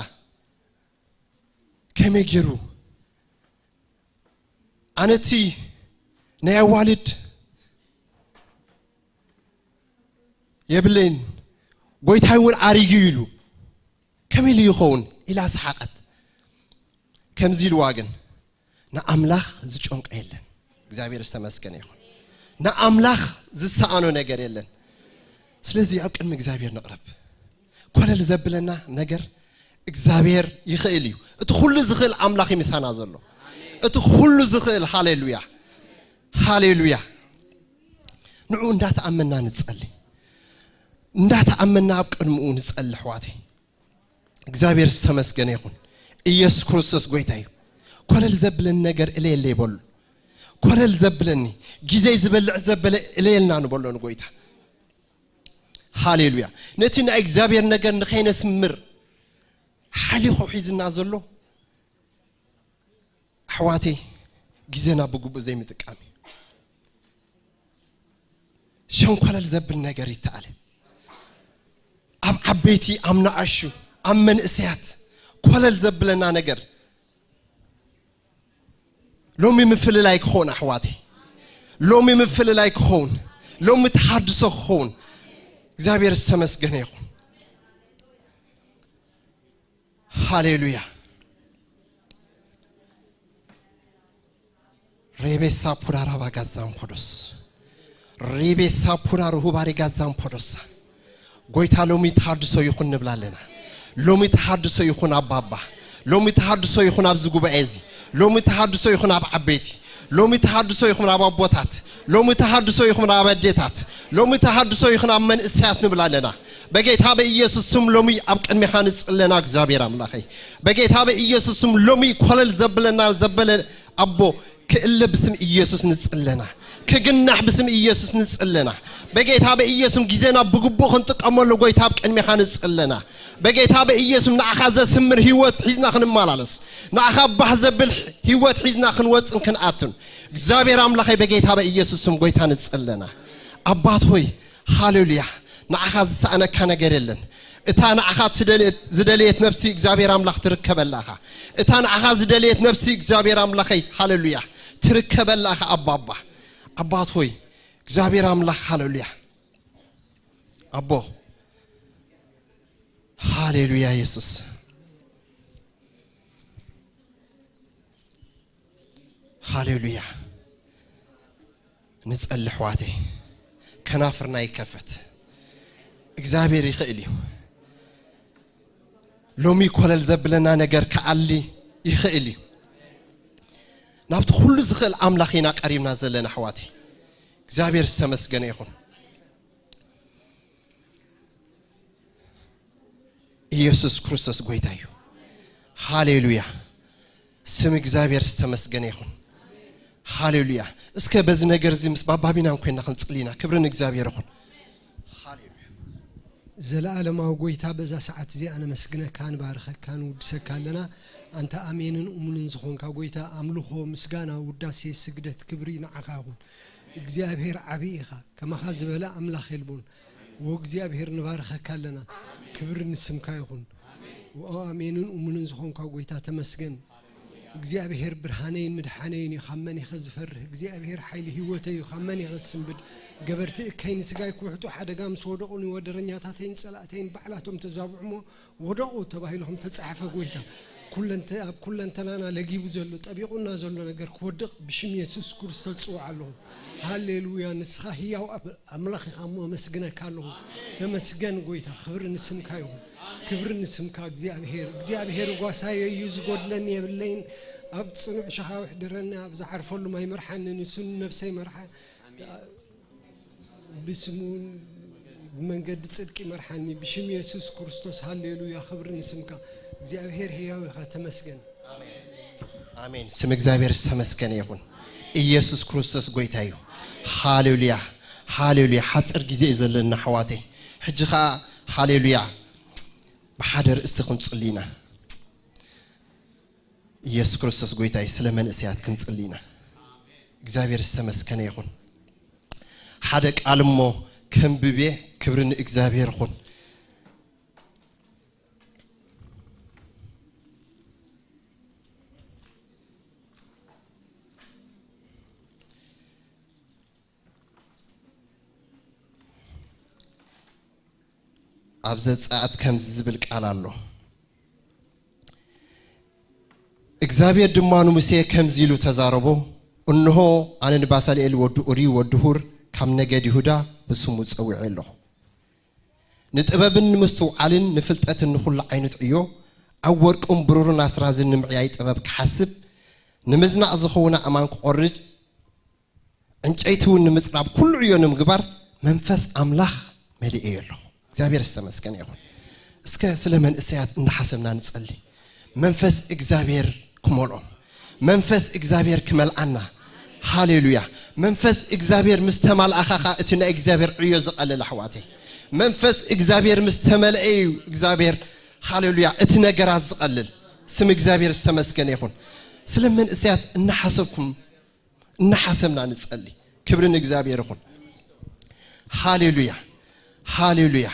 ከመይ ገይሩ ኣነቲ ናይ ኣዋልድ የብለይን፣ ጎይታይ እውን ኣሪጉ ኢሉ፣ ከመይ ኢሉ ይኸውን ኢላ ሰሓቐት። ከምዚ ኢልዋ ግን፣ ንኣምላኽ ዝጨንቆ የለን። እግዚኣብሔር ዝተመስገነ ይኹን። ንኣምላኽ ዝሰኣኖ ነገር የለን። ስለዚ ኣብ ቅድሚ እግዚኣብሔር ንቕረብ። ኮለል ዘብለና ነገር እግዚኣብሔር ይኽእል እዩ። እቲ ኩሉ ዝኽእል ኣምላኽ እዩ ምሳና ዘሎ። እቲ ኩሉ ዝኽእል፣ ሃሌሉያ፣ ሃሌሉያ። ንዑ እንዳተኣመና ንጸሊ፣ እንዳተኣመና ኣብ ቅድምኡ ንጸሊ ኣሕዋተይ። እግዚኣብሔር ዝተመስገነ ይኹን። ኢየሱስ ክርስቶስ ጎይታ እዩ። ኮለል ዘብለኒ ነገር እለየለይ በሉ። ኮለል ዘብለኒ፣ ግዜይ ዝበልዕ ዘበለ እለየልና ንበሎ ንጎይታ። ሃሌሉያ። ነቲ ናይ እግዚኣብሔር ነገር ንኸይነስምር ሓሊኹ ሒዝና ዘሎ ኣሕዋተይ፣ ግዜና ብግቡእ ዘይምጥቃም እዩ። ሸንኮለል ዘብል ነገር ይተኣለ። ኣብ ዓበይቲ፣ ኣብ ንኣሹ፣ ኣብ መንእሰያት ኮለል ዘብለና ነገር። ሎሚ ምፍልላይ ክኸውን ኣሕዋተይ፣ ሎሚ ምፍልላይ ክኸውን፣ ሎሚ ተሃድሶ ክኸውን። እግዚኣብሔር ዝተመስገነ ይኹን። ሃሌሉያ። ሬቤሳ ፑራ ራባ ጋዛን ፖዶስ፣ ሬቤሳ ፑራ ርሁባሪ ጋዛን ፖዶሳ። ጎይታ ሎሚ ተሃድሶ ይኹን ንብላ ኣለና። ሎሚ ተሃድሶ ይኹን ኣብ ባባ፣ ሎሚ ተሃድሶ ይኹን ኣብዚ ጉባኤ እዚ፣ ሎሚ ተሃድሶ ይኹን ኣብ ዓበይቲ፣ ሎሚ ተሃድሶ ይኹን ኣብ ኣቦታት፣ ሎሚ ተሃድሶ ይኹን ኣብ ኣዴታት፣ ሎሚ ተሃድሶ ይኹን ኣብ መንእሰያት ንብል ኣለና። በጌታ በኢየሱስ ስም ሎሚ ኣብ ቅድሜኻ ንጽለና እግዚኣብሔር ኣምላኸይ። በጌታ በኢየሱስ ስም ሎሚ ኮለል ዘብለና ዘበለ ኣቦ ክእለ ብስም ኢየሱስ ንጽለና። ክግናሕ ብስም ኢየሱስ ንጽለና። በጌታ በኢየሱስ ግዜና ብግቡእ ክንጥቀመሉ ጎይታ ኣብ ቅድሜኻ ንጽለና። በጌታ በኢየሱስ ንዓኻ ዘስምር ህይወት ሒዝና ክንመላለስ፣ ንዓኻ ባህ ዘብል ህይወት ሒዝና ክንወጽን ክንኣቱን እግዚኣብሔር ኣምላኸይ በጌታ በኢየሱስ ስም ጎይታ ንጽለና። ኣባት ሆይ ሃሌሉያ። ንዓኻ ዝሰኣነካ ነገር የለን። እታ ንዓኻ ትደልየት-፣ ዝደለየት ነፍሲ እግዚኣብሔር ኣምላኽ ትርከበላ ኢኻ። እታ ንዓኻ ዝደለየት ነፍሲ እግዚኣብሔር ኣምላኸይ፣ ሃሌሉያ፣ ትርከበላ ኢኻ። ኣባ፣ ኣባ፣ ኣባት ሆይ እግዚኣብሔር ኣምላኽ፣ ሃሌሉያ። ኣቦ፣ ሃሌሉያ የሱስ። ሃሌሉያ። ንጸሊ ኣሕዋተይ፣ ከናፍርና ይከፈት። እግዚኣብሔር ይኽእል እዩ። ሎሚ ኮለል ዘብለና ነገር ክኣሊ ይኽእል እዩ። ናብቲ ኩሉ ዝኽእል ኣምላኽ ኢና ቀሪብና ዘለና ኣሕዋተይ። እግዚኣብሔር ዝተመስገነ ይኹን። ኢየሱስ ክርስቶስ ጎይታ እዩ። ሃሌሉያ። ስም እግዚኣብሔር ዝተመስገነ ይኹን። ሃሌሉያ። እስከ በዚ ነገር እዚ ምስ ባባቢናን ኮይና ክንጽሊ ኢና። ክብሪ ንእግዚኣብሔር ይኹን። ሃሌሉያ። ዘለኣለማዊ ጎይታ፣ በዛ ሰዓት እዚኣ ነመስግነካ፣ ንባርኸካ፣ ንውድሰካ ኣለና። ኣንታ ኣሜንን እሙንን ዝኾንካ ጎይታ፣ ኣምልኾ፣ ምስጋና፣ ውዳሴ፣ ስግደት፣ ክብሪ ንዓኻ ይኹን። እግዚኣብሔር ዓብዪ ኢኻ። ከማኻ ዝበለ ኣምላኽ የልቦን። ወእግዚኣብሔር ንባርኸካ ኣለና። ክብሪ ንስምካ ይኹን። ወኣሜንን እሙንን ዝኾንካ ጎይታ ተመስገን። እግዚኣብሔር ብርሃነይን ምድሓነይን እዩ፣ ካብ መን ኢኸ ዝፈርህ? እግዚኣብሔር ሓይሊ ህይወተይ እዩ፣ ካብ መን ኢኸ ዝስንብድ? ገበርቲ እከይ ንስጋይ ክውሕጡ ሓደጋ ምስ ወደቑ፣ ንወደረኛታተይን ጸላእተይን ባዕላቶም ተዛብዑሞ ወደቑ ተባሂሉ ከም ተጻሕፈ፣ ጎይታ፣ ኩለንተ-፣ ኣብ ኩለንተናና ለጊቡ ዘሎ፣ ጠቢቑና ዘሎ ነገር ክወድቕ ብሽም የሱስ ክርስቶስ ጽውዓ ኣለኹ። ሃሌሉያ፣ ንስኻ ህያው ኣብ-፣ ኣምላኽ ኢኻ እሞ ኣመስግነካ ኣለኹ። ተመስገን ጎይታ፣ ክብሪ ንስምካ ይኹን። ክብሪ ንስምካ እግዚኣብሔር። እግዚኣብሔር ጓሳየ እዩ፣ ዝጎድለኒ የብለይን። ኣብ ጽኑዕ ሸኻ ውሕድረኒ፣ ኣብ ዝዓርፈሉ ማይ መርሓኒ፣ ንሱ ንነብሰይ መርሓ። ብስሙ ብመንገዲ ጽድቂ መርሓኒ። ብሽም የሱስ ክርስቶስ ሃሌሉያ፣ ክብሪ ንስምካ። እግዚኣብሔር ህያው ኢኻ፣ ተመስገን። ኣሜን። ስም እግዚኣብሔር ዝተመስገነ ይኹን። ኢየሱስ ክርስቶስ ጎይታ እዩ። ሃሌሉያ፣ ሃሌሉያ። ሓፂር ግዜ እዩ ዘለና ኣሕዋተይ። ሕጂ ኸዓ ሃሌሉያ ብሓደ ርእስቲ ክንጽሊ ኢና። ኢየሱስ ክርስቶስ ጎይታ እዩ። ስለ መንእሰያት ክንጽሊ ኢና። እግዚኣብሔር ዝተመስገነ ይኹን። ሓደ ቃል እሞ ከንብቤ። ክብሪ ንእግዚኣብሔር ይኹን። ኣብ ዘጸኣት ከምዚ ዝብል ቃል ኣሎ። እግዚኣብሔር ድማ ንሙሴ ከምዚ ኢሉ ተዛረቦ፣ እንሆ ኣነ ንባሳልኤል ወዲ ኡሪ ወዲ ሁር ካብ ነገድ ይሁዳ ብስሙ ጸዊዐ ኣለኹ። ንጥበብን ንምስትውዓልን ንፍልጠትን ንኹሉ ዓይነት ዕዮ ኣብ ወርቅን ብሩርን ኣስራዝን ንምዕያይ ጥበብ ክሓስብ፣ ንምጽናዕ ዝኸውን ኣእማን ክቖርድ፣ ዕንጨይቲ እውን ንምጽራብ ኩሉ ዕዮ ንምግባር መንፈስ ኣምላኽ መሊኤዮ ኣለኹ። እግዚኣብሔር ዝተመስገነ ይኹን። እስከ ስለ መንእሰያት እንዳሓሰብና ንጸሊ። መንፈስ እግዚኣብሔር ክመልኦም። መንፈስ እግዚኣብሔር ክመልኣና። ሃሌሉያ። መንፈስ እግዚኣብሔር ምስ ተማልኣኻ ኸኣ እቲ ናይ እግዚኣብሔር ዕዮ ዝቐልል ኣሕዋተይ። መንፈስ እግዚኣብሔር ምስ ተመልአ እዩ እግዚኣብሔር፣ ሃሌሉያ፣ እቲ ነገራት ዝቐልል። ስም እግዚኣብሔር ዝተመስገነ ይኹን። ስለ መንእሰያት እናሓሰብኩም እናሓሰብና ንጸሊ። ክብሪ ንእግዚኣብሔር ይኹን። ሃሌሉያ፣ ሃሌሉያ።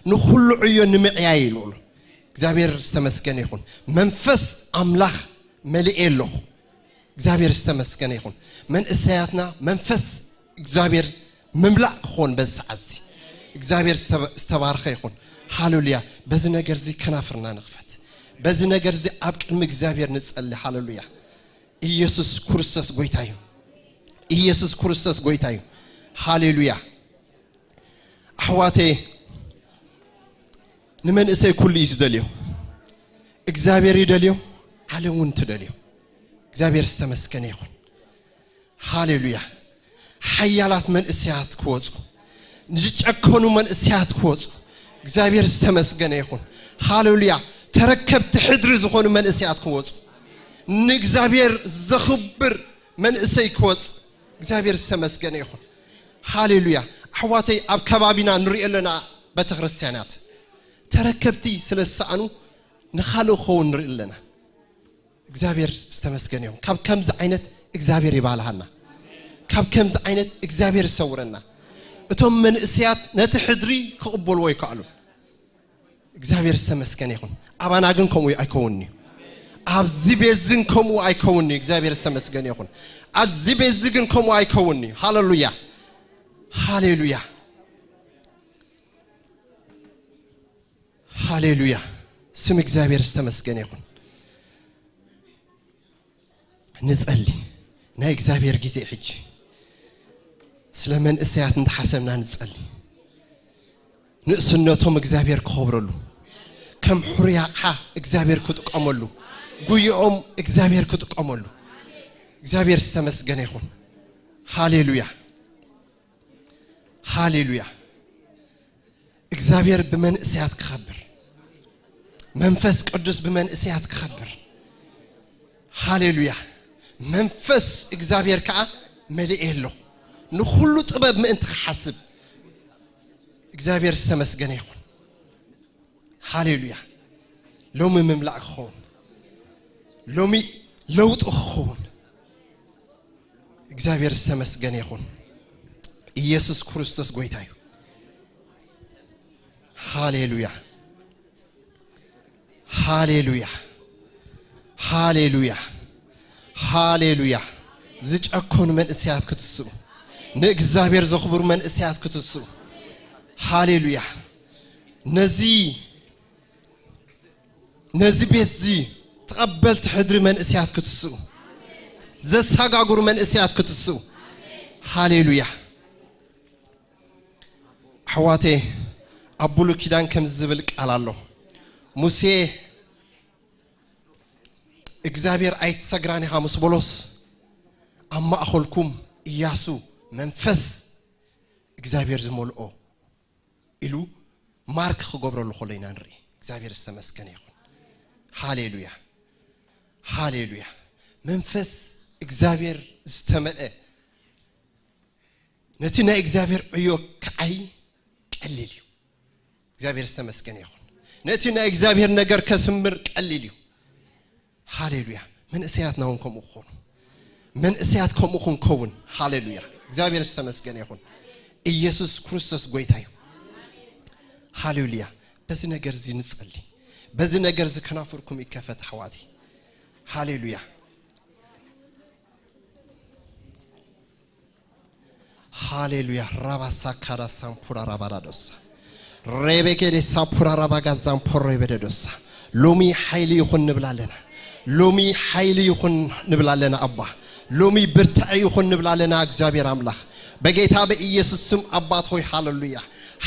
ንኹሉ ዕዮ ንምዕያይ ይልኡሉ። እግዚኣብሔር ዝተመስገነ ይኹን። መንፈስ ኣምላኽ መሊኤ ኣለኹ። እግዚኣብሔር ዝተመስገነ ይኹን። መንእሰያትና መንፈስ እግዚኣብሔር ምምላእ ክኾን በዚ ሰዓት እዚ። እግዚኣብሔር ዝተባ-፣ ዝተባረኸ ይኹን። ሃሌሉያ። በዚ ነገር እዚ ከናፍርና ንኽፈት። በዚ ነገር እዚ ኣብ ቅድሚ እግዚኣብሔር ንጸሊ። ሃሌሉያ። ኢየሱስ ክርስቶስ ጎይታ እዩ። ኢየሱስ ክርስቶስ ጎይታ እዩ። ሃሌሉያ። ኣሕዋተይ፣ ንመንእሰይ ኩሉ እዩ ዝደልዮ። እግዚኣብሔር ይደልዮ፣ ዓለም እውን ትደልዮ። እግዚኣብሔር ዝተመስገነ ይኹን። ሃሌሉያ። ሓያላት መንእሰያት ክወጹ፣ ዝጨከኑ መንእሰያት ክወጹ፣ እግዚኣብሔር ዝተመስገነ ይኹን። ሃሌሉያ። ተረከብቲ ሕድሪ ዝኾኑ መንእሰያት ክወጹ፣ ንእግዚኣብሔር ዘኽብር መንእሰይ ክወጽ፣ እግዚኣብሔር ዝተመስገነ ይኹን። ሃሌሉያ። ኣሕዋተይ፣ ኣብ ከባቢና ንሪኦ ኣለና ቤተክርስትያናት ተረከብቲ ስለ ዝሰኣኑ ንኻልእ ክኸውን ንርኢ ኣለና። እግዚኣብሔር ዝተመስገነ ይኹን። ካብ ከምዚ ዓይነት እግዚኣብሔር ይባልሃና። ካብ ከምዚ ዓይነት እግዚኣብሔር ይሰውረና። እቶም መንእሰያት ነቲ ሕድሪ ክቕበልዎ ይከኣሉ። እግዚኣብሔር ዝተመስገነ ይኹን። ኣባና ግን ከምኡ ኣይከውን'ዩ። ኣብዚ ቤት ዝን ከምኡ ኣይከውን'ዩ። እግዚኣብሔር ዝተመስገነ ይኹን። ኣብዚ ቤት ዚ ግን ከምኡ ኣይከውን'ዩ። ሃሌሉያ። ሃሌሉያ። ሃሌሉያ። ስም እግዚኣብሔር ዝተመስገነ ይኹን። ንጸሊ። ናይ እግዚኣብሔር ግዜ ሕጂ። ስለ መንእሰያት እንተሓሰብና ንጸሊ። ንእስነቶም እግዚኣብሔር ክኸብረሉ። ከም ሕሩይ ኣቕሓ እግዚኣብሔር ክጥቀመሉ። ጉይኦም እግዚኣብሔር ክጥቀመሉ። እግዚኣብሔር ዝተመስገነ ይኹን። ሃሌሉያ። ሃሌሉያ። እግዚኣብሔር ብመንእሰያት ክኸብር። መንፈስ ቅዱስ ብመንእሰያት ክኸብር። ሃሌሉያ። መንፈስ እግዚኣብሔር ከኣ መሊኤ ኣለኹ። ንኹሉ ጥበብ ምእንቲ ክሓስብ። እግዚኣብሔር ዝተመስገነ ይኹን። ሃሌሉያ። ሎሚ ምምላእ ክኸውን። ሎሚ ለውጢ ክኸውን። እግዚኣብሔር ዝተመስገነ ይኹን። ኢየሱስ ክርስቶስ ጎይታ እዩ። ሃሌሉያ። ሃሌሉያ። ሃሌሉያ። ሃሌሉያ። ዝጨከኑ መንእሰያት ክትስኡ። ንእግዚኣብሔር ዘኽብሩ መንእሰያት ክትስኡ። ሃሌሉያ። ነዚ፣ ነዚ ቤት እዚ ተቐበልቲ ሕድሪ መንእሰያት ክትስኡ። ዘሰጋግሩ መንእሰያት ክትስኡ። ሃሌሉያ። ኣሕዋተይ፣ ኣብ ብሉይ ኪዳን ከምዚ ዝብል ቃል ኣሎ። ሙሴ እግዚኣብሔር ኣይትሰግራን ኢኻ ምስ በሎስ፣ ኣብ ማእኸልኩም ኢያሱ መንፈስ እግዚኣብሔር ዝመልኦ ኢሉ ማርክ ክገብረሉ ከሎ ኢና ንርኢ። እግዚኣብሔር ዝተመስገነ ይኹን። ሃሌሉያ፣ ሃሌሉያ። መንፈስ እግዚኣብሔር ዝተመልአ ነቲ ናይ እግዚኣብሔር ዕዮ ክዓይ ቀሊል እዩ። እግዚኣብሔር ዝተመስገነ ይኹን። ነቲ ናይ እግዚኣብሔር ነገር ከስምር ቀሊል እዩ። ሃሌሉያ። መንእሰያትና እውን ከምኡ ክኾኑ፣ መንእሰያት ከምኡ ክንከውን። ሃሌሉያ። እግዚኣብሔር ዝተመስገነ ይኹን። ኢየሱስ ክርስቶስ ጎይታ እዩ። ሃሌሉያ። በዚ ነገር እዚ ንጸሊ። በዚ ነገር እዚ ከናፍርኩም ይከፈት ኣሕዋተይ። ሃሌሉያ። ሃሌሉያ። ራባ ሳካራ ሳምፑራ ራባዳዶሳ ሬቤኬ ዴ ሳፑራ ራባጋ ዛምፖሮ ይበደዶሳ። ሎሚ ሓይሊ ይኹን ንብላ ኣለና። ሎሚ ሓይሊ ይኹን ንብላ ኣለና ኣባ። ሎሚ ብርትዐ ይኹን ንብላ ኣለና እግዚኣብሔር ኣምላኽ። በጌታ በኢየሱስ ስም ኣባት ሆይ ሃሌሉያ።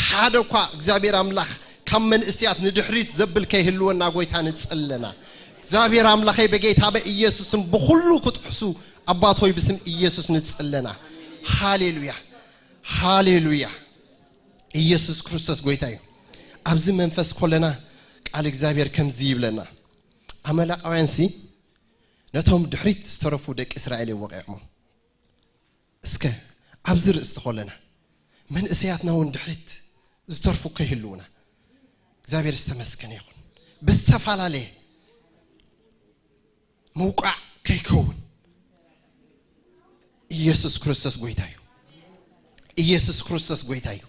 ሓደ እኳ እግዚኣብሔር ኣምላኽ ካብ መንእስያት ንድሕሪት ዘብል ከይህልወና ጎይታ ንጽለና። እግዚኣብሔር ኣምላኸይ በጌታ በኢየሱስ ስም ብኹሉ ክጥሕሱ ኣባት ሆይ ብስም ኢየሱስ ንጽለና። ሃሌሉያ፣ ሃሌሉያ። ኢየሱስ ክርስቶስ ጎይታ እዩ። ኣብዚ መንፈስ ኮለና ቃል እግዚኣብሔር ከምዚ ይብለና። ኣመላቃውያን ሲ ነቶም ድሕሪት ዝተረፉ ደቂ እስራኤል እዮም ወቂዖም። እስከ ኣብዚ ርእስቲ ኮለና መንእሰያትና እውን ድሕሪት ዝተርፉ ከይህልውና እግዚኣብሔር ዝተመስገነ ይኹን። ብዝተፈላለየ ምውቃዕ ከይከውን። ኢየሱስ ክርስቶስ ጎይታ እዩ። ኢየሱስ ክርስቶስ ጎይታ እዩ።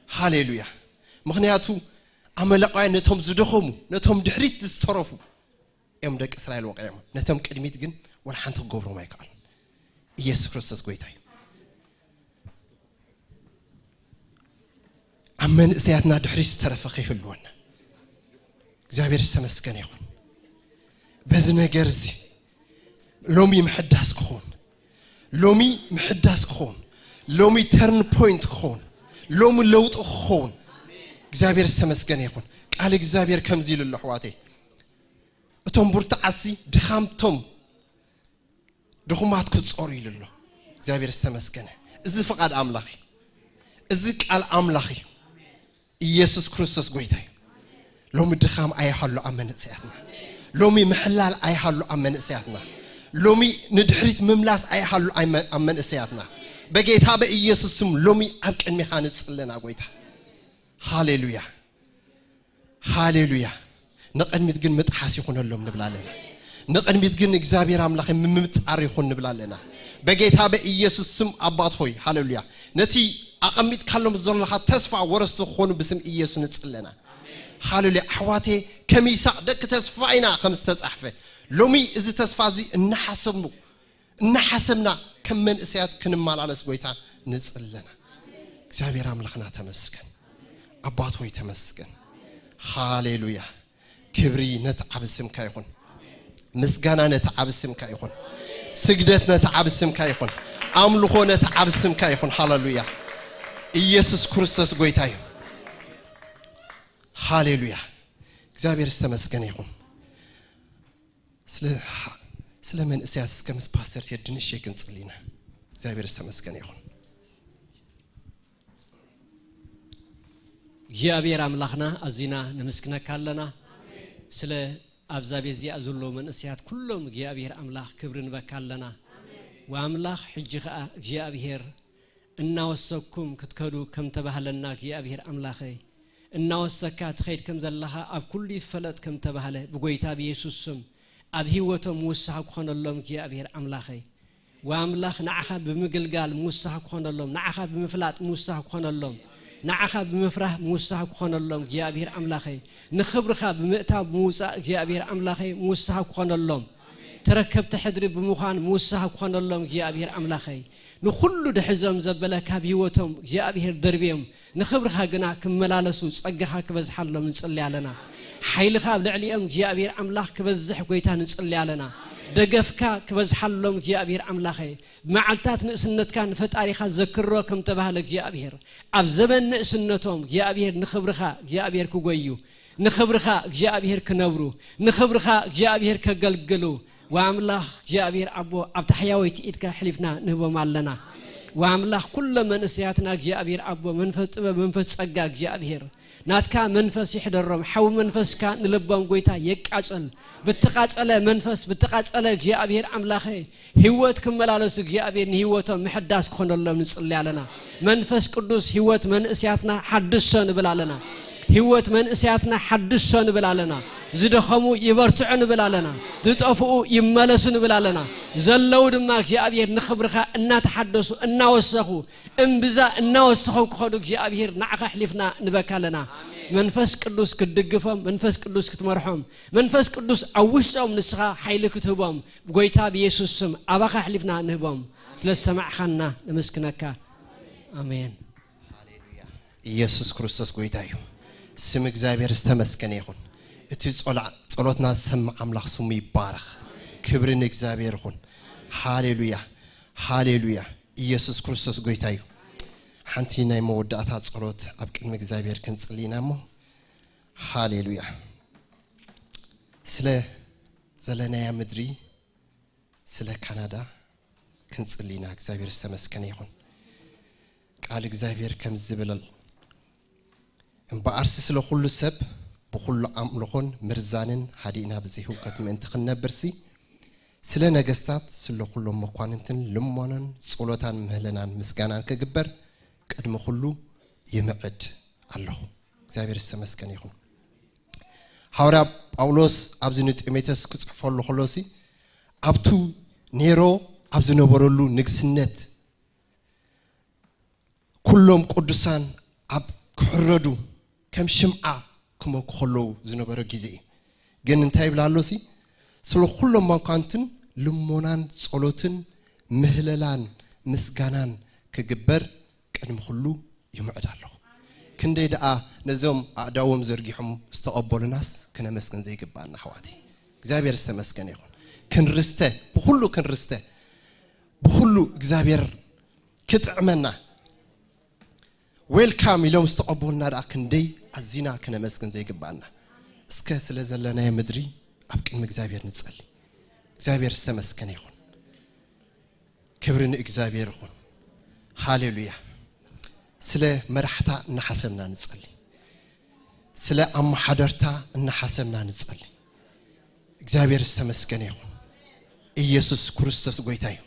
ሃሌሉያ። ምኽንያቱ ኣመለቃውያን ነቶም ዝደኸሙ፣ ነቶም ድሕሪት ዝተረፉ እዮም ደቂ እስራኤል ወቂዖም። ነቶም ቅድሚት ግን ወላ ሓንቲ ክገብሮም ኣይከኣሉን። ኢየሱስ ክርስቶስ ጎይታ እዩ። ኣብ መንእሰያትና ድሕሪ ዝተረፈ ከይህልወና እግዚኣብሔር ዝተመስገነ ይኹን። በዚ ነገር እዚ ሎሚ ምሕዳስ ክኸውን፣ ሎሚ ምሕዳስ ክኸውን፣ ሎሚ ተርን ፖይንት ክኸውን፣ ሎሚ ለውጢ ክኸውን እግዚኣብሔር ዝተመስገነ ይኹን። ቃል እግዚኣብሔር ከምዚ ኢሉ ኣሎ ኣሕዋተይ፣ እቶም ብርቱዓትሲ ድኻምቶም ድኹማት ክጾሩ ኢሉ ኣሎ። እግዚኣብሔር ዝተመስገነ። እዚ ፍቓድ ኣምላኽ እዩ። እዚ ቃል ኣምላኽ እዩ። ኢየሱስ ክርስቶስ ጎይታ እዩ። ሎሚ ድኻም ኣይሃሉ ኣብ መንእሰያትና። ሎሚ ምሕላል ኣይሃሉ ኣብ መንእሰያትና። ሎሚ ንድሕሪት ምምላስ ኣይሃሉ ኣብ መ-፣ ኣብ መንእሰያትና። በጌታ በኢየሱስ ስም ሎሚ ኣብ ቅድሚኻ ንጽለና ጎይታ። ሃሌሉያ። ሃሌሉያ። ንቕድሚት ግን ምጥሓስ ይኹነሎም ንብላ ኣለና። ንቕድሚት ግን እግዚኣብሔር ኣምላኽ ምምጣር ይኹን ንብላ ኣለና። በጌታ በኢየሱስ ስም ኣባት ሆይ፣ ሃሌሉያ። ነቲ ኣቐሚጥካሎም ዘለኻ ተስፋ ወረስቲ ክኾኑ ብስም ኢየሱስ ንጽለና። ሃሌሉያ። ኣሕዋቴ፣ ከም ይስሐቅ ደቂ ተስፋ ኢና ከም ዝተጻሕፈ፣ ሎሚ እዚ ተስፋ እዚ እናሓሰብኑ፣ እናሓሰብና ከም መንእሰያት ክንመላለስ ጎይታ ንጽለና። እግዚኣብሔር ኣምላኽና ተመስገን። ኣባት ሆይ ተመስገን። ሃሌሉያ። ክብሪ ነቲ ዓቢ ስምካ ይኹን። ምስጋና ነቲ ዓቢ ስምካ ይኹን። ስግደት ነቲ ዓቢ ስምካ ይኹን። ኣምልኾ ነቲ ዓቢ ስምካ ይኹን። ሃሌሉያ። ኢየሱስ ክርስቶስ ጎይታ እዩ። ሃሌሉያ። እግዚኣብሔር ዝተመስገነ ይኹን። ስለ፣ ስለ መንእሰያት እስከ ምስ ፓስተር ቴዲ ንእሽተይ ክንጽሊ ኢና። እግዚኣብሔር ዝተመስገነ ይኹን። እግዚኣብሔር ኣምላኽና ኣዚና ነመስግነካ ኣለና። ስለ ኣብዛ ቤት እዚኣ ዘሎ መንእሰያት ኩሎም እግዚኣብሔር ኣምላኽ ክብሪ ንበካ ኣለና። ወኣምላኽ ሕጂ ኸኣ እግዚኣብሔር እናወሰኩም ክትከዱ ከም ተባህለና እግዚኣብሔር ኣምላኸይ፣ እናወሰካ ትኸይድ ከም ዘለኻ ኣብ ኩሉ ይፈለጥ ከም ተባህለ ብጎይታ ብየሱስ ስም ኣብ ህይወቶም ምውሳኽ ክኾነሎም እግዚኣብሔር ኣምላኸይ። ወኣምላኽ ንዓኻ ብምግልጋል ምውሳኽ ክኾነሎም፣ ንዓኻ ብምፍላጥ ምውሳኽ ክኾነሎም፣ ንዓኻ ብምፍራህ ምውሳኽ ክኾነሎም እግዚኣብሔር ኣምላኸይ። ንኽብርኻ ብምእታው ብምውጻእ እግዚኣብሔር ኣምላኸይ ምውሳኽ ክኾነሎም። ተረከብቲ ሕድሪ ብምዃን ምውሳኽ ክኾነሎም እግዚኣብሔር ኣምላኸይ። ንኹሉ ድሕዞም ዘበለ ካብ ህይወቶም እግዚኣብሔር ደርብዮም ንኽብርኻ ግና ክመላለሱ ጸጋኻ ክበዝሓሎም ንጽሊ ኣለና። ሓይልኻ ኣብ ልዕሊኦም እግዚኣብሔር ኣምላኽ ክበዝሕ ጎይታ ንጽሊ ኣለና። ደገፍካ ክበዝሓሎም እግዚኣብሔር ኣምላኸይ። ብመዓልታት ንእስነትካ ንፈጣሪኻ ዘክሮ ከም ተባህለ እግዚኣብሔር ኣብ ዘበን ንእስነቶም እግዚኣብሔር ንኽብርኻ እግዚኣብሔር ክጎዩ ንኽብርኻ እግዚኣብሔር ክነብሩ ንኽብርኻ እግዚኣብሔር ከገልግሉ ወኣምላኽ እግዚኣብሔር ኣቦ ኣብታ ሕያወይቲ ኢድካ ኣሕሊፍና ንህቦም ኣለና። ወኣምላኽ ኩሎም መንእሰያትና እግዚኣብሔር ኣቦ መንፈስ ጥበብ መንፈስ ጸጋ እግዚኣብሔር ናትካ መንፈስ ይሕደሮም። ሓዊ መንፈስካ ንልቦም ጎይታ የቃጸል። ብተቓጸለ መንፈስ ብተቓጸለ እግዚኣብሔር ኣምላኸ ህይወት ክመላለሱ እግዚኣብሔር ንህይወቶም ምሕዳስ ክኾነሎም ንጽሊ ኣለና። መንፈስ ቅዱስ ህይወት መንእሰያትና ሓድሶ ንብል ኣለና። ህይወት መንእሰያትና ሓድሶ ንብል ኣለና። ዝደኸሙ ይበርትዑ ንብል ኣለና። ዝጠፍኡ ይመለሱ ንብል ኣለና። ዘለዉ ድማ እግዚኣብሔር ንኽብርኻ እናተሓደሱ እናወሰኹ እምብዛ እናወሰኹ ክኸዱ እግዚኣብሔር ንዓኻ ኣሕሊፍና ንበካ ኣለና። መንፈስ ቅዱስ ክትድግፎም መንፈስ ቅዱስ ክትመርሖም መንፈስ ቅዱስ ኣብ ውሽጦም ንስኻ ሓይሊ ክትህቦም ብጎይታ ብየሱስ ስም ኣባኻ ኣሕሊፍና ንህቦም። ስለ ዝሰማዕኻና ነመስግነካ። ኣሜን። ኢየሱስ ክርስቶስ ጎይታ እዩ። ስም እግዚኣብሔር ዝተመስገነ ይኹን። እቲ ጸሎትና ዝሰምዕ ኣምላኽ ስሙ ይባረኽ። ክብሪ ንእግዚኣብሔር ይኹን። ሃሌሉያ፣ ሃሌሉያ። ኢየሱስ ክርስቶስ ጎይታ እዩ። ሓንቲ ናይ መወዳእታ ጸሎት ኣብ ቅድሚ እግዚኣብሔር ክንጽሊ ኢና እሞ፣ ሃሌሉያ። ስለ ዘለናያ ምድሪ፣ ስለ ካናዳ ክንጽሊ ኢና። እግዚኣብሔር ዝተመስገነ ይኹን። ቃል እግዚኣብሔር ከምዚ ዝብል፣ እምበኣርሲ ስለ ኩሉ ሰብ ብኹሉ ኣምልኾን ምርዛንን ሃዲእና ብዘይ ህውከት ምእንቲ ክንነብርሲ፣ ስለ ነገስታት፣ ስለ ኩሎም መኳንንትን ልሞናን ጸሎታን ምህለናን ምስጋናን ክግበር ቅድሚ ኩሉ ይምዕድ ኣለኹ። እግዚኣብሔር ዝተመስገነ ይኹን። ሃዋርያ ጳውሎስ ኣብዚ ንጢሞቴዎስ ክጽሕፈሉ ከሎሲ ኣብቱ ኔሮ ኣብ ዝነበረሉ ንግስነት ኩሎም ቅዱሳን ኣብ ክሕረዱ ከም ሽምዓ ክመኩ ከለዉ ዝነበረ ግዜ እዩ። ግን እንታይ ይብል ኣሎሲ? ስለ ኩሎም መኳንንትን ልሞናን ጸሎትን ምህለላን ምስጋናን ክግበር ቅድሚ ኩሉ ይምዕድ ኣለኹ። ክንደይ ደኣ ነዞም ኣእዳዎም ዘርጊሖም ዝተቐበሉናስ ክነመስግን ዘይግባና ኣሕዋተይ። እግዚኣብሔር ዝተመስገነ ይኹን። ክንርስተ ብኹሉ ክንርስተ ብኹሉ እግዚኣብሔር ክጥዕመና ዌልካም ኢሎም ዝተቐበሉና ደኣ ክንደይ ኣዚና ክነመስግን ዘይግባና። እስከ ስለ ዘለናዮ ምድሪ ኣብ ቅድሚ እግዚኣብሔር ንጸሊ። እግዚኣብሔር ዝተመስገነ ይኹን። ክብሪ ንእግዚኣብሔር ይኹን። ሃሌሉያ። ስለ መራሕታ እናሓሰብና ንጸሊ። ስለ ኣመሓደርታ እናሓሰብና ንጸሊ። እግዚኣብሔር ዝተመስገነ ይኹን። ኢየሱስ ክርስቶስ ጎይታ እዩ።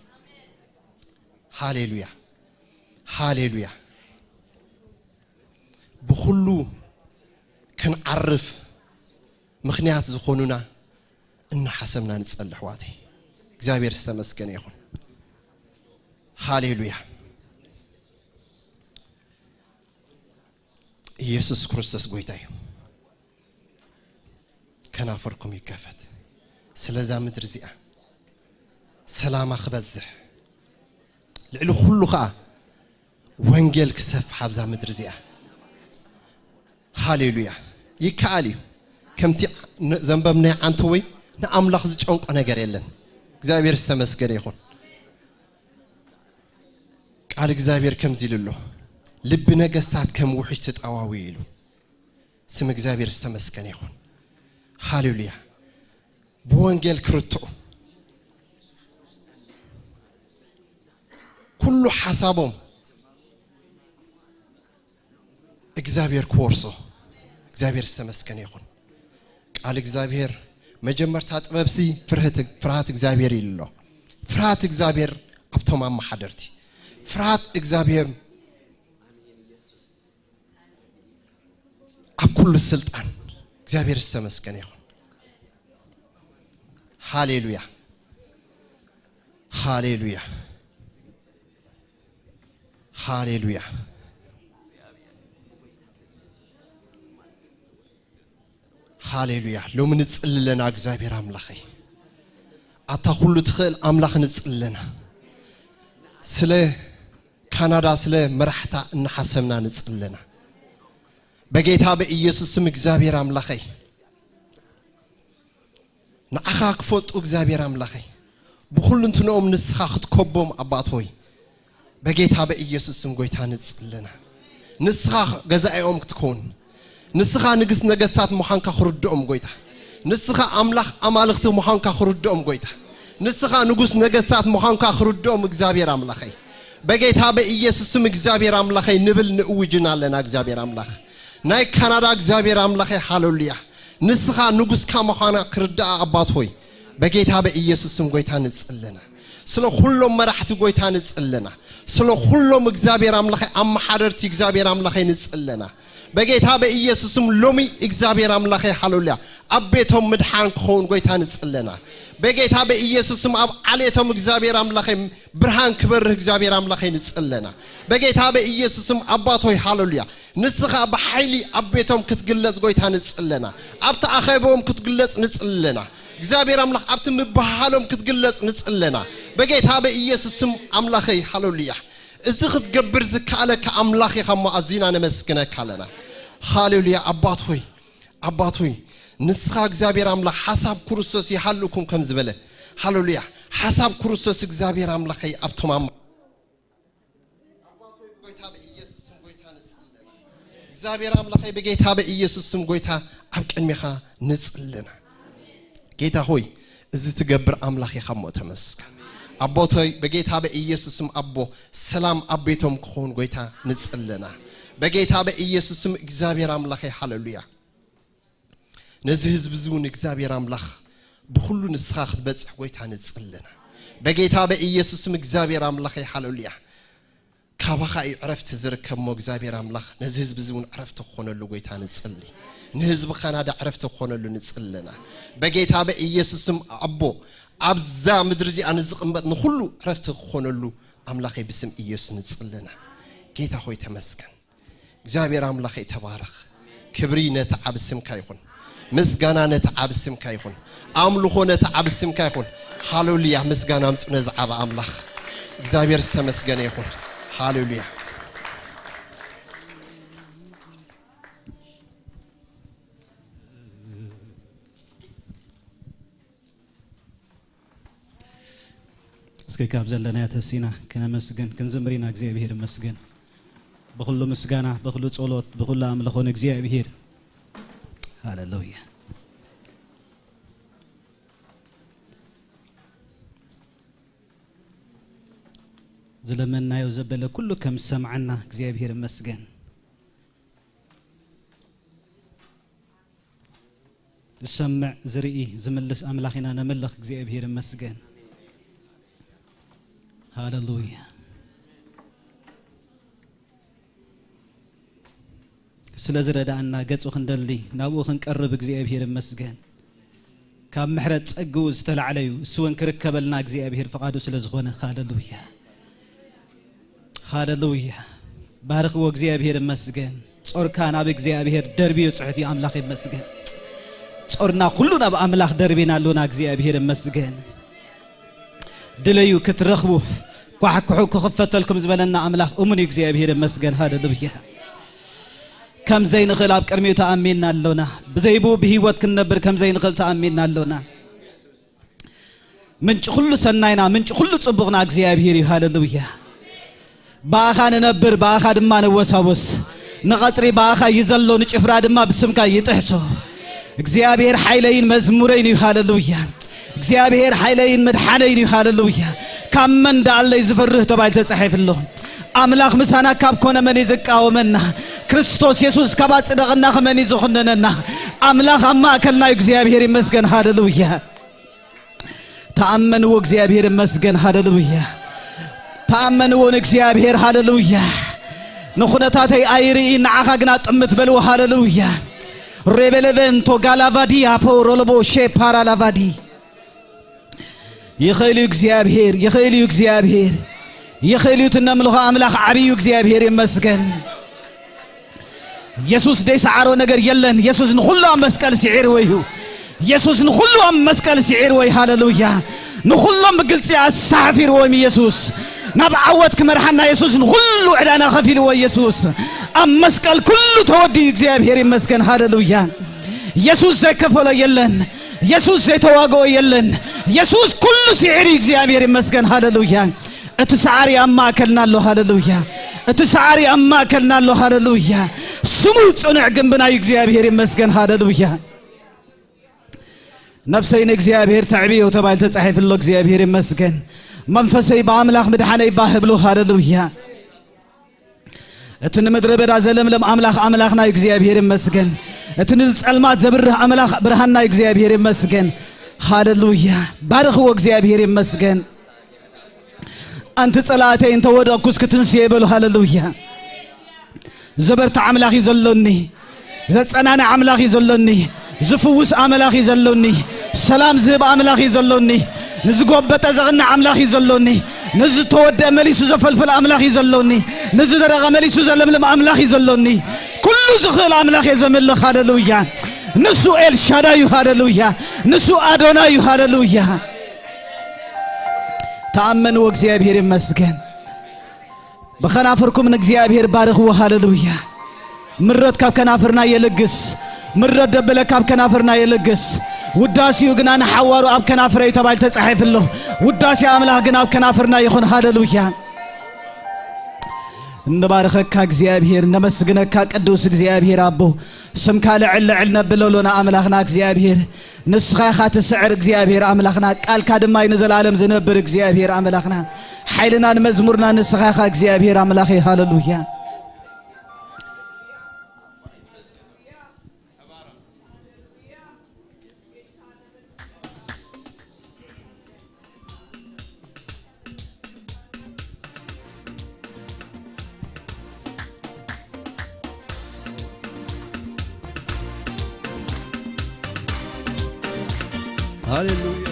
ሃሌሉያ ሃሌሉያ። ብኹሉ ክንዓርፍ ምኽንያት ዝኾኑና እናሓሰብና ንጸሊ ኣሕዋተይ። እግዚኣብሔር ዝተመስገነ ይኹን። ሃሌሉያ። ኢየሱስ ክርስቶስ ጎይታ እዩ። ከናፍርኩም ይከፈት። ስለዛ ምድሪ እዚኣ ሰላማ ክበዝሕ ልዕሊ ኩሉ ኸኣ ወንጌል ክሰፍሕ ኣብዛ ምድሪ እዚኣ። ሃሌሉያ። ይከኣል እዩ። ከምቲ ዘንበብናይ ዓንተወይ ንኣምላኽ ዝጨንቆ ነገር የለን። እግዚኣብሔር ዝተመስገነ ይኹን። ቃል እግዚኣብሔር ከምዚ ኢሉ ኣሎ፣ ልቢ ነገስታት ከም ውሕጅ ተጣዋዊ ኢሉ። ስም እግዚኣብሔር ዝተመስገነ ይኹን። ሃሌሉያ። ብወንጌል ክርትዑ ኩሉ ሓሳቦም እግዚኣብሔር ክወርሶ። እግዚኣብሔር ዝተመስገነ ይኹን። ቃል እግዚኣብሔር መጀመርታ ጥበብሲ ፍርህት- ፍርሃት እግዚኣብሔር ኢሉ ኣሎ። ፍርሃት እግዚኣብሔር ኣብቶም ኣመሓደርቲ ፍርሃት እግዚኣብሔር ኣብ ኩሉ ስልጣን እግዚኣብሔር ዝተመስገነ ይኹን። ሃሌሉያ ሃሌሉያ ሃሌሉያ ሃሌሉያ። ሎሚ ንጽሊ ኣለና እግዚኣብሔር ኣምላኸይ፣ ኣታ ኩሉ ትኽእል ኣምላኽ ንጽሊ ኣለና። ስለ ካናዳ ስለ መራሕታ እናሓሰብና ንጽሊ ኣለና። በጌታ በኢየሱስ ስም እግዚኣብሔር ኣምላኸይ ንዓኻ ክፈልጡ እግዚኣብሔር ኣምላኸይ ብኹሉ እንትንኦም ንስኻ ክትከቦም ኣባት ሆይ በጌታ በኢየሱስ ስም ጎይታ ንጽሊ ኣለና። ንስኻ ገዛኢኦም ክትከውን ንስኻ ንግስ ነገስታት ምዃንካ ክርድኦም ጎይታ ንስኻ ኣምላኽ ኣማልኽቲ ምዃንካ ክርድኦም ጎይታ ንስኻ ንጉስ ነገስታት ምዃንካ ክርድኦም እግዚኣብሔር ኣምላኸይ በጌታ በኢየሱስ ስም እግዚኣብሔር ኣምላኸይ ንብል ንእውጅን ኣለና። እግዚኣብሔር ኣምላኽ ናይ ካናዳ እግዚኣብሔር ኣምላኸይ ሃሌሉያ። ንስኻ ንጉስካ ምዃና ክርዳኣ ኣባት ሆይ በጌታ በኢየሱስ ስም ጎይታ ንጽለና። ስለ ኩሎም መራሕቲ ጎይታ ንጽለና። ስለ ኩሎም እግዚኣብሔር ኣምላኸይ ኣመሓደርቲ እግዚኣብሔር ኣምላኸይ ንጽለና። በጌታ በኢየሱስ ስም ሎሚ እግዚኣብሔር ኣምላኸይ ሃሌሉያ ኣብ ቤቶም ምድሓን ክኸውን ጎይታ ንጽለና። በጌታ በኢየሱስ ስም ኣብ ዓሌቶም እግዚኣብሔር ኣምላኸይ ብርሃን ክበርህ እግዚኣብሔር ኣምላኸይ ንጽለና። በጌታ በኢየሱስ ስም ኣባት ሆይ ሃሌሉያ ንስኻ ብሓይሊ ኣብ ቤቶም ክትግለጽ ጎይታ ንጽለና። ኣብቲ ኣኼቦም ክትግለጽ ንጽለና። እግዚኣብሔር ኣምላኽ ኣብቲ ምብሃሎም ክትግለጽ ንጽለና። በጌታ በኢየሱስ ስም ኣምላኸይ ሃሌሉያ እዚ ክትገብር ዝከኣለካ ኣምላኽ ኢኻ እሞ ኣዚና ነመስግነካ ኣለና። ሃሌሉያ ኣባት ሆይ ኣባት ሆይ ንስኻ እግዚኣብሔር ኣምላኽ ሓሳብ ክርስቶስ ይሃልኩም ከም ዝበለ ሃሌሉያ ሓሳብ ክርስቶስ እግዚኣብሔር ኣምላኸይ ኣብቶም ኣማ ኣባት ሆይ ብጎይታ በኢየሱስ ስም ጎይታ ንጽለና። እግዚኣብሔር ኣምላኸይ ብጌታ በኢየሱስ ስም ጎይታ ኣብ ቅድሚኻ ንጽለና። ጌታ ሆይ እዚ ትገብር ኣምላኽ ኢኻ እሞ ተመስገን። ኣቦቶይ በጌታ በኢየሱስ ስም ኣቦ ሰላም ኣብ ቤቶም ክኸውን ጎይታ ንጽለና። በጌታ በኢየሱስ ስም እግዚኣብሔር ኣምላኸይ ሃሌሉያ። ነዚ ህዝቢ እዚ እውን እግዚኣብሔር ኣምላኽ ብኹሉ ንስኻ ክትበጽሕ ጎይታ ንጽለና። በጌታ በኢየሱስ ስም እግዚኣብሔር ኣምላኸይ ሃሌሉያ። ካባኻ እዩ ዕረፍቲ ዝርከብ እሞ እግዚኣብሔር ኣምላኽ ነዚ ህዝቢ እዚ እውን ዕረፍቲ ክኾነሉ ጎይታ ንጽሊ። ንህዝቢ ካናዳ ዕረፍቲ ክኾነሉ ንጽለና። በጌታ በኢየሱስ ስም ኣቦ ኣብዛ ምድሪ እዚኣ ንዝቕመጥ ንኹሉ ዕረፍቲ ክኾነሉ ኣምላኸይ ብስም ኢየሱስ ንጽለና። ጌታ ሆይ ተመስገን። እግዚኣብሔር ኣምላኸይ ተባረኽ። ክብሪ ነቲ ዓብ ስምካ ይኹን። ምስጋና ነቲ ዓብ ስምካ ይኹን። ኣምልኾ ነቲ ዓብ ስምካ ይኹን። ሃሌሉያ ምስጋና ኣምጹ ነዚ ዓብ ኣምላኽ። እግዚኣብሔር ዝተመስገነ ይኹን። ሃሌሉያ። እስኪ ካብ ዘለናዮ ተሲና ክነመስግን ክንዝምር ኢና። እግዚኣብሔር ይመስገን። ብኹሉ ምስጋና፣ ብኹሉ ጸሎት፣ ብኹሉ ኣምልኾ ንእግዚኣብሔር። ሃሌሉያ። ዝለመናዮ ዘበለ ኩሉ ከም ዝሰምዓና እግዚኣብሔር ይመስገን። ዝሰምዕ ዝርኢ ዝምልስ ኣምላኽ ኢና ነምልኽ እግዚኣብሔር ይመስገን። ሃሌሉያ። ስለ ዝረዳእና ገጹ ክንደሊ ናብኡ ክንቀርብ እግዚኣብሔር ይመስገን። ካብ ምሕረት ጸግኡ ዝተላዕለ እዩ እሱ እውን ክርከበልና እግዚኣብሔር ፍቓዱ ስለ ዝኾነ። ሃሌሉያ። ሃሌሉያ። ባርኽዎ እግዚኣብሔር ይመስገን። ጾርካ ናብ እግዚኣብሔር ደርብዮ ጽሑፍ እዩ ኣምላኽ ይመስገን። ጾርና ኩሉ ናብ ኣምላኽ ደርቢና ኣሎና እግዚኣብሔር ይመስገን። ድለዩ ክትረኽቡ ኳሕኩሑ ክኽፈተልኩም ዝበለና ኣምላኽ እሙን እዩ እግዚኣብሔር ይመስገን። ሃሌሉያ። ከም ዘይንኽእል ኣብ ቅድሚኡ ተኣሚንና ኣሎና። ብዘይብኡ ብህይወት ክንነብር ከም ዘይንኽእል ተኣሚንና ኣሎና። ምንጪ ኩሉ ሰናይና ምንጪ ኩሉ ጽቡቕና እግዚኣብሔር እዩ። ሃሌሉያ። ብኣኻ ንነብር ብኣኻ ድማ ንወሳወስ። ንቐጽሪ ብኣኻ እዩ ዘሎ ንጭፍራ ድማ ብስምካ ይጥሕሶ። እግዚኣብሔር ሓይለይን መዝሙረይን እዩ። ሃሌሉያ። እግዚኣብሔር ሓይለይን መድሓነይን እዩ። ሃሌሉያ። ካብ መን ደኣለይ ዝፈርህ ተባሂሉ ተጻሒፉ ኣሎ። ኣምላኽ ምሳና ካብ ኮነ መን እዩ ዝቃወመና? ክርስቶስ የሱስ ካብ ኣጽደቐና ከመን እዩ ዝኹንነና? ኣምላኽ ኣብ ማእከልና እዩ። እግዚኣብሔር ይመስገን። ሃሌሉያ። ተኣመንዎ እግዚኣብሔር ይመስገን። ሃሌሉያ። ተኣመንዎ ንእግዚኣብሔር። ሃሌሉያ። ንኹነታተይ ኣይርኢ ንዓኻ ግና ጥምት በልዎ። ሃሌሉያ። ሬቤሌቬንቶ ጋላቫዲ ኣፖ ሮሎቦ ሼፓራ ላቫዲ። ይኽእል እዩ እግዚኣብሔር፣ ይኽእል እዩ እግዚኣብሔር፣ ይኽእል እዩ። ትነምልኾ ኣምላኽ ዓብዪ እዩ። እግዚኣብሔር ይመስገን። የሱስ ዘይሰዓሮ ነገር የለን። የሱስ ንኹሉ ኣብ መስቀል ስዒርዎ እዩ። የሱስ ንኹሉ ኣብ መስቀል ስዒርዎ እዩ። ሃሌሉያ። ንኹሎም ብግልጺ ኣሳሕፊርዎም የሱስ። ናብ ዓወት ክመርሓና የሱስ ንኹሉ ዕዳና ከፊልዎ የሱስ። ኣብ መስቀል ኩሉ ተወዲኡ እግዚኣብሔር ይመስገን። ሃሌሉያ። የሱስ ዘይከፈሎ የለን። የሱስ ዘይተዋግኦ የለን። የሱስ ኩሉ ስዒሩ እዩ። እግዚኣብሔር ይመስገን። ሃሌሉያ። እቲ ሰዓሪ ኣብ ማእከልና ኣሎ። ሃሌሉያ። እቲ ሰዓሪ ኣብ ማእከልና ኣሎ። ሃሌሉያ። ስሙ ጽኑዕ ግንብና እዩ። እግዚኣብሔር ይመስገን። ሃሌሉያ። ነፍሰይ ንእግዚኣብሔር ተዕብዮ ተባሂሉ ተጻሒፉ ኣሎ። እግዚኣብሔር ይመስገን። መንፈሰይ ብኣምላኽ ምድሓነይ ባህ ብሎ። ሃሌሉያ። እቲ ንምድረ በዳ ዘለምለም ኣምላኽ ኣምላኽና እዩ፣ እግዚኣብሔር ይመስገን። እቲ ንጸልማት ዘብርህ ኣምላኽ ብርሃንና እዩ፣ እግዚኣብሔር ይመስገን። ሃሌሉያ። ባርኽዎ፣ እግዚኣብሔር ይመስገን። ኣንቲ ጸላእተይ እንተ ወደቕኩስ ክትንስየ በሉ። ሃሌሉያ። ዘበርትዕ ኣምላኽ እዩ ዘሎኒ። ዘጸናንዕ ኣምላኽ እዩ ዘሎኒ። ዝፍውስ ኣምላኽ እዩ ዘሎኒ። ሰላም ዝህብ ኣምላኽ እዩ ዘሎኒ። ንዝጎበጠ ዘቕንዕ ኣምላኽ እዩ ዘሎኒ። ንዝተወድአ መሊሱ ዘፈልፍል ኣምላኽ እዩ ዘሎኒ። ንዝደረቐ መሊሱ ዘለምልም ኣምላኽ እዩ ዘሎኒ። ኩሉ ዝኽእል ኣምላኽ እየ ዘምልኽ። ሃሌሉያ። ንሱ ኤልሻዳይ እዩ። ሃሌሉያ። ንሱ ኣዶናይ እዩ። ሃሌሉያ። ተኣመንዎ፣ እግዚኣብሔር ይመስገን። ብኸናፍርኩም ንእግዚኣብሔር ባርኽዎ። ሃሌሉያ። ምረት ካብ ከናፍርና የልግስ። ምረት ደብለ ካብ ከናፍርና የልግስ። ውዳሴኡ ግና ንሓዋሩ ኣብ ከናፍረይ ተባሂሉ ተጻሒፉ ኣሎ። ውዳሴ ኣምላኽ ግን ኣብ ከናፍርና ይኹን። ሃሌሉያ። እንባርኸካ እግዚኣብሔር፣ ነመስግነካ ቅዱስ እግዚኣብሔር ኣቦ። ስምካ ልዕል ልዕል ነብሎ ኣሎና ኣምላኽና እግዚኣብሔር። ንስኻ ኢኻ ትስዕር እግዚኣብሔር ኣምላኽና፣ ቃልካ ድማ እዩ ንዘለኣለም ዝነብር እግዚኣብሔር ኣምላኽና። ሓይልናን መዝሙርና ንስኻ ኢኻ እግዚኣብሔር ኣምላኸይ። ሃሌሉያ። ሃሌሉያ።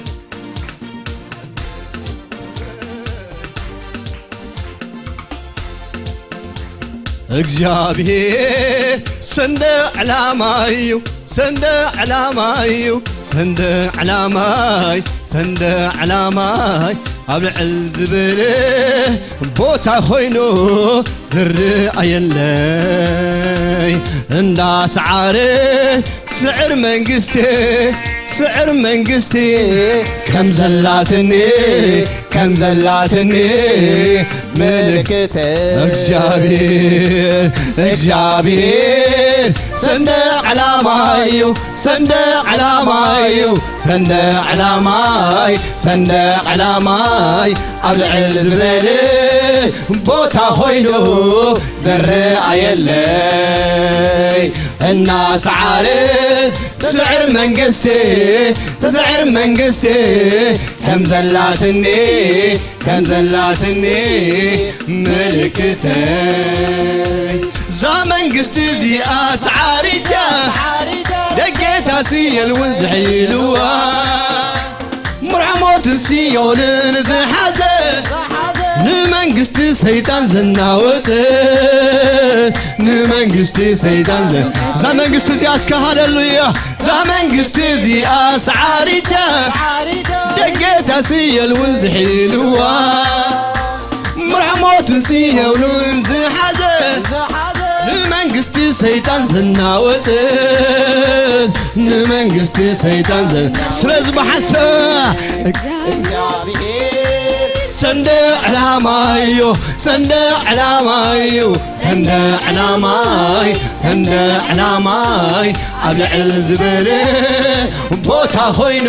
እግዚኣብሔር ሰንደቕ ዕላማይ እዩ፣ ሰንደቕ ዕላማይ እዩ፣ ሰንደቕ ዕላማይ፣ ሰንደቕ ዕላማይ ኣብ ልዕል ዝበለ ቦታ ኮይኑ ዝረኣየለይ እንዳሰዓረ ትስዕር መንግስቲ፣ ትስዕር መንግስቲ ከም ዘላትኒ፣ ከም ዘላትኒ ምልክት እግዚኣብሔር፣ እግዚኣብሔር ሰንደቕ ዕላማይ እዩ፣ ሰንደቕ ዕላማይ እዩ፣ ሰንደቕ ዕላማይ፣ ሰንደቕ ዕላማይ ኣብ ልዕል ዝበለ ቦታ ኮይኑ ዝረኣየለይ እናሰዓረት ትስዕር መንግስቲ፣ ትስዕር መንግስቲ ከም ዘላትኒ፣ ከም ዘላትኒ ምልክተይ። እዛ መንግስቲ እዚኣ ሰዓሪት እያ፣ ደጌታሲ የልውን ዝሕይልዋ። ምርዓሞትን ሲኦልን ዝሓዘ፣ ንመንግስቲ ሰይጣን ዘናወፀ፣ ንመንግስቲ ሰይጣን ዘ-፣ እዛ መንግስቲ እዚኣ እስከ ሃሌሉያ። እዛ መንግስቲ እዚኣ ሰዓሪት እያ፣ ደጌታሲ የልውን ዝሕይልዋ። ምርዓሞትን ሲኦልን ዝሓዘ፣ ንመንግስቲ ሰይጣን ዘናወፀ፣ ንመንግስቲ ሰይጣን ዘ-፣ ስለዚ ብሓንሳብ ሰንደቕ ዕላማይ እዩ፣ ሰንደቕ ዕላማይ እዩ፣ ሰንደቕ ዕላማይ፣ ሰንደቕ ዕላማይ ኣብ ልዕል ዝበለ ቦታ ኮይኑ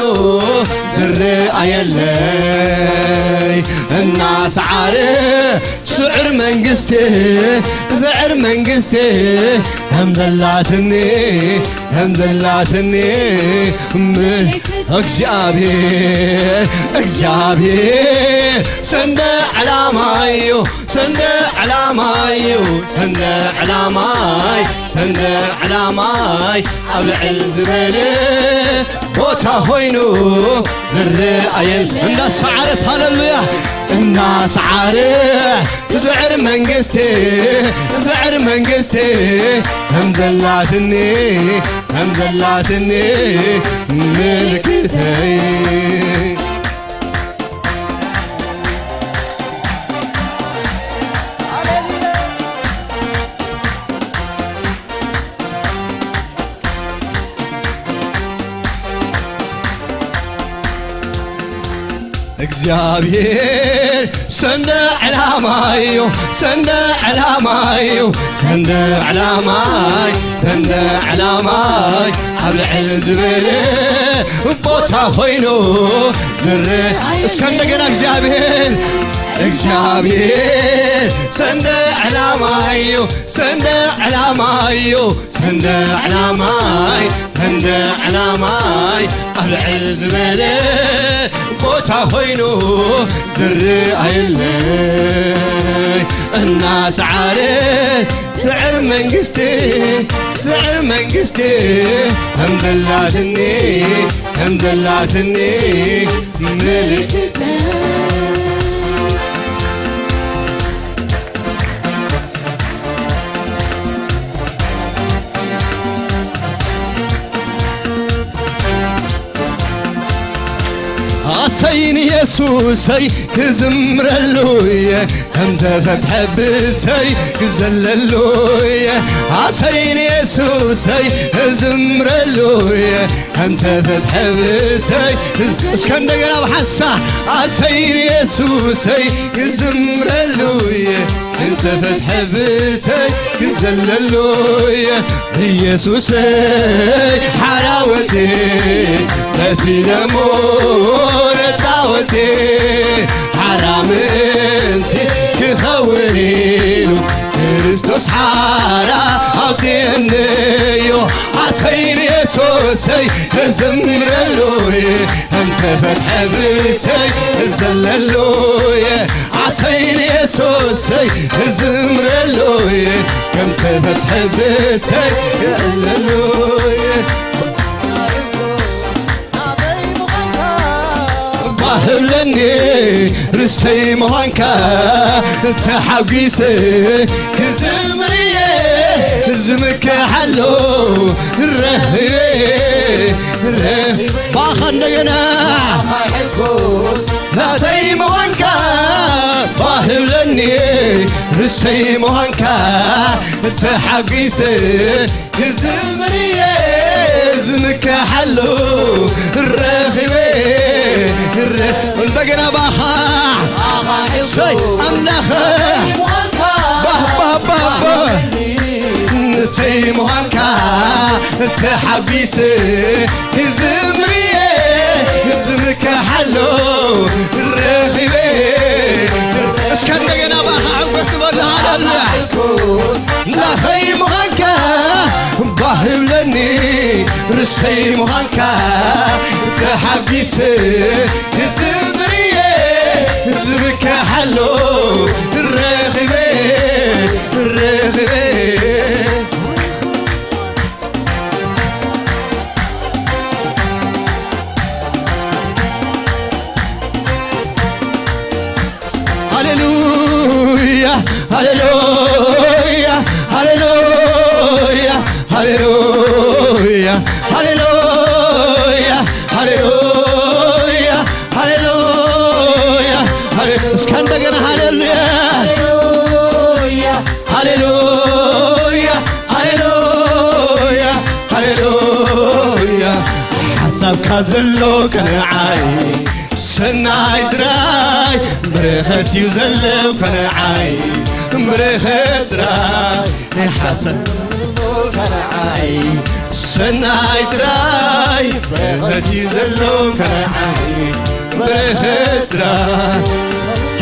ዝረኣየለይ እናሰዓረ ስዕር መንግስቲ፣ ስዕር መንግስቲ ከም ዘላትኒ፣ ከም ዘላትኒ ም-፣ እግዚኣብሔር፣ እግዚኣብሔር ሰንደቕ ዕላማይ እዩ፣ ሰንደቕ ዕላማይ እዩ፣ ሰንደቕ ዕላማይ፣ ሰንደቕ ዕላማይ ኣብ ልዕል ዝበለ ቦታ ኮይኑ ዝረኣየል እናሰዓረት፣ ሃሌሉያ፣ እናሰዓረ ትስዕር መንግስቲ፣ ትስዕር መንግስቲ ከም ዘላትኒ፣ ከም ዘላትኒ ምልክተይ። እግዚኣብሔር ሰንደቕ ዕላማይ እዩ፣ ሰንደቕ ዕላማይ እዩ፣ ሰንደቕ ዕላማይ፣ ሰንደቕ ዕላማይ ኣብ ልዕል ዝበለ ቦታ ታኾይኑ ዝር እስከ እንደገና እግዚኣብሔር እግዚኣብሔር ሰንደ ዕላማዩ ሰንደ ዕላማዩ ሰንደ ዕላማይ ሰንደ ዕላማይ ኣብ ልዕል ዝበለ ቦታ ኮይኑ ዝረኣየለይ እናሰዓረ ስዕር መንግስቲ ስዕር መንግስቲ ከም ዘላትኒ ከም ዘላትኒ ምልክት ኣሰይ ንየሱሰይ ክዝምረሉ እየ ከም ተፈትሐ ብሰይ ክዘለሉ እየ ኣሰይ ንየሱሰይ ክዝምረሉ እየ ከም ተፈትሐ ብሰይ እስከ እንደገና ብሓሳ ኣሰይ ንየሱሰይ ክዝምረሉ እየ እንተፈትሐ ብተይ ክዘለሉ እየ ኢየሱሰይ ሓራወቴ በቲ ደሞ ነፃወቴ ሓራ ምእንቲ ክኸውን ኢሉ ክርስቶስ ሓራ ኣውፅእንዮ ኣሰይ ንየሱሰይ ክዝምረሉ እየ እንተፈትሐ ብተይ ክዘለሉ እየ ኣሰይ ንየሱሰይ ክዝምረሉ እየ ከም ተፈትሐ ብተይ ክዕለሉ እየ ባህብለኒ ርስተይ ምዃንካ ተሓጒሰ ክዝምር እየ ዝምከሓሎ ረህየ ባኻ እንደገና ናተይ ምዃንካ ባህብለኒ ርስተይ ምዃንካ ተሓጒሰ ክዝምር እየ ዝምከሓሉ ረኺበ እንደገና ባኻ ሰይ ኣምላኸ ባባባባ ንሰይ ምዃንካ ተሓጒሰ ክዝምር እየ ዝምከሓሉ ረኺበ እስከ እንደገና ባኻ ሕጎስ ትበሉ ሃለሉያ ናተይ ምዃንካ ባህብለኒ ርስተይ ምዃንካ ተሓጒሰ ክዝምር እየ ዝብከሓሎ ረኺበ ረኺበ ሃሌሉያ ሃሌሉያ ሃሌሉያ ሃሌሉያ ሃሌሉያ ሃሌሉያ ሃሌሉያ ሃሌ- እስከ እንደገና ሃሌሉያ ሃሌሉያ ሃሌሉያ ሃሌሉያ ሓሳብካ ዘሎ ቅንዓይ ሰናይ ጥራይ በረኸት እዩ ዘለውካ ንዓይ በረኸት ጥራይ ናይ ሓሳብ ከነዓይ ሰናይ ጥራይ በረኸት እዩ ዘለውካ ንዓይ በረኸት ጥራይ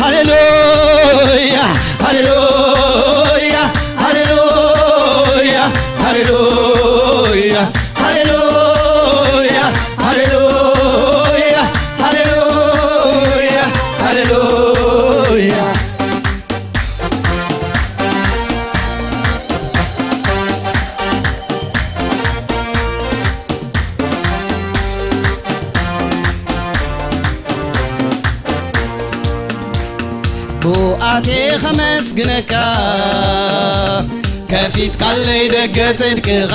ሃሌሉያ ሃሌሉያ ሃሌሉያ ሃሌሉያ ሃሌሉያ ሃሌሉያ ሃሌሉያ ሃሌሉያ ብኣቴ ኸመስግነካ ከፊትካለይ ደገ ጽድቅኻ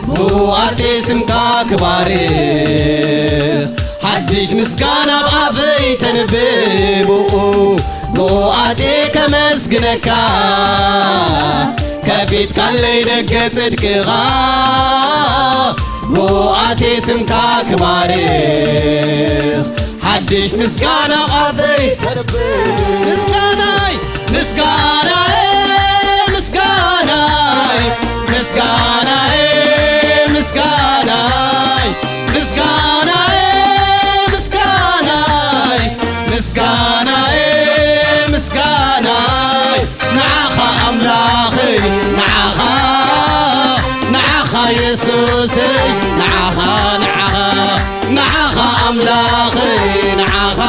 ብኣቴ ስምካ ክባርኽ ሓድሽ ምስጋና ኣብ ኣፈይ ተንብብኡ ብኣቴ ከመስግነካ ከፊትካለይ ደገ ጽድቅኻ ብኣቴ ስምካ ክባርኽ ሓድሽ ምስጋና ኣፈይ ተርብር ምስጋናይ ምስጋናይ ምስጋናይ ምስጋናይ ምስጋናይ ምስጋ ኣምላኸይ ንዓኻ፣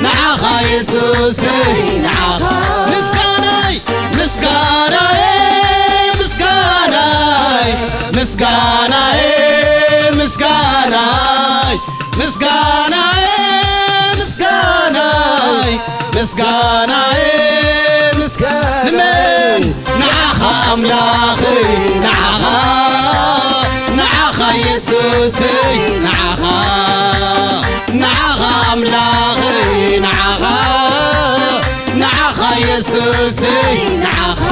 ንዓኻ የሱሰይ ንዓኻ። ምስጋናይ፣ ምስጋናይ፣ ምስጋናይ፣ ምስጋናይ፣ ምስጋናይ፣ ምስጋናይ፣ ምስጋናይ፣ ምስጋናይ፣ ምስጋናይ። ንመን? ንዓኻ ኣምላኸይ፣ ንዓኻ፣ ንዓኻ የሱሰይ፣ ንዓኻ፣ ንዓኻ ኣምላኸይ፣ ንዓኻ፣ ንዓኻ የሱሰይ፣ ንዓኻ።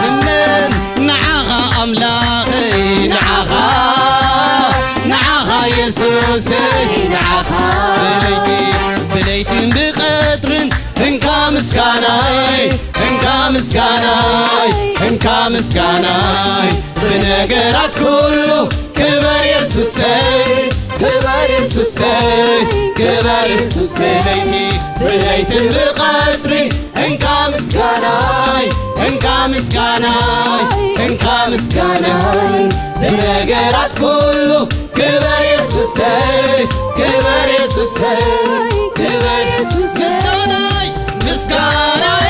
ንመን? ንዓኻ ኣምላኸይ፣ ንዓኻ፣ ንዓኻ የሱሰይ፣ ንዓኻ። ብለይቲ፣ ብለይትን ብቐትርን እንካ ምስጋናይ፣ እንካ ምስጋናይ፣ እንካ ምስጋናይ። ብነገራት ኩሉ ክበር የሱሰይ፣ ክበር የሱሰይ፣ ክበር የሱሰይ። ብለይትን ብቐትሪ እንካ ምስጋናይ፣ እንካ ምስጋናይ፣ እንካ ምስጋናይ። ብነገራት ኩሉ ክበር የሱሰይ፣ ክበር የሱሰይ፣ ክበር የሱሰይ። ምስጋናይ፣ ምስጋናይ፣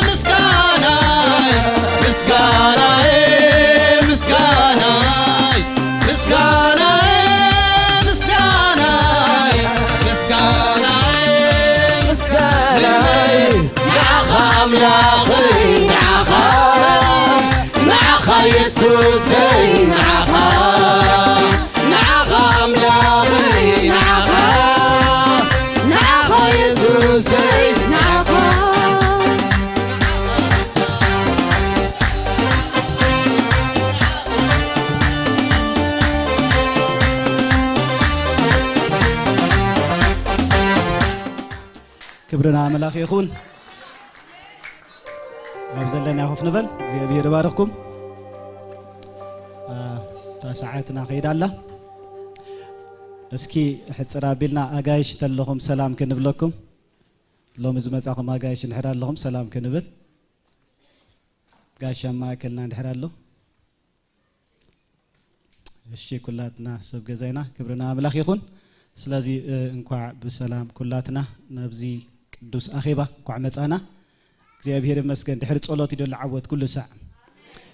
ምስጋናይ፣ ምስጋናይ፣ ምስጋናይ፣ ምስጋናይ፣ ምስጋናይ፣ ምስጋናይ፣ ምስጋናይ። ንዓኻ ኣምላኸይ፣ ንዓኻ፣ ንዓኻ የሱሰይ፣ ንዓኻ፣ ንዓኻ ኣምላኸይ፣ ንዓኻ፣ ንዓኻ የሱሰይ፣ ንዓኻ። ክብሪ ንኣምላኽ ይኹን። ኣብ ዘለና ኮፍ ንበል። እግዚኣብሔር ይባርኽኩም። አ፣ እታ ሰዓትና ከይዳ ኣላ። እስኪ ሕጽር ኣቢልና ኣጋይሽ ተለኹም ሰላም ክንብለኩም። ሎሚ ዝመጻኹም ኣጋይሽ እንድሕር ኣለኹም ሰላም ክንብል። ጋሻ ማእከልና እንድሕር ኣሎ። እሺ፣ ኩላትና ሰብ ገዛይና ክብሪ ንኣምላኽ ይኹን። ስለዚ፣ እ፣ እንኳዕ ብሰላም ኩላትና ናብዚ ቅዱስ ኣኼባ እንኳዕ መጻና። እግዚኣብሔር ይመስገን። ድሕሪ ጸሎት እዩ ዘሎ ዓወት ኩሉ ሳዕ።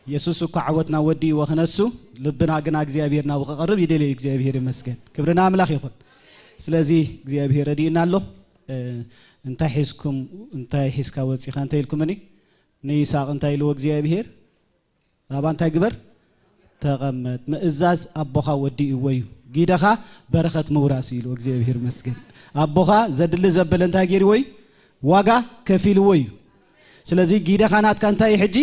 የሱስ እኮ ዓወትና ወዲእዎ ክነሱ፣ ልብና ግና እግዚኣብሔር ናብኡ ክቐርብ ይደልይ። እግዚኣብሔር ይመስገን። ክብሪ ንኣምላኽ ይኹን። ስለዚ እግዚኣብሔር ረዲእና ኣሎ። እ፣ እንታይ ሒዝኩም፣ እንታይ ሒዝካ ወጺኻ እንተ ኢልኩምኒ፣ ንይስሐቅ እንታይ ኢልዎ እግዚኣብሔር? ኣባ እንታይ ግበር? ተቐመጥ። ምእዛዝ ኣቦኻ ወዲእዎ እዩ። ጊደኻ በረኸት ምውራስ እዩ ኢልዎ። እግዚኣብሔር ይመስገን። ኣቦኻ ዘድሊ ዘበለ እንታይ ገይርዎ እዩ? ዋጋ ከፊልዎ እዩ። ስለዚ ጊደኻ ናትካ እንታይ እዩ ሕጂ?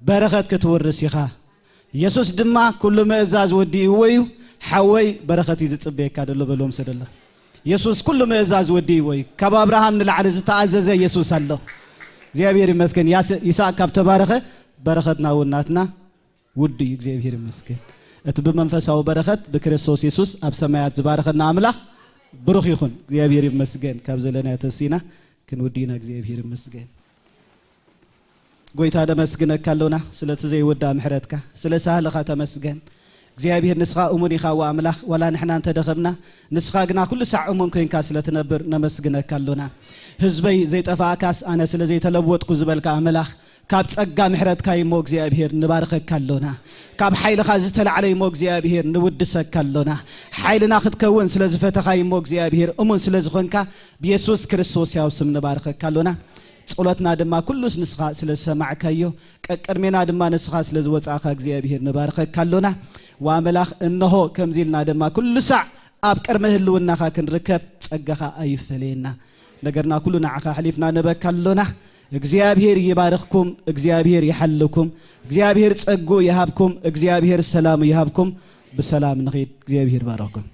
በረኸት ክትውርስ ኢኻ። የሱስ ድማ ኩሉ ምእዛዝ ወዲእዎ እዩ። ሓወይ በረኸት እዩ ዝጽበየካ ዘሎ በልዎም ሰደላ። የሱስ ኩሉ ምእዛዝ ወዲእዎ እዩ። ካብ ኣብርሃም ንላዕሊ ዝተኣዘዘ የሱስ ኣሎ። እግዚኣብሔር ይመስገን። ያስ-፣ ይስሐቅ ካብ ተባረኸ በረኸትና እውን ናትና ውዱ እዩ። እግዚኣብሔር ይመስገን። እቲ ብመንፈሳዊ በረኸት ብክርስቶስ የሱስ ኣብ ሰማያት ዝባረኸና ኣምላኽ ብሩኽ ይኹን። እግዚኣብሔር ይመስገን። ካብ ዘለናዮ ተሲና ክንውዲ ኢና። እግዚኣብሔር ይመስገን። ጎይታ ነመስግነካ ኣሎና ስለቲ ዘይወዳእ ምሕረትካ፣ ስለ ሳህልኻ ተመስገን። እግዚኣብሔር ንስኻ እሙን ኢኻ ወኣምላኽ፣ ዋላ ንሕና እንተደኸምና ንስኻ ግና ኩሉ ሳዕ እሙን ኮይንካ ስለ ትነብር ነመስግነካ ኣሎና። ህዝበይ ዘይጠፋእካስ ኣነ ስለ ዘይተለወጥኩ ዝበልካ ኣምላኽ፣ ካብ ጸጋ ምሕረትካ እሞ እግዚኣብሔር ንባርኸካ ኣሎና። ካብ ሓይልኻ ዝተላዕለ እሞ እግዚኣብሔር ንውድሰካ ኣሎና። ሓይልና ክትከውን ስለ ዝፈተኻ እሞ እግዚኣብሔር እሙን ስለ ዝኾንካ ብየሱስ ክርስቶስ ያው ስም ንባርኸካ ኣሎና። ጸሎትና ድማ ኩሉስ ንስኻ ስለ ዝሰማዕካዮ፣ ቀቅድሜና ድማ ንስኻ ስለ ዝወጻእካ እግዚኣብሔር ንባርኸካ ኣሎና። ወኣምላኽ እንሆ ከምዚ ኢልና ድማ ኩሉ ሳዕ ኣብ ቅድሚ ህልውናኻ ክንርከብ ጸጋኻ ኣይፈለየና። ነገርና ኩሉ ንዓኻ ኣሕሊፍና ንበካ ኣሎና። እግዚኣብሔር ይባርኽኩም፣ እግዚኣብሔር ይሓልኩም፣ እግዚኣብሔር ጸጉ ይሃብኩም፣ እግዚኣብሔር ሰላሙ ይሃብኩም። ብሰላም ንኺድ። እግዚኣብሔር ይባርኽኩም።